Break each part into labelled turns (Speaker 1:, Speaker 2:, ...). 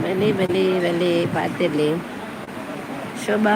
Speaker 1: ಬಲೆ ಬಲೆ ಬಲೆ ಪಾತೆರ್ಲೆ ಶೋಭಾ.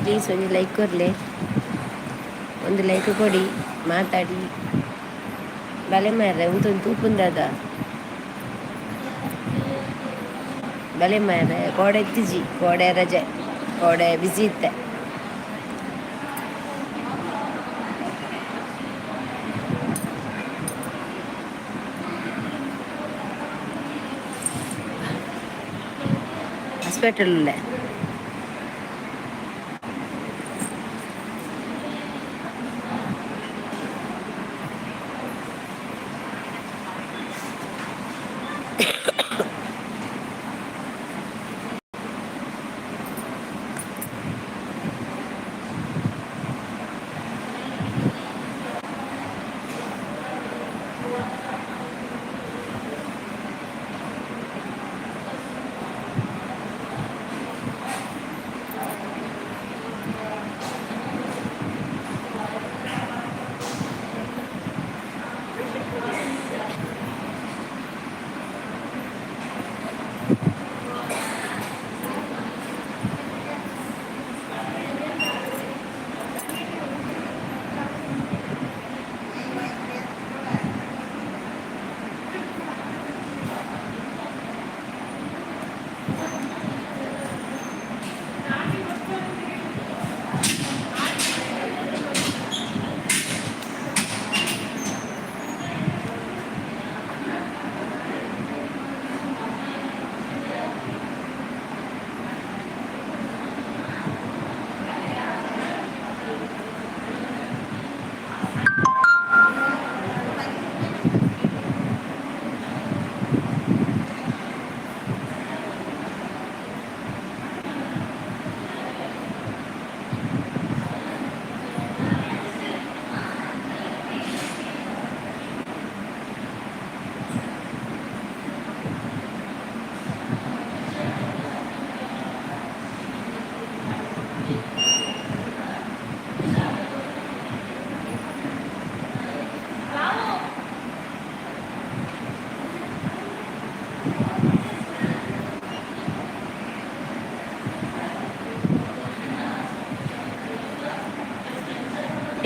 Speaker 1: ಪ್ಲೀಸ್ ಒಂಜಿ ಲೈಕ್ ಕೊರ್ಲೆ, ಒಂದು ಲೈಕ್ ಕೊಡಿ, ಮಾತಾಡಿ. ಬಲೆ ಮಾರ್ರೆ, ಉಂತೊಂದು ತೂಪುಂದದ ಬಲೆ ಮಾರ್ರೆ. ಕೋಡೆ ಇತ್ತಿಜಿ, ಕೋಡೆ ರಜೆ, ಕೋಡೆ ಬಿಸಿ ಇತ್ತೆ. ಹಾಸ್ಪಿಟಲ್ ಉಲ್ಲೆ.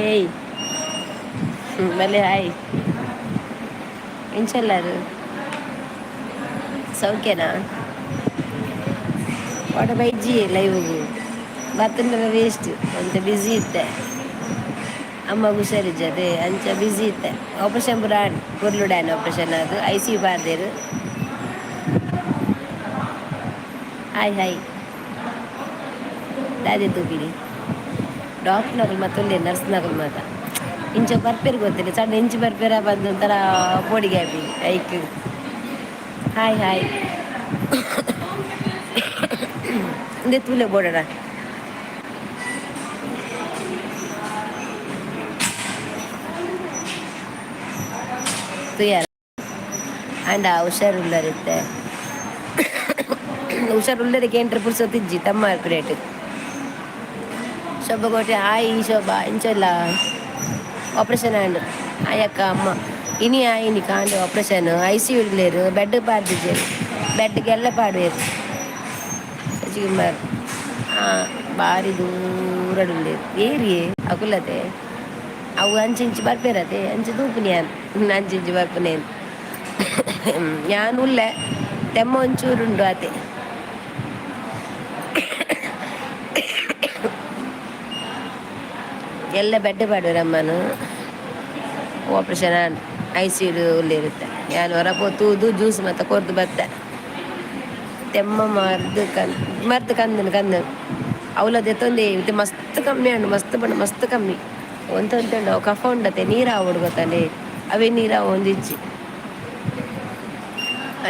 Speaker 1: ಏಯ್ ಬಲೆ ಹಾಯ್. ಎಂಚಲ್ಲಾರು ಸೌಖ್ಯನಾ? ವಾಟ ಬೈಜಿ ಲೈವ್ಗು ಬತ್ತಂಡಲ ವೇಸ್ಟ್ ಒಂತೆ ಬ್ಯುಸಿ ಇತ್ತೆ. ಅಮ್ಮ ಹುಷಾರಿಜ್ಜದೆ, ಅಂಚ ಬ್ಯುಸಿ ಇತ್ತೆ. ಆಪರೇಷನ್ ಪೂರ ಆಂಡ್, ಪೊರ್ಲುಡಾನ್ ಆಪರೇಷನ್ ಅದು ಐಸಿಯು ಪಾರ್ದೆರ್. Hi hi. ದಾದೆ ತೂಪಿನಿ? ಡಾಕ್ಟರ್ನಕುಲು ಮತ್ತೊಂದೇ, ನರ್ಸ್ನಕುಲು ಮಾತ ಇಂಚ ಬರ್ಪೆರ್ ಗೊತ್ತಿಲ್ಲ. ಸಣ್ಣ ಇಂಚಿ ಬರ್ಪೆರ ಬಂದು ಒಂಥರ ಪೋಡಿಗೆ ಆಪಿ ಐಕ್. Hi hi. ಇಂದೆ ತೂಲೆ ಬೋಡಡ ತೂಯರ ಆಂಡ ಹುಷಾರುಲ್ಲರಿತ್ತೆ. ಹುಷಾರುಲ್ಲರಿಗೆ ಕೇಂದ್ರ ಪುರ್ಸೊತ್ತಿಜ್ಜಿ ತಮ್ಮ ರೇಟ್. ಶೋಭಾ ಕೋಟೆ, ಹಾಯ್ ಶೋಭಾ. ಇಂಚಲ್ಲ ಆಪರೇಷನ್ ಆಂಡ್. ಆಯಕ್ಕ ಅಮ್ಮ ಇನಿ ಆಯಿನಿ ಕಾಂಡೆ ಆಪರೇಷನ್. ಐಸಿಯು ಉಲ್ಲೆರ್, ಬೆಡ್ ಪಾಡ್ದಿಜೆರ್, ಬೆಡ್ಗೆಲ್ಲ ಪಾಡುವೆರ್. ಶಶಿಕುಮಾರ್ ಬಾರಿ ದೂರಡ್ ಉಲ್ಲೆರ್. ಏರಿಯೇ ಅಕುಲತೆ ಅವು ಅಂಚಿ ಇಂಚಿ ಬರ್ಪೇರತೆ. ಅಂಚ ತೂಪುನಿ ಯಾನ್. ಅಂಚಿ ಇಂಚಿ ಬರ್ಪುನೇನ್ ಯಾನ್ ಉಲ್ಲೆ. ತೆಮ್ಮ ಒಂಚೂರುಂಡು ಆತೆ. ಎಲ್ಲ ಬೆಡ್ ಪಾಡುವೆರ್ ಅಮ್ಮನು. ಆಪರೇಷನ್ ಆಂಡ್, ಐಸಿಯು ಉಲ್ಲೆರ್. ಯಾನ್ ಒರ ಪೋತೂದು ಜ್ಯೂಸ್ ಮಾತ ಕೊರ್ದು ಬತ್ತೆ. ತೆಮ್ಮ ಮರ್ದ್ ಕನ್ ಮರ್ದ್ ಕಂದನ್ ಕಂದನ್ ಅವ್ಲ ದೆತ್ತೊಂದೇ ಇತ್ತೆ. ಮಸ್ತ್ ಕಮ್ಮಿ ಆಂಡ್, ಮಸ್ತ್ ಪಂಡ ಮಸ್ತ್ ಕಮ್ಮಿ. ಒಂತೆ ಒಂತೆ ಉಂಡು. ಅವು ಕಫ ಉಂಡತೆ, ನೀರು ಆವೊಡು ಗೊತ್ತಂಡೆ, ಅವೇ ನೀರು ಆವೊಂದಿಜ್ಜಿ.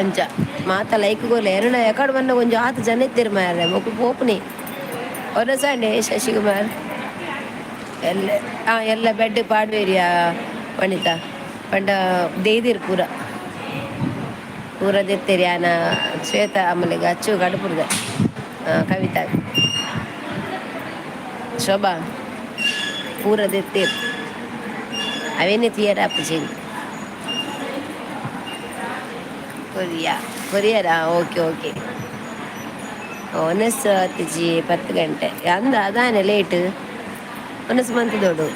Speaker 1: ಅಂಚ ಮಾತ ಲೈಕ್ ಕೊರ್ಲೆ. ಎನಡ ಎಕಡೆ ಬನ್ನ ಒಂಜಿ ಆತ್ ಜನ ಇತ್ತೆರ್ ಮಾರ್ರೆ. ಮೊಕುಲು ಪೋಪುನಿ ಒರಸಾಂಡೆ. ಶಶಿಕುಮಾರ್ ಎಲ್ಲ ಎಲ್ಲ ಬೆಡ್ ಪಾಡ್ವೇರಿಯಾ ವನಿತಾ ಪಂಡ ದೇದಿರ್ ಪೂರ ಪೂರ ದೆತ್ತೆರ್. ಯಾನ ಶ್ವೇತಾ ಅಮಲೆಗ್ ಅಚ್ಚು ಕಡುಪುರ್ದ ಕವಿತಾ ಶೋಭಾ ಪೂರ ದೆತ್ತೆರ್. ಅವೇನೆ ತೂಯರ ಆಪುಜಿ. ಕೊರಿಯಾ ಕೊರಿಯರಾ? Okay okay. ಒನಸ್ ಆತಿಜಿ, 10 ಗಂಟೆ ಅಂದ. ಅದಾನೆ ಲೇಟ್ ಒನಸ್ ಮಂತದೋಡು.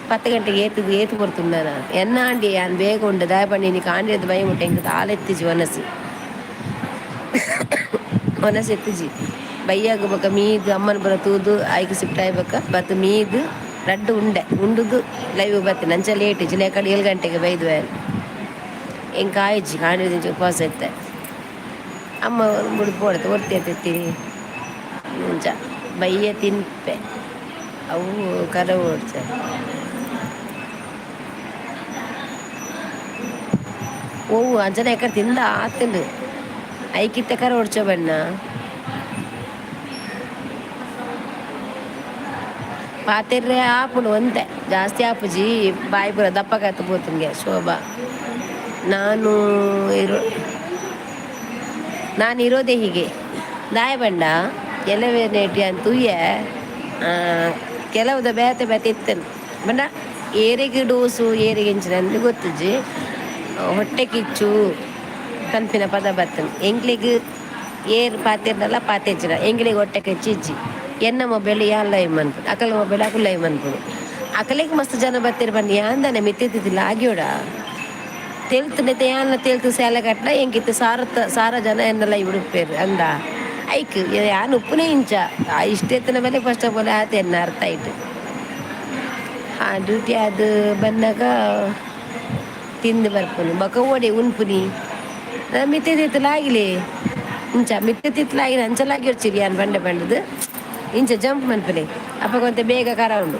Speaker 1: 10 ಗಂಟೆಗೆ ಏತು ಏತು ಕೊರ್ತುಂಡನ ಎನ್ನ ಆಂಡಿ. ಯಾನ್ ಬೇಗ ಉಂಡು ದಾಯ ಪಂಡ ಇನಿ ಕಾಂಡೆದ ಬೈ ಮುಟ್ಟ ಎಂಕ್ ದಾಲ ಎತ್ತಿಜಿ. ಒನಸ್ ಒನಸ್ ಎತ್ತಿಜಿ. ಬಯ್ಯಾಗ ಬೊಕ ಮೀದ್ ಅಮ್ಮನ ಪೂರ ತೂದು ಆಯ್ಕೆ ಶಿಫ್ಟ್ ಆಯ್ ಬೊಕ ಬತ್ತು ಮೀದ್ ರಡ್ಡ್ ಉಂಡೆ ಉಂಡುದು ಲೈವ್ ಬತ್ತಿನ. ಅಂಚ ಲೇಟ್ ಇಜ್ಜಿ ಲೇಕಡ್ 7 ಗಂಟೆಗೆ ಬೈದುವೆ. ಎಂಕ್ ಆಯಿಜಿ, ಕಾಂಡೆದಿಂಚ ಉಪವಾಸ ಇತ್ತೆ. ಅಮ್ಮ ಬುಡ್ದು ಪೋಡತ್ತೆ ಒರ್ತಿ ಎತ್ತೀನಿ. ಅಂಚ ಬಯ್ಯ ತಿನ್ಪೆ. ಅವು ಕರ ಓಡ್ಚ ಓವು ಅಂಚನೆ ಎಕ್ಕಡ ತಿಂದ ಆತುಂಡು. ಐಕಿತ್ತೆ ಕರ ಓಡ್ಚ ಬಣ್ಣ ಪಾತೆರ್ರೆ ಆಪುಂಡು ಒಂತೆ, ಜಾಸ್ತಿ ಆಪುಜಿ. ಬಾಯಿ ಪೂರ ದಪ್ಪಗಾತ್ ಪೋತುಂಗೆ. ಶೋಭಾ, ನಾನು ಇರೋ ನಾನು ಇರೋದೇ ಹೀಗೆ. ದಾಯ ಬಂಡ ಕೆಲವೇ ನೇಟಿ ಅಂತ ತೂಯೆ. ಕೆಲವುದ ಬೇತೆ ಬೇತೆ ಇತ್ತನು ಬಂಡ. ಏರಿಗೆ ಡೋಸು ಏರಿಗೆ ಇಂಚಿನ ಗೊತ್ತಿಜ್ಜಿ. ಹೊಟ್ಟೆ ಕಿಚ್ಚು ಪನ್ಪಿನ ಪದ ಬತ್ತನ್. ಎಂಕ್ಲೆಗ್ ಏರ್ ಪಾತೆರ್ನಲ್ಲ ಪಾತೆರ್ಜಿಡ. ಎಂಕ್ಲೆಗ್ ಹೊಟ್ಟೆ ಕಿಚ್ಚು ಇಜ್ಜಿ. ಎನ್ನ ಮೊಬೈಲ್ ಯಾನ್ ಲೈವ್ ಮನ್ಪುನು, ಅಕಲ್ನ ಮೊಬೈಲ್ ಅಕುಲು ಲೈವ್ ಮನ್ಪುನು. ಅಕಲೆಗ್ ಮಸ್ತ್ ಜನ ಬತ್ತೆರ್ ಪಂಡ ಯಾನ್ ಮಿತ್ತಿತ್ತಿಲ್ಲ ಆಗ್ಯೋಡ ತೆಲ್ತ್ ನೆತ್ತ. ಯಾನ್ಲ ತೆಲ್ತ್ ಸೇಲೆ ಕಟ್ಲ. ಎಂಕಿತ್ತು ಸಾರತ್ತ ಸಾರ ಜನ ಎನ್ನ ಲೈವ್ ಉಪ್ಪೇರು ಅಂದ. ಐಕ್ ಯಾನ್ ಉಪ್ಪುನೇ ಇಂಚ ಇಷ್ಟೆತ್ತಿನ ಮೇಲೆ ಫಸ್ಟ್ ಆಫ್ ಆಲ್ ಆತ ಎನ್ನ ಅರ್ಥ ಆಯ್ತು. ಆ ಡ್ಯೂಟಿ ಅದು ಬಂದಾಗ ತಿಂದು ಬರ್ಪುನು. ಬೊಕ ಓಡೆ ಉನ್ಪುನಿ ಮಿತ್ತೆ ತಿತ್ತಲಾಗಿಲಿ. ಇಂಚ ಮಿತ್ತೆ ತಿತ್ತಲಾಗಿನ ಅಂಚಲಾಗಿ ಒರ್ಚಿರಿ. ಯಾನ್ ಬಂಡೆ ಬಂಡದು ಇಂಚ ಜಂಪ್ ಮನ್ಪುನೆ. ಅಪಗ ಒಂತೆ ಬೇಗ ಕರ ಉಂಡು.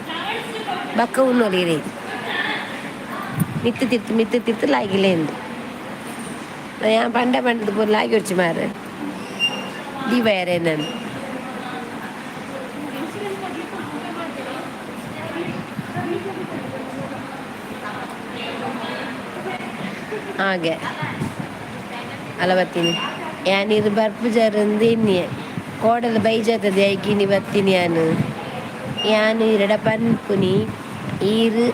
Speaker 1: ಬೊಕ್ಕ ಉನ್ನೊಲಿ ಇರೆ ಮಿತ್ತು ತಿತ್ತು ಮಿತ್ತು ತಿತ್ತು ಲಾಗಿಲೆ ಎಂದು. ಯಾನ್ ಪಂಡೆ ಪಂಡದು ಪೂರ ಲಾಗಿ ಒರ್ಚಿ ಮಾರ್ರೆ. ದೀವಯರೆ ನಾನು. ಹಾಗೆ ಅಲ್ಲ ಬತ್ತೀನಿ ಯಾನ್ ಇರು ಬರ್ಪುಜಾರಂದು ಎನ್ನಿಯೆ. ಕೋಡಲ ಬೈಜಾತದೆ ಐಕಿನಿ ಬತ್ತೀನಿ. ಯಾನ್ ಯಾನ್ ಇರಡ ಪನ್ಪುನಿ ಈರ್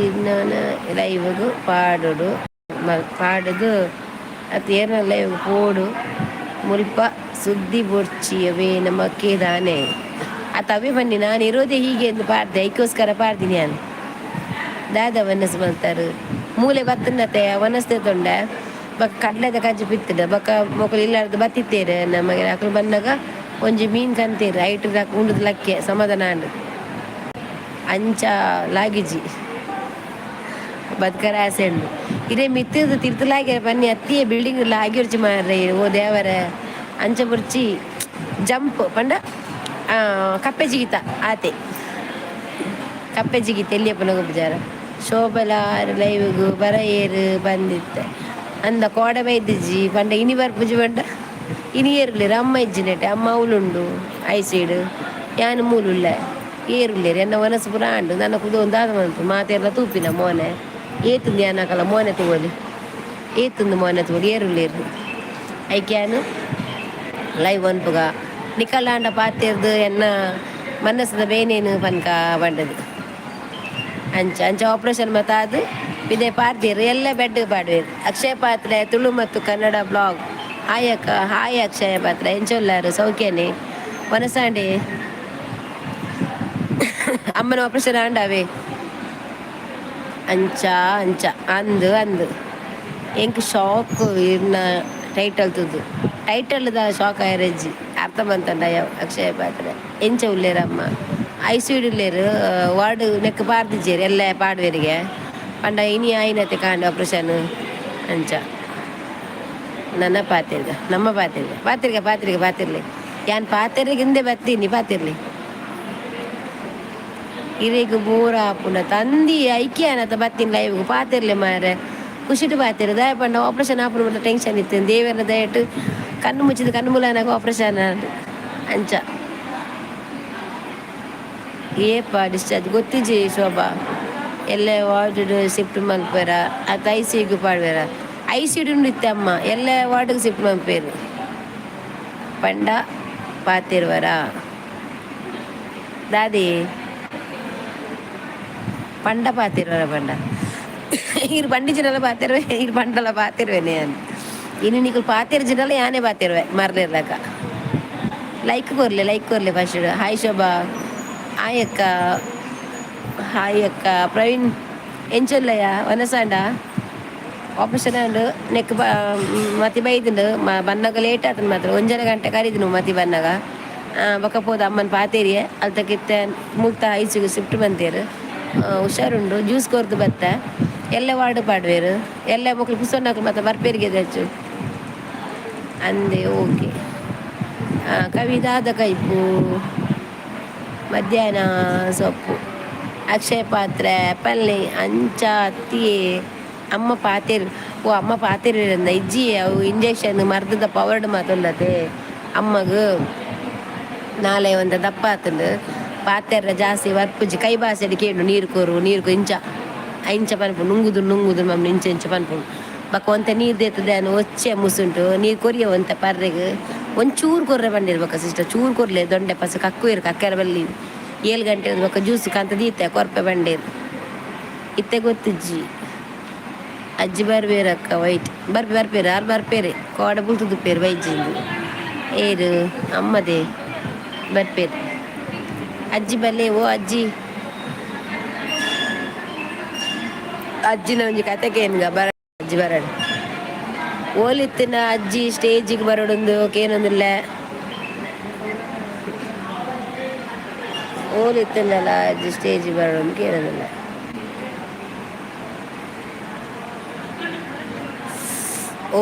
Speaker 1: ಇರ್ನನ ಲೈವ್ಗ್ ಪಾಡೊಡು ಪಾಡುದು ಅತ್ ಏರ್ನ ಲೈವ್ ಪೋಡು. ಮುಲ್ಪ ಸುದ್ದಿ ಬೊಡ್ಚಿ ಅವೇ ನಮಕ್ಕೆ ದಾನೆ. ಆ ತವೆ ಬನ್ನಿ, ನಾನು ಇರೋದೇ ಹೀಗೆ ಎಂದು ಪಾಡ್ದೆ, ಐಕ್ಕೋಸ್ಕರ ಪಾಡ್ತೀನಿ ನಾನು. ದಾದ ವನಸ್ ಮಲ್ತಾರು ಮೂಲೆ ಬತ್ತನತೆ ವನಸ್ತೆ ತೊಂಡೆ ಬೊಕ್ಕ ಕಡ್ಲೆದ ಕಜ್ಜಿ ಬಿತ್ತದ ಬೊಕ್ಕ ಮೊಕುಲು ಇಲ್ಲಾರ್ದು ಬತ್ತಿತ್ತೇರು. ನಮಗೆ ಅಕುಲು ಬಂದಾಗ ಒಂಜಿ ಮೀನ್ ಕಂತೇರು, ಐಟ್ ಉಂಡುದು ಲಕ್ಕೆ ಸಮಾಧಾನ ಆಂಡ್. ಅಂಚ ಲಾಗಿಜಿ ಬದ್ಕರ ಆಸೆ ಉಂಡು. ಇದೇ ಮಿತ್ತದ ತಿರ್ತಲಾಗೆ ಬನ್ನಿ ಅತ್ತಿಯೇ ಬಿಲ್ಡಿಂಗ್ ಲಾಗಿರ್ಚಿ ಮಾರ್ರೆ. ಓ ದೇವರ, ಅಂಚ ಬುರ್ಚಿ ಜಂಪ್ ಪಂಡ ಕಪ್ಪೆ ಜಿಗಿತ ಆತೆ, ಕಪ್ಪೆ ಜಿಗಿತ. ಎಲ್ಲಿಯಪ್ಪನ ಗೊಬ್ಬುಜಾರ. ಶೋಭಲಾರ್ ಲೈವ್ಗು ಬರ ಏರು ಬಂದಿತ್ತೆ ಅಂದ ಕೋಡೆ ಬೈದಿಜ್ಜಿ ಪಂಡ ಇನಿ ಬರ್ಪುಜಿ ಪಂಡ ಇನಿ ಏರುಲ್ಲೇರು. ಅಮ್ಮ ಇಜ್ಜಿ ನೆಟ್ಟೆ, ಅಮ್ಮ ಅವಳುಂಡು ಐಸಿಡ್, ಯಾನ್ ಮೂಲುಲ್ಲೆ, ಏರುಲ್ಲೇರು. ಎನ್ನ ಮನಸ್ಸು ಪೂರ ಆಂಡು. ನನ್ನ ಕುದು ಒಂದು ಮನ್ಪು ಮಾತೆರ್ಲ ತೂಪಿನ ಮೋನೆ ಏತುಂದು ಯಾನಕಲ ಮೋನೆ ತೂವೊಲಿ, ಏತುಂದು ಮೋನೆ ತೂವೊಲಿ. ಏರುಲ್ಲೇರು ಐಕ್ಯಾನು ಲೈವ್ ಅನ್ಪುಗ ನಿಕಲಾಂಡ ಪಾತೆರ್ದು ಎನ್ನ ಮನಸ್ಸದ ಬೇನೇನು ಪನ್ಕ ಪಂಡದು. ಅಂಚ ಅಂಚ ಆಪರೇಷನ್ ಮತ್ತ ಅದು ಇದೇ ಪಾಡ್ದೀರು, ಎಲ್ಲ ಬೆಡ್ ಪಾಡುವೇರು. ಅಕ್ಷಯ ಪಾತ್ರೆ ತುಳು ಮತ್ತು ಕನ್ನಡ ಬ್ಲಾಗ್. ಹಾಯ್ ಅಕ್ಕ. ಹಾಯ್ ಅಕ್ಷಯ ಪಾತ್ರೆ, ಎಂಚೊಲ್ಲಾರು? ಸೌಖ್ಯನೆ? ವನಸಾಂಡೆ? ಅಮ್ಮನ ಆಪರೇಷನ್ ಆಂಡಾವೆ? ಅಂಚ ಅಂಚ ಅಂದು ಅಂದು ಎಂಕ್ ಶಾಕ್ ಇರ್ನ ಟೈಟಲ್ ತುದು, ಟೈಟಲ್ ದ ಶಾಕ್ ಆಯರಜ್ಜಿ ಅರ್ಥ ಮಂತಂಡ. ಅಕ್ಷಯ ಪಾತ್ರೆ, ಎಂಚ ಉಲ್ಲೇರಮ್ಮ? ಐಸಿಯು ಉಲ್ಲೇರು, ವಾರ್ಡ್ ನೆಕ್ ಪಾರ್ದಿಜ್ಜೇರು, ಎಲ್ಲ ಪಾಡ್ವೇರಿಗೆ ಪಂಡ ಇನಿ ಆಯಿನತೆ ಕಾಂಡ ಆಪರೇಷನ್. ಅಂಚ ನನ್ನ ಪಾತಿರ್ಗ, ನಮ್ಮ ಪಾತಿರ್ಗ, ಪಾತಿರ್ಗ, ಪಾತಿರ್ಗ, ಪಾತಿರ್ಲಿ. ಯಾನ್ ಪಾತೆರ್ಗೆ ಹಿಂದೆ ಬತ್ತೀನಿ, ಪಾತಿರ್ಲಿ. ಇರೆಗ್ ಬೋರ್ ಆಪುಂಡ ತಂದಿ ಐಕ್ಯಾನತ ಬತ್ತೀನಿ ಲೈವ್ಗೆ. ಪಾತಿರ್ಲಿ ಮಾರೆ, ಖುಷಿಟ್ ಪಾತಿರು. ದಾಯ ಪಂಡ ಆಪರೇಷನ್ ಆಪುನ ಟೆನ್ಷನ್ ಇತ್ತು. ದೇವರ ದಯಟು ಕಣ್ಣು ಮುಚ್ಚಿದ ಕಣ್ಣು ಮುಲಾನಾಗ ಆಪರೇಷನ್. ಅಂಚ ಏಪ ಡಿಸ್ಚಾರ್ಜ್ ಗೊತ್ತಿಜ್ಜಿ ಶೋಭಾ. ಎಲ್ಲ ವಾರ್ಡ್ ಶಿಫ್ಟ್ ಮಲ್ಪೆರ ಅತ್ತ ಐಸಿಯುಗೆ ಪಾಡ್ವೆರ? ಐಸಿಯು ಇತ್ತೆ ಅಮ್ಮ, ಎಲ್ಲ ವಾರ್ಡ್ಗೆ ಶಿಫ್ಟ್ ಮಲ್ಪೇರು ಪಂಡ ಪಾತಿರುವರ ದಾದಿ ಪಂಡ ಪಾತಿರುವರ ಪಂಡ ಇರು ಪಂಡಿಜಿನಲ್ಲ ಪಾತಿರುವೆ, ಇರು ಪಂಡಲ ಪಾತಿರುವೆನೆ ನಾನು. ಇನ್ನು ನಿಕುಲು ಪಾತಿರ್ಜಿನಲ್ಲ, ಯಾನೇ ಪಾತಿರುವೆ ಮರ್ಲಿರ್ಲಕ. ಲೈಕ್ ಕೊರ್ಲೆ, ಲೈಕ್ ಕೊರ್ಲೆ ಫಸ್ಟ್. ಹಾಯ್ ಶೋಭಾ. ಹಾಯ್ ಅಕ್ಕ. ಹಾಯ್ ಅಕ್ಕ. ಪ್ರವೀಣ್, ಎಂಚೊಲ್ಲಯ್ಯ? ವನಸಾಂಡ? ಆಪರೇಷನ್ ಆಂಡ್, ನೆಕ್ ಮತಿ ಬೈದುಂಡು. ಬನ್ನಗ ಲೇಟ್ ಆತನ ಮಾತ್ರ, ಒಂಜರೆ ಗಂಟೆ ಕರಿದಿನು ಮತಿ ಬನ್ನಗ. ಬೊಕ ಪೋದು ಅಮ್ಮನ ಪಾತೇರಿಯೆ. ಅಲ್ತಕಿತ್ತೆ ಮುಲ್ತ ಐಸಿಗೆ ಶಿಫ್ಟ್ ಬಂತೇರು. ಹುಷಾರುಂಡು, ಜ್ಯೂಸ್ ಕೊರ್ದು ಬತ್ತ. ಎಲ್ಲ ವಾರ್ಡ್ ಪಾಡ್ವೇರು, ಎಲ್ಲ ಮಕ್ಕಳು ಪುಸ್ತಕ ಮತ್ತೆ ಬರ್ಪೇರಿಗೆ ಹೆಚ್ಚು ಅಂದೆ. ಓಕೆ ಕವಿದಾದ ಕೈಪು ಮಧ್ಯಾಹ್ನ ಸೊಪ್ಪು. ಅಕ್ಷಯ ಪಾತ್ರೆ ಪಲ್ಲೆ ಅಂಚ ಅತ್ತಿಯೇ ಅಮ್ಮ ಪಾತೇರು. ಓ ಅಮ್ಮ ಪಾತೇರು ಇಜ್ಜಿ. ಅವು ಇಂಜೆಕ್ಷನ್ ಮರ್ದದ ಪವರ್ಡ್ ಮಾತುಲ್ಲತೆ. ಅಮ್ಮಗ್ ನಾಳೆ ಒಂದು ದಪ್ಪ ಆತಂದು ಪಾತೆರ್ರ ಜಾಸ್ತಿ ವರ್ಪುಜಿ. ಕೈ ಬಾಸೆಡ್ ಕೇಂಡು, ನೀರು ಕೊರು, ನೀರು ಇಂಚ ಇಂಚ ಪನ್ಪುಂಡು. ನುಂಗುದು ನುಂಗುದು ಮಮ್ಮ ಇಂಚ ಇಂಚ ಪನ್ಪುಂಡು. ಬೊಕ ಒಂತೆ ನೀರು ದೇತದೆ ಒಚ್ಚೆ ಮುಸುಂಟು. ನೀರು ಕೊರಿಯ ಒಂತೆ ಪರ್ರೆಗ್ ಒಂಚೂರು ಕೊರ್ರೆ ಬಂದಿರ್. ಬೊಕ ಸಿಸ್ಟರ್ ಚೂರು ಕೊರ್ಲೆ, ದೊಂಡೆ ಪಸ ಕಕ್ಕುವೇರು, ಕಕ್ಕೆರ ಬಲ್ಲಿ. 7 ಗಂಟೆ ಬೊಕ ಜ್ಯೂಸ್ ಕಂತ ದೀತೆ ಕೊರ್ಪೆ ಬಂಡೇರು. ಇತ್ತೆ ಗೊತ್ತಿಜ್ಜಿ. ಅಜ್ಜಿ ಬರ್ಬೇರಕ್ಕ? ವೈಟ್ ಬರ್ಪೆ, ಬರ್ಪೇರು ಆರು ಬರ್ಪೇರೆ. ಕೋಡ ಬುಲ್ತುದುಪ್ಪೇರು ಬೈಜಿಂದು. ಏರು ಅಮ್ಮದೆ ಬರ್ಪೇರು. ಅಜ್ಜಿ ಬಲ್ಲೆ. ಓ ಅಜ್ಜಿ, ಅಜ್ಜಿನ ಒಂಜಿ ಕತೆ ಕೇನ್ಗ ಬರ. ಅಜ್ಜಿ ಬರಡು. ಓಲಿತ್ತಿನ ಅಜ್ಜಿ ಸ್ಟೇಜಿಗೆ ಬರೋಡೊಂದು ಕೇನೊಂದಿಲ್ಲ. ಓಲಿತ್ತಿನಲ್ಲ ಅಜ್ಜಿ ಸ್ಟೇಜಿಗೆ ಬರೋಡೊಂದು ಕೇನೊಂದಿಲ್ಲ.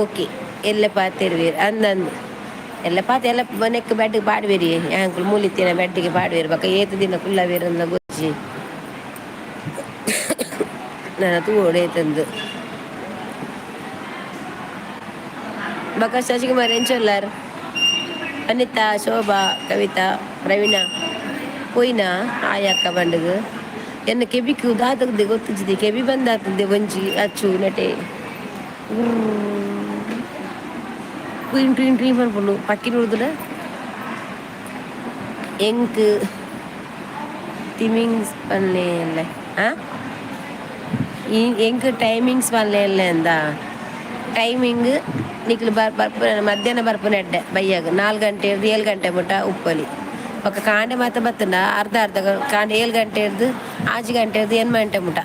Speaker 1: ಓಕೆ, ಎಲ್ಲ ಪಾತಿರುವೀರ್ ಅಂದಂದು ಎಲ್ಲ ಪಾತೆ ಎಲ್ಲ ಮನೆಕ್ ಬೆಡ್ಗೆ ಪಾಡ್ವೇರಿ. ಯಾಂಕುಲು ಮೂಲಿತ್ತಿನ ಬೆಡ್ಗೆ ಪಾಡ್ವೇರು. ಬೊಕ ಏತ್ ದಿನ ಕುಲ್ಲವೇರಂದ ಗೊಜ್ಜಿ. ನನ್ನ ತೂವೊಡು ಏತಂದು. ಬೊಕ ಶಶಿಕುಮಾರ್, ಎಂಚೊಲ್ಲಾರ್? ಅನಿತಾ, ಶೋಭಾ, ಕವಿತಾ, ಪ್ರವೀಣ ಪೋಯಿನಾ? ಆಯಕ್ಕ ಬಂಡಗ್ ಎನ್ನ ಕೆಬಿಕ್ ದಾತಗದೆ ಗೊತ್ತಿಜ್ಜಿ. ಕೆಬಿ ಬಂದಾತದೆ ಒಂಜಿ ಅಚ್ಚು ನಟೆ ಟ್ವೀನ್ ಟ್ವೀನ್ ಟ್ವೀನ್ ಪನ್ಪುಂಡು ಪಕ್ಕಿ ಉರ್ದುಡ. ಎಂಕ್ ತಿಮಿಂಗ್ಸ್ ಪನ್ಲೆ. ಆ ಎಂಕ್ ಟೈಮಿಂಗ್ಸ್ ಪನ್ಲೆ ಅಂದ. ಟೈಮಿಂಗ್ ನಿಕ್ಲು ಬರ್ ಬರ್ಪು, ಮಧ್ಯಾಹ್ನ ಬರ್ಪುನ ಎಡ್ಡೆ. ಬಯ್ಯಾಗ 4 ಗಂಟೆ 7 ಗಂಟೆ ಮುಟ್ಟ ಉಪ್ಪಲಿ. ಬೊಕ ಕಾಂಡೆ ಮಾತ ಬತ್ತುಂಡ ಅರ್ಧ ಅರ್ಧ ಕಾಂಡೆ ಏಳು ಗಂಟೆ ಹಿಡ್ದು ಆಜಿ ಗಂಟೆ ಹಿಡ್ದು ಎನ್ಮ ಗಂಟೆ ಮುಟ.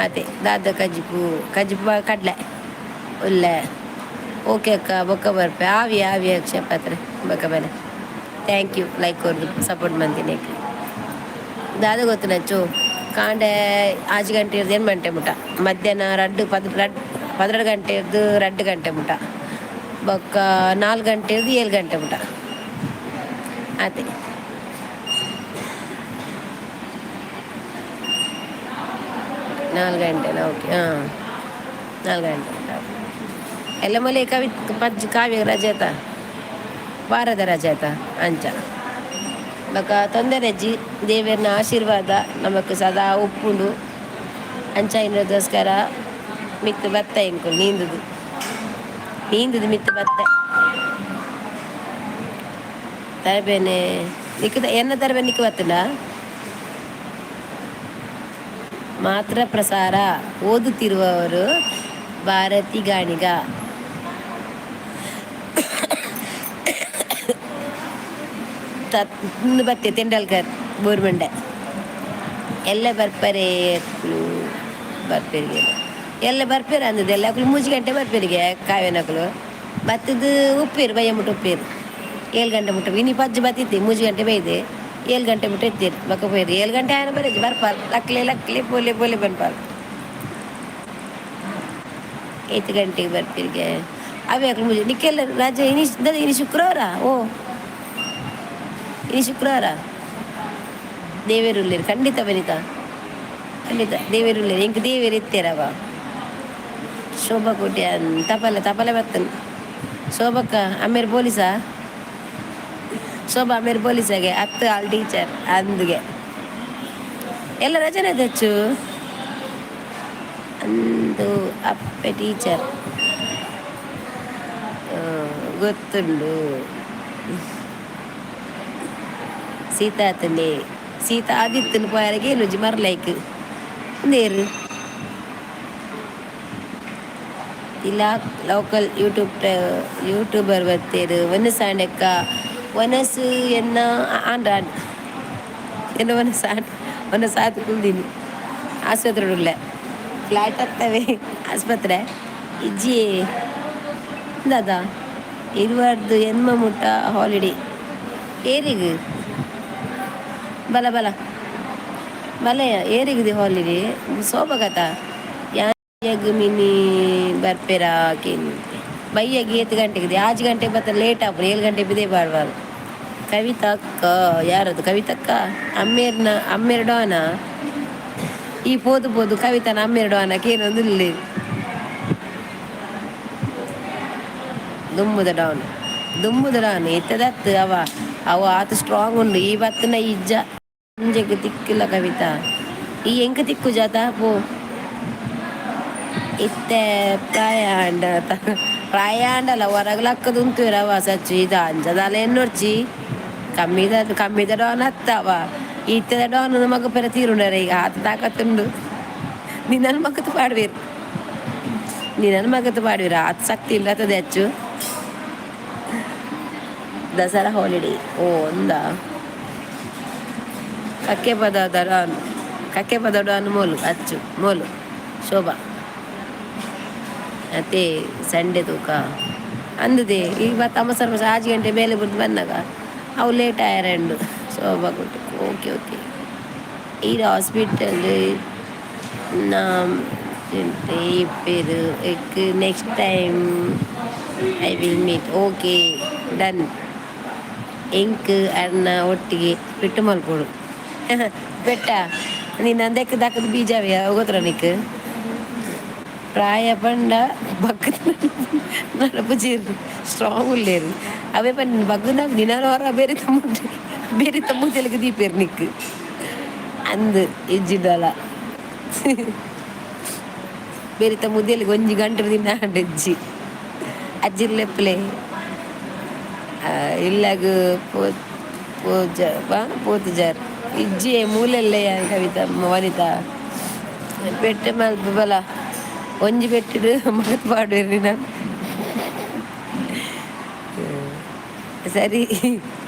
Speaker 1: ಆತೆ ದಾದ ಕಜ್ಜಿಪು ಕಜ್ಜಿಪು ಕಡಲೆ ಉಲ್ಲೆ. ಓಕೆ ಅಕ್ಕ, ಬೊಕ್ಕ ಬರ್ಪೆ. ಆವಿ ಆವಿ ಅಕ್ಷಯ ಪಾತ್ರೆ, ಬೊಕ್ಕ ಬೇನೆ. Thank you, like ಕೊರ್ದು ಸಪೋರ್ಟ್ ಮಂತಿನ. ದಾದ ಗೊತ್ತುನಚ್ಚು, ಕಾಂಡೆ ಆಜಿ ಗಂಟೆ ಹಿಡ್ದು ಎನ್ಮ ಗಂಟೆ ಮುಟ, ಮಧ್ಯಾಹ್ನ ರಡ್ಡು ಪದ್ ರಡ್ 12 ಗಂಟೆ ಹಿಡ್ದು 2 ಗಂಟೆ ಮುಟ, ಬೊಕ್ಕ 4 ಗಂಟೆ ಹಿಡ್ದು 7 ಗಂಟೆ ಮುಟ. ಆತೆ. 4 ಗಂಟೆನಾ? ಓಕೆ, ಹಾಂ, 4 ಗಂಟೆ ಮುಟ. ಎಲ್ಲ ಮೊಲೆ ಕವಿ ಪಜ್ಜಿ ಕಾವ್ಯ ರಜೆ ಆತ, ವಾರದ ರಜೆ ಆತ ಅಂಚ. ಬೊಕ ತೊಂದರೆ ಇಜ್ಜಿ. ದೇವೆರ್ನ ಆಶೀರ್ವಾದ ನಮಕ್ ಸದಾ ಉಪ್ಪುಂಡು. ಅಂಚ ಇನ್ನದೋಸ್ಕರ ಮಿತ್ತ್ ಬತ್ತ ಎಂಕುಲು ನೀಂದುದು ನೀಂದುದು ಮಿತ್ತ್ ಬತ್ತೆ. ತರಬೇನೆ ನಿಕ್ ಎನ್ನ ತರಬೇನೆ ನಿಕ್ ಬತ್ತುಂಡ. ಮಾತ್ರ ಪ್ರಸಾರ. ಓದುತ್ತಿರುವವರು ಭಾರತಿ ಗಾಣಿಗ. ತತ್ನ ಬತ್ತೆ ತೆಂಡಲ್ಕರ್ ಬೋರ್ಮಂಡೆ ಎಲ್ಲ ಬರ್ಪರೆ. ಬರ್ಪೆರಿಗೆ ಎಲ್ಲ ಬರ್ಪೇರು ಅಂದದ್ದು ಎಲ್ಲ ಅಕುಲು 3 ಗಂಟೆ ಬರ್ಪೇರಿಗೆ. ಕಾವ್ಯನಕುಲು ಬತ್ತದು ಉಪ್ಪೇರು, ಬಯ್ಯ ಮುಟ್ಟ ಉಪ್ಪೇರು, 7 ಗಂಟೆ ಮುಟ್ಟ. ಇನಿ ಪಜ್ಜು ಬತ್ತಿತ್ತಿ, 3 ಗಂಟೆ ಬೈದೆ 7 ಗಂಟೆ ಮುಟ್ಟ ಎತ್ತೀರು. ಬೊಕ್ಕ ಪೋಯಿರು. 7 ಗಂಟೆ ಆಯನ ಬರೇಜಿ ಬರ್ಪಾಲ್, ಲಕ್ಲೆ ಲಕ್ಲೆ ಪೋಲೆ ಪೋಲೆ ಬನ್ಪಾಲ್. 8 ಗಂಟೆಗೆ ಬರ್ಪಿರಿಗೆ ಅವೇ ಅಕುಲು ಮೂಜಿ. ನಿಕ್ಕೆಲ್ಲ ರಜೆ ಇನಿ? ಇನಿ ಶುಕ್ರವಾರ. ಓ, ಇನಿ ಶುಕ್ರವಾರ. ದೇವೇರುಲ್ಲೇರು. ಖಂಡಿತ ಬನಿತಾ, ಖಂಡಿತ ದೇವೇರುಲ್ಲೇರು. ಎಂಕ್ ದೇವೇರು ಇತ್ತೇರವ. ಶೋಭಾ ಕೋಟೆ ತಪಲೆ ತಪಲೆ ಬತ್ತನ್. ಶೋಭಕ್ಕ ಅಮ್ಮೇರು ಪೊಲೀಸಾ? ಶೋಭಾ ಅಮ್ಮೇರು ಪೊಲೀಸಾಗೆ ಅತ್ತು ಆಲ್ ಟೀಚರ್ ಅಂದ್ಗೆ. ಎಲ್ಲ ರಜನೆ తెచ్చు ಅಂದು ಅಪ್ಪೆ ಟೀಚರ್ ಗೊತ್ತುಂಡು. ಸೀತಾತನೆ ಸೀತಾ ಆದಿತ್ತನ ಪೋಯರಿಗೆ ನುಜಿ ಮರ್ಲೈಕ್ ನೇರು. Tilak local YouTube YouTuber ಬತ್ತೇರು. ವನಸಾಂಡೆಕ್ಕ ವನಸು ಎನ್ನ ಆಂಡ ಆಂಡ್ ಎನ್ನ ವನಸ ಆಂಡ್ ವನಸ ಆತು ಕುಲ್ದೀನಿ. ಆಸ್ಪತ್ರೆ ಉಳ್ಳೆ ಫ್ಲಾಟ್ ಆಗ್ತವೆ ಆಸ್ಪತ್ರೆ ಇಜ್ಜಿ ದಾದಾ. ಇರುವಾರ್ದು ಎನ್ಮ ಮುಟ್ಟ ಹಾಲಿಡೇ ಏರಿಗ್? ಬಲ ಬಲ ಬಲಯ, ಏರಿಗಿದೆ ಹಾಲಿಡೇ? ಸೋಬಗತ ಯಾಗ್ ಮಿನಿ ಬರ್ಪೆರಾ ಕೇನ್. ಬಯ್ಯಗೆ ಏತ್ ಗಂಟೆಗಿದೆ? ಆಜ್ ಗಂಟೆಗೆ ಬತ್ತ ಲೇಟ್ ಆಪುಂಡು. 7 ಗಂಟೆ ಬಿದೆ ಬಾಡ್ವಾರು. ಕವಿತಕ್ಕ ಯಾರದು? ಕವಿತಕ್ಕ ಅಮ್ಮೇರ್ನ ಅಮ್ಮೇರ್ಡಾನ ಈ ಪೋದು ಪೋದು ಕವಿತನ ಅಮ್ಮೇರ್ಡಾನ ಕೇನೊಂದು ಇಲ್ಲಿ ದುಮ್ಮುದ ಡೌನ್ ದುಮ್ಮುದ ಡೌನ್ ಇತ್ತದತ್ತು. ಅವ ಅವ ಆತ ಸ್ಟ್ರಾಂಗ್ ಉಂಡು. ಈ ಬತ್ತನ ಇಜ್ಜ ಒಂಜೆಗ್ ತಿಕ್ಕಿಲ್ಲ ಕವಿತಾ. ಈ ಎಂಕ ತಿಕ್ಕು ಜಾತ ಪೋ. ಇತ್ತೆ ಪ್ರಾಯ ಆಂಡ, ಪ್ರಾಯ ಆಂಡಲ ಹೊರಗ್ಲಕ್ಕದು ಉಂತುವೆರವ ಸಚ್ಚು. ಇದು ಅಂಚದಾಲ ಎನ್ನೊರ್ಚಿ ಕಮ್ಮಿದ ಕಮ್ಮಿದ ಡಾನ್ ಹತ್ತವ. ಇತ್ತದ ಡಾನ್ ಮಗ ಪೆರ ತೀರುಂಡರೆ. ಈಗ ಆತ ತಾಕತ್ತುಂಡು. ನಿನ್ನನ್ನು ಮಗತು ಪಾಡುವೇರು, ನಿನ್ನನ್ನು ಮಗತು ಪಾಡುವೀರ. ಆತ ಶಕ್ತಿ ಇಲ್ಲ ಅತದೆ ಹೆಚ್ಚು. ದಸರಾ ಹಾಲಿಡೇ. ಓ ಒಂದ ಕಕ್ಕೆ ಪದ ಡಾನ್, ಕಕ್ಕೆ ಪದ ಡಾನ್ ಮೋಲು ಅಚ್ಚು ಮೋಲು ಶೋಭಾ. ಅತ್ತೆ ಸಂಡೆ ತೂಕ ಅಂದದೆ. ಈಗ ಬತ್ತ ಅಮಸರ್ ಆಜಿ ಗಂಟೆ ಮೇಲೆ ಬಿದ್ದು ಬಂದಾಗ ಅವು ಲೇಟ್ ಆಯರಂಡು. ಶೋಭಾ ಕೊಟ್ಟು. Okay okay. ಈ ಹಾಸ್ಪಿಟಲ್ ನಾ పేరు. Next time I will meet. Okay, done. ಎಂಕ್ ಅರ್ನ ಒಟ್ಟಿಗೆ ಪೆಟ್ಟು ಮಲ್ಪೊಡು ಬೆಟ್ಟ. ನೀನು ಅಂದಕ್ಕೆ ದಕ್ಕದ ಬೀಜವೇ ಗೊತ್ತರ ನಿಕ್. ಪ್ರಾಯ ಪಂಡ ಬಕ್ಕ ನಡಪು ಚೀರು ಸ್ಟ್ರಾಂಗ್ ಉಲ್ಲೇರು ಅವೇ ಪಂಡ ಬಗ್ಗುನ ನಿನಾರ ಹೊರ ಬೇರೆ ತಮ್ಮ ಬೇರೆ ತಮ್ಮ ತೆಲುಗು ದೀಪೇರು ನಿಕ್ ಅಂದು ಇಜ್ಜಿಡಲ. ಬೇರೆ ಮುದ್ದೆಲಿಗೆ ಒಂಜಿ ಗಂಟೆ ದಿನ ಅಜ್ಜಿ ಅಜ್ಜಿರ್ಲೆಪ್ಪಲೆ ಇಲ್ಲಗ್ ಪೂಜ ಪೋತುಜಾರ್ ಇಜ್ಜಿ ಮೂಲೆಲ್ಲ. ಕವಿತಾ ವನಿತಾ ಪೆಟ್ಟೆ ಮಲ್ಪ ಬಲ. ಒಂಜಿ ಪೆಟ್ಟಿಡು ಮಗತ್ ಪಾಡುವೆರ್ ನಾನು. ಸರಿ.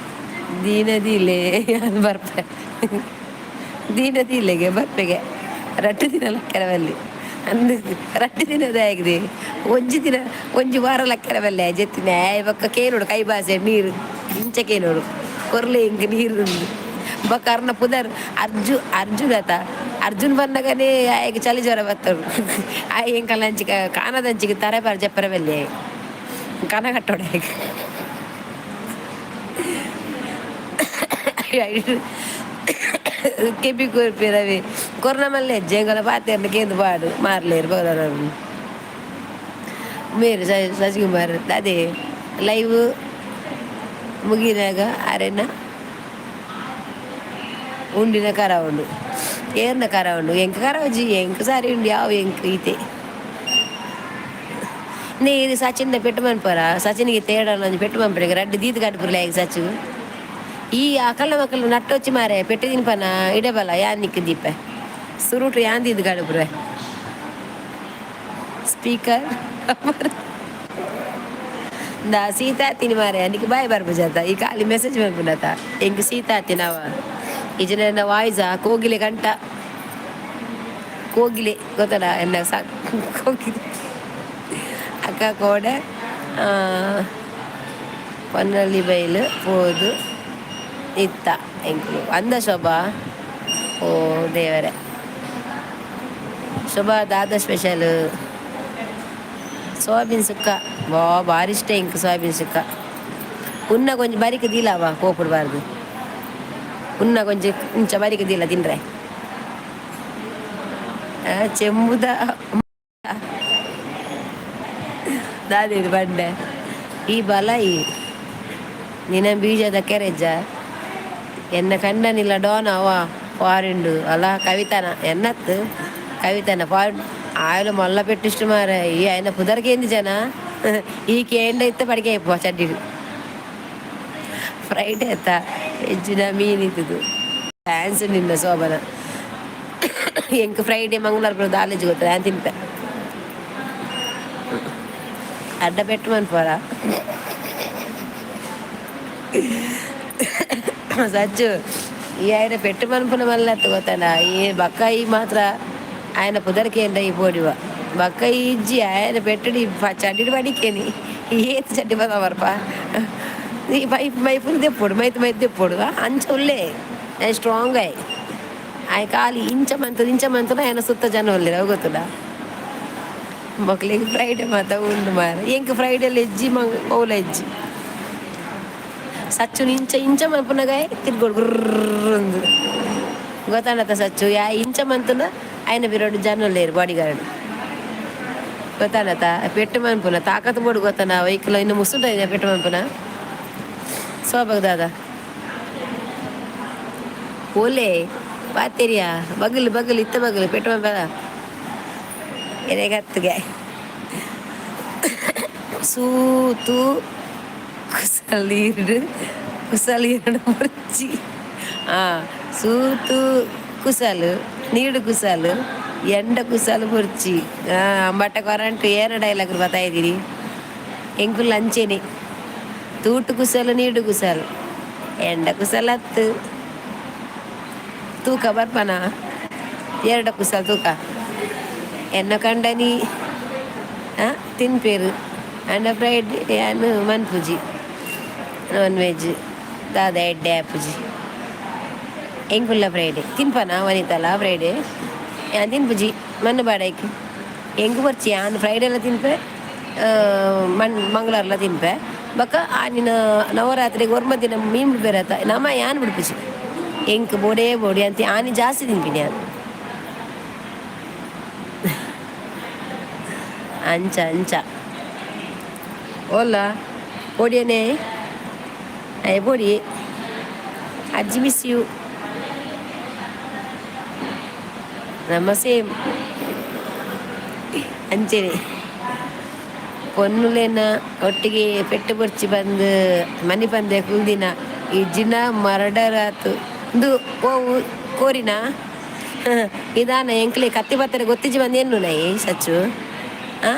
Speaker 1: ದೀನದಿಲೆ ಬರ್ಪೆ ದೀನದಿಲೆಗೆ ಬರ್ಪೆಗೆ ರಡ್ಡ್ ದಿನ ಲಕ್ಕರೆ ಬಲ್ಲಿ ಅಂದ್ ರಡ್ಡ್ ದಿನದ ಆಗಿದೆ. ಒಂಜಿ ದಿನ, ಒಂಜಿ ವಾರ ಲಕ್ಕರೆ ಬಲ್ಲೆ. ಜೆತ್ತಿನ ಬೊಕ್ಕ ಕೇನೋಡು, ಕೈ ಬಾಸೆ ನೀರು ಇಂಚ ಕೇನೋಡು, ಕೊರ್ಲೆ ಇಂಕ್ ನೀರು. ಬೊಕ್ಕ ಅರ್ನ ಪುದರ್ ಅರ್ಜು, ಅರ್ಜುನ್ ಆತ. ಅರ್ಜುನ್ ಬಂದಾಗನೇ ಆಯಗ್ ಚಳಿ ಜ್ವರ ಬತ್ತರು. ಆಯ್ ಎಂಕಲ್ ಅಂಚಿಕ ಕಾನದಂಚಿಗೆ ತರೆ ಬಾರ್ ಜಪ್ಪರೆ ಬಲ್ಲೆ, ಕನ ಕಟ್ಟೋಡೆ. ಕೆಬಿ ಕೊರ್ಪಿರವಿ ಕೊರ್ನ ಮಲ್ಲೆ ಎಂಕಲ ಪಾತೆರ್ನ ಕೇಂದು ಪಾಡು ಮಾರ್ಲೇರು ಬಗಲ ಮೇರು ಶಶಿಕುಮಾರ್. ಅದೇ ಲೈವ್ ಮುಗಿನಾಗ ಅರೆನ ಉಂಡಿನ ಕರ ಉಂಡು, ಏರ್ನ ಕರ ಉಂಡು. ಎಂಕ್ ಕರವಜಿ, ಎಂಕ್ ಸಾರಿ ಉಂಡು. ಯಾವ ಎಂಕ್ ಈತೆ ನೇ ಸಚಿನ್ ಪೆಟ್ಟು ಮನ್ಪರ. ಸಚಿನ್ಗೆ ತೇಡಲ್ಲ, ಒಂಜಿ ಪೆಟ್ಟು ಮನ್ಪರ. ರಡ್ಡ್ ದೀದ್ ಕಟ್ಪುರ್ಲೆ ಆಯ್ಕೆ ಸಚು. ಈ ಅಕಲ್ನ ಮಕ್ಕಳು ನಟ್ಟೊಚ್ಚಿ ಮಾರೆ. ಪೆಟ್ಟು ತಿನ್ಪನ ಇಡಬಲ್ಲ ಯಾನ್ ನಿಕ್ ದೀಪೆ ಸುರುಟು ಯಾನ್ ದೀದ್ ಕಡುಪುರೆ. ಸ್ಪೀಕರ್ ದಾ ಸೀತಾ ತಿನಿ ಮಾರೆ, ನಿಕ್ ಬಾಯ್ ಬರ್ಪು ಜಾತ. ಈ ಖಾಲಿ ಮೆಸೇಜ್ ಮನ್ಪುನತ. ಎಂಕ್ ಸೀತಾ ತಿನವ ಇಜನ ವಾಯ್ಸ ಕೋಗಿಲೆ ಕಂಠ. ಕೋಗಿಲೆ ಗೊತ್ತಡ ಎನ್ನ ಸಾಕ್ ಕೋಗಿಲೆ. ಅಕ್ಕ ಕೋಡೆ ಪೊನ್ನಳ್ಳಿ ಬೈಲು ಪೋದು ಇತ್ತ ಎಂಕುಲು ಅಂದ ಶೋಭಾ. ಓ ದೇವರೇ, ಶೋಭಾ ದಾದ ಸ್ಪೆಷಲ್? ಸೋಯಾಬೀನ್ ಸುಕ್ಕ. ಬಾ ಭಾರಿ ಇಷ್ಟ ಇಂಕ್ ಸೋಯಾಬೀನ್ ಸುಕ್ಕ. ಉನ್ನ ಕೊಂಚ ಬರಿಕ್ ದೀಲಾವ ಕೋಪುಡ್ಬಾರ್ದು. ಉನ್ನ ಕೊಂಚ ಇಂಚ ಬರಿಕ್ ದೀಲ ತಿನ್ರೆ. ಚೆಂಬುದ ದಾದಿದು ಬಂಡೆ ಈ ಬಲ ಈ ನಿನ್ನ ಬೀಜದ ಕೆರೆಜ್ಜ. ಎನ್ನ ಕಂಡನಿಲ್ಲ ಡೋನ ಅವ ಫಾರಿನ್ಡು ಅಲ್ಲ. ಕವಿತಾನ ಎನ್ನತ್ತು ಕವಿತಾನ ಫಾರಿನ್ ಆಯಲು ಮಲ್ಲ ಪೆಟ್ಟಿಷ್ಟು ಮಾರ. ಈ ఆయన ಪುದರ್ಗೆ ಜನ ಈ ಕೇಂಡ ಇತ್ತ ಪಡಿಕೆ అయిపో ಚಡ್ಡಿಡು. ಫ್ರೈಡೆ ಆತ ಹೆಚ್ಚಿನ ಮೀನ್ ಇತ್ತದು ಫ್ಯಾನ್ಸ್ ನಿನ್ನ ಶೋಭನ. ಎಂಕ್ ಫ್ರೈಡೆ ಮಂಗಳವಾರ ದಾಲೇಜ್ ಗೊತ್ತದ ಆನ್ ತಿನ್ಪೆ. ಅಡ್ಡ ಪೆಟ್ಟು ಮನ್ಪೋರ ಸಜ್ಜು. ಈ ఆయన పెట్టు మనుపున మళ్ళీ ಗೊತ್ತನ. ಈ ಬಕ್ಕ ಈ ಮಾತ್ರ ఆయన ಪುದರ್ಕೇಂಡ ಈ ಪೋಡಿವ ಬಕ್ಕ ಇಜ್ಜಿ. ఆయన పెట్టుడి ಚಡ್ಡಿಡು ಪಡಿಕೇನಿ. ಏತ್ ಚಡ್ಡಿ ಬದ ಬರ್ಪ. ಈ ಮೈ ಮೈಪುನ್ ದೆಪ್ಪೊಡು, ಮೈತ್ ಮೈತ್ ದೆಪ್ಪೊಡು. ಅಂಚ ಉಲ್ಲೆ ಸ್ಟ್ರಾಂಗ್ ಆಯ್. ಆಯ್ ಖಾಲಿ ಇಂಚ ಮಂತದ ಇಂಚ ಮಂತದ. ఆయన ಸುತ್ತ ಜನ ಉಲ್ಲೆರ್, ಅವು ಗೊತ್ತುಂಡ ಮಕ್ಳಿಗೆ. ಫ್ರೈಡೆ ಮಾತ ಉಂಡು ಮಾರ. ಎಂಕ್ ಫ್ರೈಡೆ ಎಜ್ಜಿ ಮಂಗ್ ಓಲ ಎಜ್ಜಿ. ಸಚ್ಚು ಇಂಚ ಇಂಚ ಮನ್ಪುನಗ ತಿರ್ಗೋಡು ಗುರ್ರಂದು ಗೊತ್ತಾಂಡತ ಸಚ್ಚು. ಯಾ ಇಂಚ ಮಂತುನ ఆయన ಬಿರೋಡು ಜನ ಉಲ್ಲೇರು ಬಾಡಿ ಗಾರ್ಡ್ ಗೊತ್ತಾನತ. ಪೆಟ್ಟು ಮನ್ಪುನ ತಾಕತ್ ಬೋಡು ಗೊತ್ತನ. ವೆಹಿಕಲ್ ಇನ್ನು ಮುಸುಂಟ ಪೆಟ್ಟು ಮನ್ಪುನ ಸೋಬಗ್ ದಾದ ಓಲೆ ಪಾತೆರಿಯಾ. ಬಗಲು ಬಗಲು ಇತ್ತ ಬಗಲು ಪೆಟ್ಟು ಮನ್ಪದ ಎನೆಗತ್ತಿಗೆ ಸೂತು ಕುಸಲೀರು ಕುಸಲೀರಡು ಮುರ್ಚಿ. ಆ ಸೂತು ಕುಸಲು ನೀಡು ಕುಸಲು ಎಂಡ ಕುಸಲು ಮುರ್ಚಿ. ಅಂಬಟ್ಟ ಕೊರಂಟು ಏನ ಡೈಲಾಗ್ ಬರ್ತಾ ಇದ್ದೀರಿ. ಎಂಕುಲ್ ಅಂಚೆನೆ ತೂಟು ಕುಸಲು ನೀಡು ಕುಸಲು ಎಂಡ ಕುಸಲತ್ತು ತೂಕ ಬರ್ಪನ ಎರಡ ಕುಸಲ್ ತೂಕ. ಎನ್ನ ಕಂಡನಿ ತಿನ್ಪೇರು ಅಂಡ ಫ್ರೈಡ್ ಯಾನು ಮನ್ಪುಜಿ ನಾನ್ ವೆಜ್ ದಾದ ಎಡ್ಡೆ ಆಪುಜಿ. ಎಂಕುಲ್ಲ ಫ್ರೈಡೆ ತಿನ್ಪನ ವನಿತಲ್ಲ ಫ್ರೈಡೆ ಯಾನ್ ತಿನ್ಪುಜಿ ಮಣ್ಣು ಬಾಡೈಕ್ ಎಂಕ್ ಬರ್ಚಿ. ಯಾನ್ ಫ್ರೈಡೆ ಎಲ್ಲ ತಿನ್ಪೆ, ಮಣ್ ಮಂಗಳವಾರಲ ತಿನ್ಪೆ. ಬೊಕ್ಕ ಆನಿನ ನವರಾತ್ರಿಗೆ ಒರ್ಮ ದಿನ ಮೀನ್ ಬಿಡ್ಬೇರತ ನಮ್ಮ. ಯಾನ್ ಬಿಡ್ಪುಜಿ, ಎಂಕ್ ಬೋಡೇ ಬೋಡಿ ಅಂತ ಆನಿ ಜಾಸ್ತಿ ತಿನ್ಪಿನಿ ಯಾನ್. ಅಂಚ ಅಂಚ ಓಲ್ಲ ಪೊಡಿಯನೇ ಅಯ್ಯ ಪೊಡಿ ಅಜ್ಜಿ ಮಿಸ್ you. ನಮ್ಮ ಸೇಮ್ ಅಂಚೆನೆ ಪೊನ್ನುಲೆನ ಒಟ್ಟಿಗೆ ಪೆಟ್ಟು ಬೊರ್ಚಿ ಬಂದು ಮನಿ ಪಂದೆ ಕುಲ್ದಿನ ಇಜ್ಜಿನ ಮರ್ಡರ್ ಆತು. ಇಂದು ಓವು ಕೋರಿನ ಇದಾನ ಎಂಕ್ಲೆ ಕತ್ತಿ ಬತ್ತರೆ ಗೊತ್ತಿಜ್ಜಿ ಬಂದು ನೈ ಸಚ್ಚು. ಆ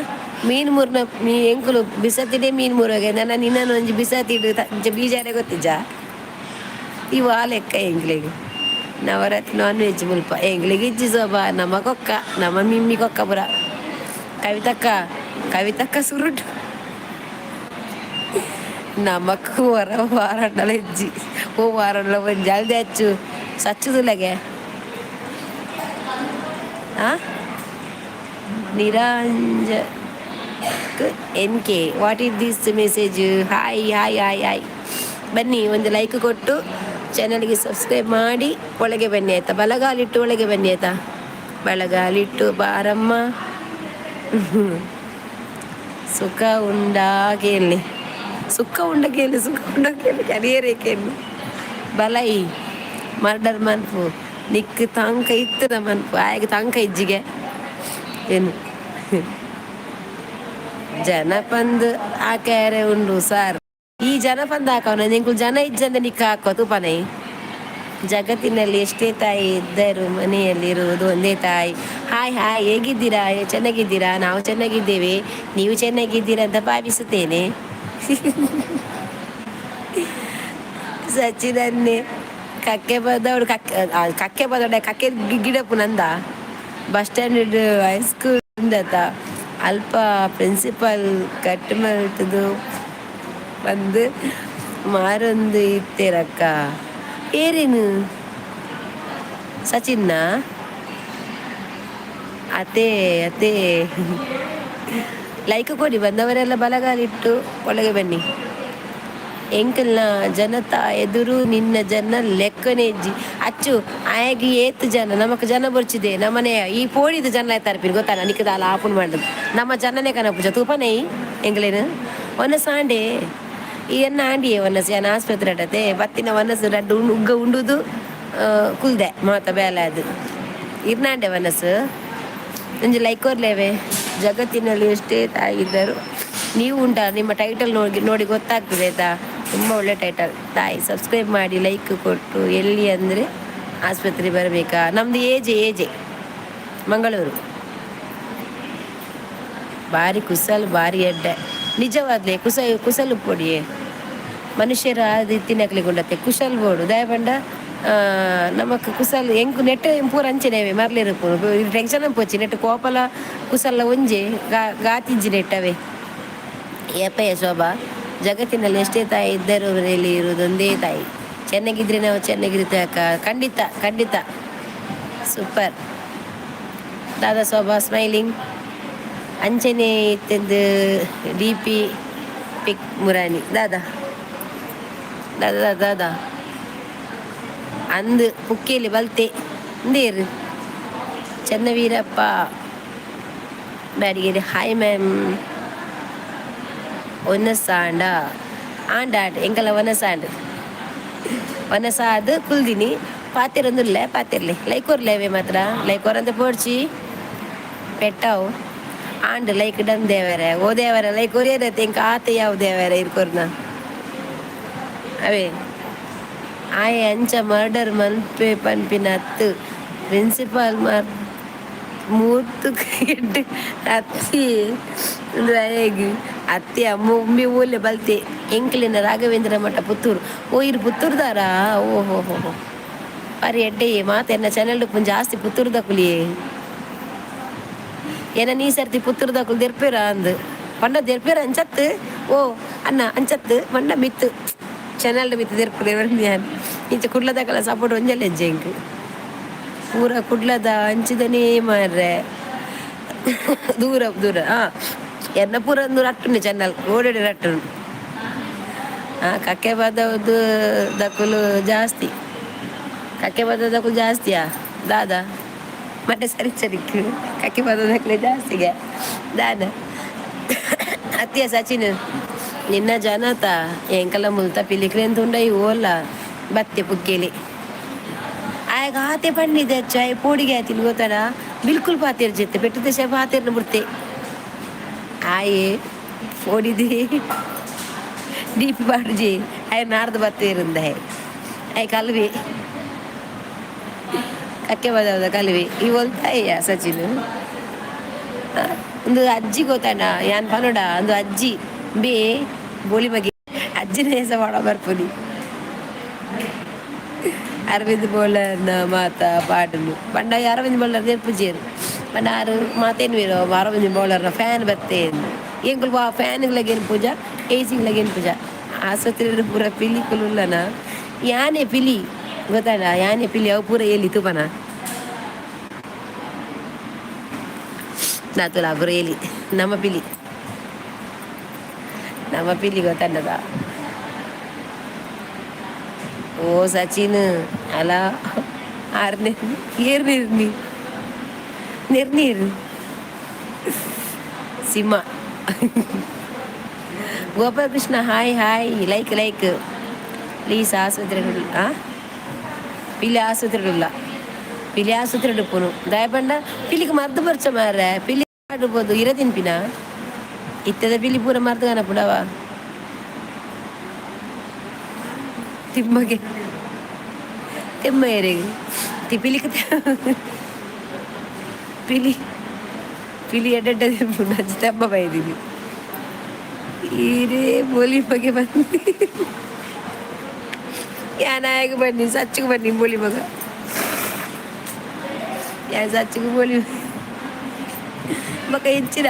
Speaker 1: ಮೀನು ಮೂರ್ನ ಮೀ ಎಂಕುಲು ಬಿಸತ್ತಿಡೆ ಮೀನು ಮೂರೋಗೆ ನನ್ನ ನಿನ್ನನ್ನು ಒಂಜಿ ಬಿಸತ್ತಿಡು ಅಂಚ ಬೀಜಾರೆ ಗೊತ್ತಿಜ್ಜ. ಈ ವಾ ಲೆಕ್ಕ ಎಂಕ್ಲೆಗ್ ನವರಾತ್ರಿ ನಾನ್ ವೆಜ್ ಮುಲ್ಪ ಎಂಕ್ಲೆಗ್ ಇಜ್ಜಿ ಸೋಬಾ. ನಮ್ಮ ಕೊಕ್ಕ, ನಮ್ಮ ಮಿಮ್ಮಿ ಕೊಕ್ಕ ಪುರ. ಕವಿತಕ್ಕ, ಕವಿತಕ್ಕ ಸುರುಟು ನಮಕ್ ಒರ ವಾರಂಡಲ ಇಜ್ಜಿ. ಓ ವಾರಂಡಲ ಒಂಜಿ ಅಲ್ದೆ ಅಚ್ಚು ಸಚ್ಚುದುಲಗೆ. ಆ ನಿರಂಜ N K, what is this message? Hi, hi, hi, hi. ಬನ್ನಿ, ಒಂದು ಲೈಕ್ ಕೊಟ್ಟು ಚಾನಲ್ಗೆ ಸಬ್ಸ್ಕ್ರೈಬ್ ಮಾಡಿ ಒಳಗೆ ಬನ್ನಿ, ಆಯ್ತಾ? ಬಲಗಾಲಿಟ್ಟು ಒಳಗೆ ಬನ್ನಿ, ಆಯ್ತಾ? ಬಲಗಾಲಿಟ್ಟು ಬಾರಮ್ಮ. ಸುಖ ಉಂಡಾ ಕೇಳಿ, ಸುಖ ಉಂಡ ಕೇಳಿ, ಸುಖ ಉಂಡ ಕೇಳಿ, ಕರಿಯರೇ ಕೇಳಿ. ಬಲೈ ಮರ್ಡರ್ ಮನ್ಪು ನಿಕ್ ತಂಕ ಇತ್ತದ ಮನ್ಪು ಆಯ್ಗೆ ತಂಕ ಇಜ್ಜಿಗೆ ಏನು ಜನಪಂದ್ ಆಕ್ಯಾರೆ ಉಂಡು ಸರ್. ಈ ಜನಪಂದ್ ಹಾಕವನ ನಿಂಕುಲು ಜನ ಇಜ್ಜಂದೆ ನಿಕ್ಕ ಹಾಕುವ ತೂಪನೈ. ಜಗತ್ತಿನಲ್ಲಿ ಎಷ್ಟೇ ತಾಯಿ ಇದ್ದರು ಮನೆಯಲ್ಲಿ ಇರುವುದು ಒಂದೇ ತಾಯಿ. ಹಾಯ್ ಹಾಯ್, ಹೇಗಿದ್ದೀರಾ? ಚೆನ್ನಾಗಿದ್ದೀರಾ? ನಾವು ಚೆನ್ನಾಗಿದ್ದೇವೆ. ನೀವು ಚೆನ್ನಾಗಿದ್ದೀರಾ ಅಂತ ಭಾವಿಸುತ್ತೇನೆ. ಸಚಿನನ್ನೇ ಕಕ್ಕೆ ಬದವಡು ಕಕ್ಕೆ ಕಕ್ಕೆ ಬದವಡೆ ಕಕ್ಕೆ ಗಿಡಪ್ಪು ನಂದ. ಬಸ್ ಸ್ಟ್ಯಾಂಡ್ ಹೈಸ್ಕೂಲ್ ಅಲ್ಪ ಪ್ರಿನ್ಸಿಪಾಲ್ ಕಟ್ ಮಲ್ತದು ಬಂದು ಮಾರೊಂದು ಇತ್ತೇರಕ್ಕ. ಏರೇನು ಸಚಿನ್ನ ಅದೇ ಅದೇ. ಲೈಕ್ ಕೊಡಿ ಬಂದವರೆಲ್ಲ. ಬಲಗಾಲಿಟ್ಟು ಒಳಗೆ ಬನ್ನಿ. ಎಂಕಲ್ನ ಜನತಾ ಎದುರು ನಿನ್ನ ಜನ ಲೆಕ್ಕನೆ ಇಜ್ಜಿ ಅಚ್ಚು. ಆಯಗ್ ಏತ್ ಜನ ನಮಕ್ ಜನ ಬರ್ಚಿದೆ. ನಮ್ಮನೆ ಈ ಪೋಡಿದ ಜನ ಆಯ್ತಾರೆ ಗೊತ್ತಾ? ನಿಕ್ಕದಾಲ ಆಪುನ್ ಮಾಡುದು ನಮ್ಮ ಜನನೇ ಕನಪುಜ ತೂಪನೇ. ಎಂಗ್ಲೇನು ಒನ್ನ ಸಾಂಡೆ ಈ ಎನ್ನ ಆಂಡಿಯೇ ಒನ್ನಸ್ ಏನ ಆಸ್ಪತ್ರೆ ಅಡತೆ ಬತ್ತಿನ ಒನಸ್ ರಡ್ಡು ಉಗ್ಗ ಉಂಡುದು ಕುಲ್ದೆ ಮಾತ ಬೇಲೆ ಅದು ಇರ್ನಾಂಡೆ ಒನಸ್. ಒಂಜಿ ಲೈಕ್ ಕೊರ್ಲೇವೆ. ಜಗತ್ತಿನಲ್ಲಿ ಎಷ್ಟೇ ತಾಯಿ ಇದ್ದರು ನೀವು ಉಂಟಾ? ನಿಮ್ಮ ಟೈಟಲ್ ನೋಡಿ ನೋಡಿ ಗೊತ್ತಾಗ್ತದೆ, ಆಯ್ತಾ? ತುಂಬ ಒಳ್ಳೆ ಟೈಟಲ್. ತಾಯಿ ಸಬ್ಸ್ಕ್ರೈಬ್ ಮಾಡಿ ಲೈಕ್ ಕೊಟ್ಟು. ಎಲ್ಲಿ ಅಂದರೆ ಆಸ್ಪತ್ರೆ ಬರಬೇಕಾ? ನಮ್ಮದು ಏಜೆ, ಏಜೆ, ಮಂಗಳೂರು. ಬಾರಿ ಕುಸಲ್, ಬಾರಿ ಎಡ್ಡೆ. ನಿಜವಾದ್ಲೆ ಕುಸ ಕುಸಲು ಪೊಡಿಯೇ ಮನುಷ್ಯರ ತಿನ್ನಕ್ಲಿಗೆ ಉಂಡತ್ತೆ ಕುಶಲ್ ಬೋಡು. ದಯಪಂಡ ನಮಕ್ ಕುಸಲ್ ಎಂಕ್ ನೆಟ್ ಪೂರ ಅಂಚೆನೆ ಮರ್ಲಿರು. ಟೆನ್ಷನ್ ಪೋಚಿ ನೆಟ್ ಕೋಪಲ ಕುಸಲ್ಲ ಒಂಜೆ ಗಾತಿಜ್ಜಿ ನೆಟ್ಟವೆ. ಏಪಯ್ಯ ಶೋಭಾ. ಜಗತ್ತಿನಲ್ಲಿ ಎಷ್ಟೇ ತಾಯಿ ಇದ್ದರೂ ಮನೆಯಲ್ಲಿ ಇರುವುದೊಂದೇ ತಾಯಿ. ಚೆನ್ನಾಗಿದ್ರೆ ನಾವು ಚೆನ್ನಾಗಿರುತ್ತೆ ಅಕ್ಕ. ಖಂಡಿತ, ಖಂಡಿತ. ಸೂಪರ್ ದಾದಾ ಶೋಭಾ ಸ್ಮೈಲಿಂಗ್. ಅಂಚನೆ ಇತ್ತೆಂದು ಡಿ ಪಿ ಪಿಕ್ ಮುರಾನಿ. ದಾದಾ ದಾದಾ ದಾದಾ ಅಂದು ಪುಕ್ಕೇಲಿ ಬಲ್ತೆ ಇಂದೇರು. Channaveerappa Byadigere, hi ma'am. ಒನಸಾಂಡ ಆಂಡ ಆಂಡ್ ಎಂಕಲ ಒನಸಾಂಡ್ ಒನಸಾದ್ ಕುಲ್ದಿನಿ. ಪಾತೆರೊಂದುಲ್ಲೆ, ಪಾತೆರ್ಲೆ. ಲೈಕ್ ಕೊರ್ಲೇವೆ ಮಾತ್ರ. ಲೈಕ್ ಕೊರಂತ ಪೋಡ್ಚಿ ಪೆಟ್ಟಾವು. ಆಂಡ್ ಲೈಕ್ ಡನ್ ದೇವರೆ. ಓ ದೇವರೆ, ಲೈಕ್ ಕೊರಿಯರತ್ತೆ. ಎಂಕ ಆತ ಯಾವ ದೇವರೆ ಇರ್ಕೊರ್ನ ಅವೇ. ಆಯೆ ಅಂಚ ಮರ್ಡರ್ ಮನ್ಪೆ ಪನ್ಪಿನ ಅತ್ತು ಪ್ರಿನ್ಸಿಪಾಲ್ ಮಾರ್ ಮೂರ್ತು ಅತ್ತಿ ಅಂದ್ರೆ ಅತ್ತಿ ಅಮ್ಮ ಉಮ್ಮಿ ಊಲೆ ಬಲ್ತೆ. ಎಂಕ್ಲಿನ ರಾಘವೇಂದ್ರ ಮಠ ಪುತ್ತೂರು. ಓ, ಇರು ಪುತ್ತೂರ್ದಾರಾ? ಓ ಹೋ ಹೋ ಹೋ, ಬಾರಿ ಎಡ್ಡೆ ಮಾತ. ಎನ್ನ ಚಾನೆಲ್ ಜಾಸ್ತಿ ಪುತ್ತೂರ್ದ ಕುಲಿಯೇ. ಏನ ನೀ ಸರ್ತಿ ಪುತ್ತೂರ್ದಕುಲು ದೆರ್ಪೇರ ಅಂದು ಪಂಡ ದೆರ್ಪೇರ ಅಂಚತ್ತು. ಓ ಅನ್ನ ಅಂಚತ್ತು ಪಂಡ ಮಿತ್ತು ಚಾನೆಲ್ ಮಿತ್ತು ದೆರ್ಪುದೆ. ಇಂಚ ಕುಡ್ಲದಕಲ ಸಪೋರ್ಟ್ ಒಂಜಲ್ಲ ಎಂಕ್ ಪೂರ ಕುಡ್ಲದ ಅಂಚಿದನೇ ಮಾರ್ರೆ. ದೂರ ದೂರ. ಹಾಂ, ಎನ್ನ ಪೂರ ಒಂದು ರಟ್ಟುಂಡು ಚಾನಲ್ ಓಡೋಡಿ ರಟ್ಟುಂಡು. ಹಾಂ, ಕಕ್ಕೆ ಬದವುದು ದಕುಲು ಜಾಸ್ತಿ. ಕಕ್ಕೆ ಬದ ದಕುಲು ಜಾಸ್ತಿಯಾ ದಾದಾ? ಮತ್ತೆ ಸರಿ ಸರಿಕ್ ಕಕ್ಕೆ ಬದ ದಕ್ಲೆ ಜಾಸ್ತಿಗೆ ದಾದ ಅತ್ತಿಯ ಸಚಿನ್ ನಿನ್ನ ಜನತ ಎಂಕಲ ಮುಲ್ತ ಪಿಲಿಕ್ರೆಂತ ಉಂಡ ಓಲ ಬತ್ತೆ ಪುಕ್ಕೇಲಿ. ಆಯಗ ಆತೆ ಪಣ್ಣಿದೆ ಚಾಯ್ ಪೋಡಿಗೆ ಆಯ್ತಿನ ಗೊತ್ತಡ. ಬಿಲ್ಕುಲ್ ಪಾತೇರ್ ಜೊತೆ ಪೆಟ್ಟು ದೇಶ ಪಾತೇರ್ನ ಬಿಡ್ತೆ. ಆಯೆ ಪೋಡಿದೆ ಡಿ ಪಿ ಬಾಡುಜಿ. ಆಯ್ ನಾರ್ದು ಬತ್ತೇರುಂದ. ಆಯ್ ಕಲ್ವಿ ಕಕ್ಕೆ ಬದವದ ಕಲ್ವಿ ಈ ಒಲ್ತಾಯ್ಯ ಸಚಿನ್. ಒಂದು ಅಜ್ಜಿ ಗೊತ್ತಾಡ ಯಾನ್ ಪನೋಡ ಒಂದು ಅಜ್ಜಿ ಬೇ ಬೋಲಿ ಬಗ್ಗೆ ಅಜ್ಜಿನ ಹೆಸ ಮಾಡ ಬರ್ಪುನಿ. ಅರವಿಂದ್ ಬೋಳರ್ನ ಮಾತ ಪಾಡುನು ಪಂಡ ಅರವಿಂದ್ ಬೋಳರ್ ನೆರ್ಪುಜೇರು ಪಂಡ ಆರು ಮಾತೇನು ಅರವಿಂದ್ ಬೋಳರ್ನ ಫ್ಯಾನ್ ಬತ್ತೆ ಎಂಕುಲು ವಾ ಫ್ಯಾನ್ಗ್ಲಗೇನು ಪೂಜಾ ಏಸಿಗ್ಲಗೇನು ಪೂಜಾ ಆಸ್ಪತ್ರೆ ಪೂರ ಪಿಲಿ ಕುಲ್ಲುಲ್ಲನ ಯಾನೆ ಪಿಲಿ ಗೊತ್ತಾಡ ಯಾನೆ ಪಿಲಿ ಅವು ಪೂರ ಎಲ್ಲಿ ತೂಪನ ನಾತುಲ ಪೂರ ಎಲಿ ನಮ್ಮ ಪಿಲಿ ನಮ್ಮ ಪಿಲಿ ಗೊತ್ತಂಡದ. ಓ ಸಚಿನ್ ಅಲ ಆರ್ನೆ ಏರ್ ನಿರ್ನಿ ನಿರ್ನೀರು ಸಿಂಹ. Gopalakrishna hi hi like like please. ಆಸ್ಪತ್ರೆ ಪಿಲಿ ಆಸ್ಪತ್ರೆ ಪಿಲಿ ಆಸ್ಪತ್ರೆ ಉಪ್ಪುನು ದಾಯಪಂಡ ಪಿಲಿಗೆ ಮರ್ದು ಬರ್ಚ ಮಾರ್ರೆ ಪಿಲಿ ಆಡಿರ್ಬೋದು ಇರ ತಿನ್ಪಿನ ಇತ್ತದ ಪಿಲಿ ಪೂರ ಮರ್ದು ಕಾನಪುಡವ ತಿಮ್ಮಗೆ ತಿಮ್ಮ ಏರಿಗೆ ತಿ ಪಿಲಿಕ್ ಪಿಲಿ ಪಿಲಿ ಎಡ್ಡೆಡ್ಡ ತಿನ್ಪುಂಡು ಅಂಚ ತೆಮ್ಮ ಬೈದಿನಿ ಈರೇ ಬೋಲಿ ಬಗ್ಗೆ ಬಂದು ಯಾನಾಯಗ ಬನ್ನಿ ಸಚ್ಚಿಗೆ ಬನ್ನಿ ಬೋಲಿ ಮಗ ಯಾನ್ ಸಚ್ಚಿಗೆ ಬೋಲಿ ಬೊಕ ಎಂಚಿನ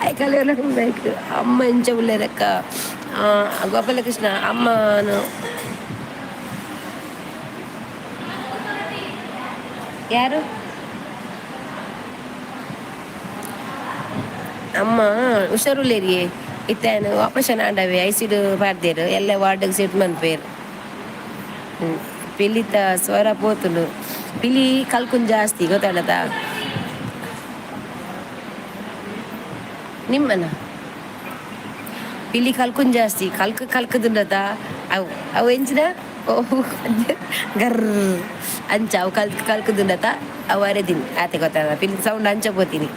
Speaker 1: ಐಕಲೆ ಬೈಕ್ ಅಮ್ಮ ಎಂಚ ಉಲ್ಲೆರಕ್ಕ ಗೋಪಾಲಕೃಷ್ಣ ಅಮ್ಮನು ಯಾರು ಅಮ್ಮ ಹುಷಾರುಲ್ಲೇರಿಯೇ ಇತ್ತೆ ಆಪರೇಷನ್ ಆಂಡವೆ ಐಸಿಡ್ ಪಾಡ್ದೇರು ಎಲ್ಲ ವಾರ್ಡ್ಗೆ ಸೆಟ್ ಮನ್ಪೇರು. ಪಿಲಿತ ಸ್ವರ ಪೋತುಂಡು ಪಿಲಿ ಕಲ್ಕುನ್ ಜಾಸ್ತಿ ಗೊತ್ತಾಡತ ನಿಮ್ಮನ ಪಿಲಿ ಕಲ್ಕುನ್ ಜಾಸ್ತಿ ಕಲ್ಕ ಕಲ್ಕದುಂಡತ ಅವು ಅವು ಎಂಚಿನ ಓ ಗರ್ ಅಂಚ ಅವು ಕಲ್ಕ್ ಕಲ್ಕದುಂಡತ ಅವು ಅರೆದಿನಿ ಆತೆ ಗೊತ್ತಾದ ಪಿಲಿ ಸೌಂಡ್ ಅಂಚ ಪೋತೀನಿ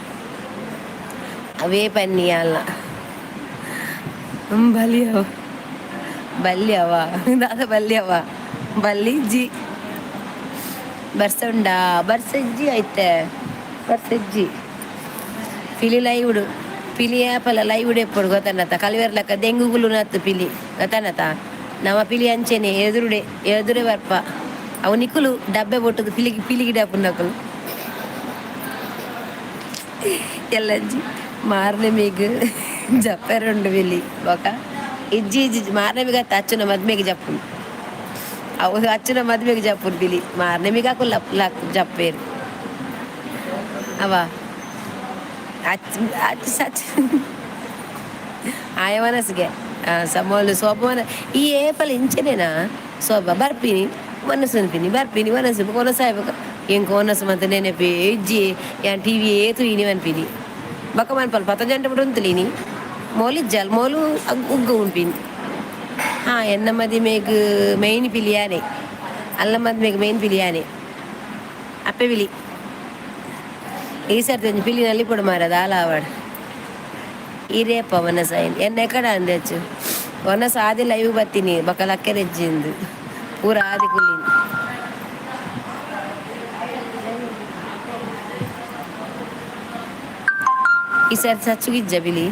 Speaker 1: ಅವೇ ಪನ್ನಿ ಅಲ್ಲ ಬಲಿ ಅವ ಬಲ್ಲಿ ಅವ ದಾದ ಬಲ್ಲಿ ಅವ ಬಲ್ಲಿ ಜಿ ಬರ್ಸ ಉಂಡಾ ಬರ್ಸಜ್ಜಿ ಐತೆ ಬರ್ಸಜ್ಜಿ ಪಿಲಿ ಲೈವುಡು ಪಿಲಿ ಆಪಲ ಲೈವುಡು ಎಪ್ಪಡು ಗೊತ್ತನ್ನತ್ತ ಕಲಿವೆರ್ಲಕ್ಕ ದೆಂಗುಗುಲು ನತ್ತು ಪಿಲಿ ಗೊತ್ತನ್ನತ್ತ ನಮ್ಮ ಪಿಲಿ ಅಂಚೆನೆ ಎದುರುಡೆ ಎದುರೆ ಬರ್ಪ ಅವು ನಿಕ್ಕುಲು ಡಬ್ಬೆ ಬೊಟ್ಟದು ಪಿಲಿಗಿ ಪಿಲಿಗಿ ಡಬ್ಬುನಕುಲು ಎಲ್ಲಂಜಿ ಮಾರನೇ ಮೇಗ್ ಜಪ್ಪೆರುಂಡು ಪಿಲಿ ಬೊಕ ಇಜ್ಜಿ ಇಜ್ಜಿ ಮಾರನೇ ಮೇಗ್ ಅತ್ತ ಅಚ್ಚುನ ಮದ್ಮೆಗೆ ಜಪ್ಪುನು ಅವು ಅಚ್ಚುನ ಮದ್ಮೆಗೆ ಜಪ್ಪುನು ಪಿಲಿ ಮಾರನೇ ಮೇಗ್ ಅಕುಲು ಲಕ್ ಜಪ್ಪೇರು ಅವ ಅಚ್ಚ ಅಚ್ಚ ಸಚ್ ಆಯ ಮನಸ್ಸಿಗೆ ಸಮೋಲು ಸೋಪ ಈ ಏಪಲ್ ಇಂಚನೇನಾ ಸೋಪ ಬರ್ಪಿನಿ ಮನಸ್ಸು ಅನ್ಪಿನಿ ಬರ್ಪಿನಿ ಮನಸ್ಸು ಕೊನಸಾಯ್ಬೇಕು ಎಂಕ್ ಒನಸು ಮಂತ ನೆನಪಿ ಇಜ್ಜಿ ಯಾನ್ ಟಿವಿ ಏತು ಇನಿ ಅನ್ಪಿನಿ ಬೊಕ ಮನ್ಪಲ್ ಪತ್ತ ಜಂಟೆ ಬಿಡು ಉಂತುಲಿನಿ ಮೋಲಿಜ್ಜಲ್ ಮೋಲು ಉಗ್ಗ ಉಂಪಿನಿ. ಹಾ ಎನ್ನ ಮದಿಮೆಗ್ ಮೈನ್ ಪಿಲಿಯಾನೆ ಅಲ್ಲ ಮದ್ಮೆಗ್ ಮೈನ್ ಪಿಲಿಯಾನೆ ಅಪ್ಪೆ ಪಿಲಿ ಈ ಸರ್ತಿ ಒಂಜಿ ಪಿಲಿ ನಲ್ಲಿಪೊಡು ಮಾರ್ರೆ ದಾಲ ಆವಡ್ ಇರೇಪ ಒನಸ ಎನ್ನ ಎಕಡ ಅಂದೆಚ್ಚು ಒನಸ ಆದಿ ಲೈವ್ ಬತ್ತೀನಿ ಬೊಕ ಲಕ್ಕೆರೆಜ್ಜಿಂದು ಪೂರ ಆದಿ ಕುಲ್ಲಿನಿ. ಈ ಸರ್ತಿ ಸಚ್ಚುಗಿಜ್ಜ ಪಿಲಿ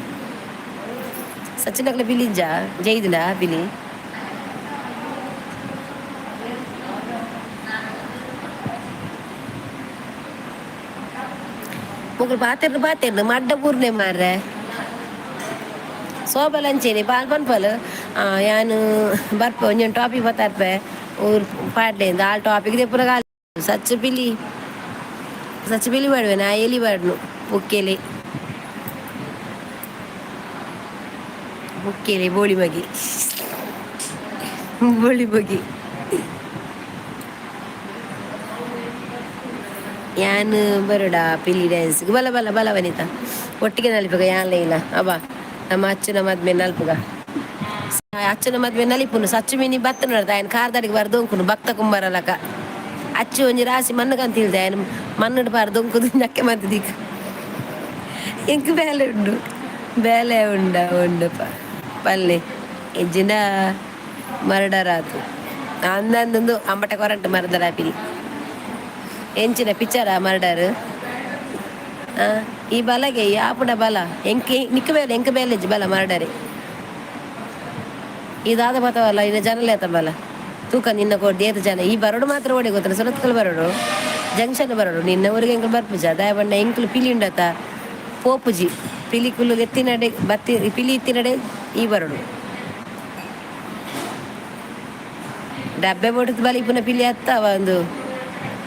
Speaker 1: ಸಚ್ಚಿನಕ್ಲೆ ಪಿಲಿ ಇಜ್ಜ ಜೈದುಂಡ ಪಿಲಿ ಮೊಕುಲು ಪಾತೆರ್ನ ಪಾತೆರ್ನ ಮಡ್ಡ ಪೂರ್ಣೆ ಮಾರ್ರೆ ಸೋಬಲ್ ಅಂಚೆನೆ ಪಾಲ್ ಪನ್ಪಲ್ ಯಾನ್ ಬರ್ಪೆ ಒಂಜೊಂದು ಟಾಪಿಕ್ ಬತ್ತಾರ್ಪೆ ಊರು ಪಾಡ್ಲೆ ಆಲ್ ಟಾಪಿಕ್ ದೆಪ್ಪುನ ಕಾಲ್ ಸಚ್ಚ ಪಿಲಿ ಸಚ್ಚ ಪಿಲಿ ಪಾಡುವೆ ನಾ ಎಲಿ ಪಾಡ್ನು ಪುಕ್ಕೆಲೆ ಪುಕ್ಕೆಲೆ ಬೋಳಿ ಮಗಿ ಬೋಳಿ ಮಗಿ ಯಾನ್ ಬರೋಡ ಪಿಲಿ ಡ್ಯಾನ್ಸ್ ಬಲ ಬಲ ಬಲ ವನಿತಾ ಒಟ್ಟಿಗೆ ನಲಿಪುಗ ಯಾನ್ ಇಲ್ಲ ಅಬ್ಬಾ ನಮ್ಮ ಅಚ್ಚನ ಮದ್ಮೆ ನಲ್ಪುಗ ಅಚ್ಚನ ಮದ್ಮೆ ನಲಿಪುನು ಸಚ್ಚು ಮೀನಿ ಬತ್ತ ನೋಡ್ದ ఆయన ಕಾರ್ದಡಿಗೆ ಬರ ದೊಂಕುನು ಭಕ್ತ ಕುಂಬಾರಲಕ ಅಚ್ಚು ಒಂಜಿ ರಾಶಿ ಮಣ್ಣು ಕಂತ ఆయన ಮಣ್ಣುಡು ಪಾರ ದೊಂಕುದು ನಕ್ಕೆ ಮಂತದೀಕ ಎಂಕ್ ಬೇಲೆ ಉಂಡು ಬೇಲೆ ಉಂಡ ಉಂಡು ಪಲ್ಲೆ ಎಜ್ಜಿನ ಮರಡರಾತು ಅಂದಂದು ಅಂಬಟ ಕೊರಂಟು ಮರದರಾಪಿನಿ ಎಂಚಿನ ಪಿಕ್ಚರ ಮರ್ಡರ್ ಈ ಬಲಗೆ ಈ ಆಪುಡ ಬಲ ಎಂಕ್ ನಿಕ್ಕ ಬೇಲೆ ಎಂಕ್ ಬೇಲೆಜ್ಜಿ ಬಲ ಮರ್ಡರೆ ಈ ದಾದ ಬತ್ತವಲ್ಲ ಇನ್ನ ಜನಲೇತ ಬಲ. ತೂಕ ನಿನ್ನ ಕೊಡ್ದು ಏತ್ ಜನ ಈ ಬರೋಡು ಮಾತ್ರ ಓಡೆ ಗೊತ್ತಲ್ಲ. ಸುರತ್ಕಲ್ ಬರೋಡು, ಜಂಕ್ಷನ್ ಬರೋಡು. ನಿನ್ನ ಊರಿಗೆ ಎಂಕಲ್ ಬರ್ಪುಜ. ದಾಯ ಬಣ್ಣ ಎಂಕುಲು ಪಿಲಿ ಉಂಡತ ಪೋಪುಜಿ. ಪಿಲಿ ಕುಲ್ಲು ಎತ್ತಿನಡೆ ಬತ್ತಿ, ಪಿಲಿ ಇತ್ತಿನಡೆ ಈ ಬರೋಡು. ಡಬ್ಬೆ ಬೋಟದ ಬಲಿಪುನ ಪಿಲಿ ಅತ್ತವ ಒಂದು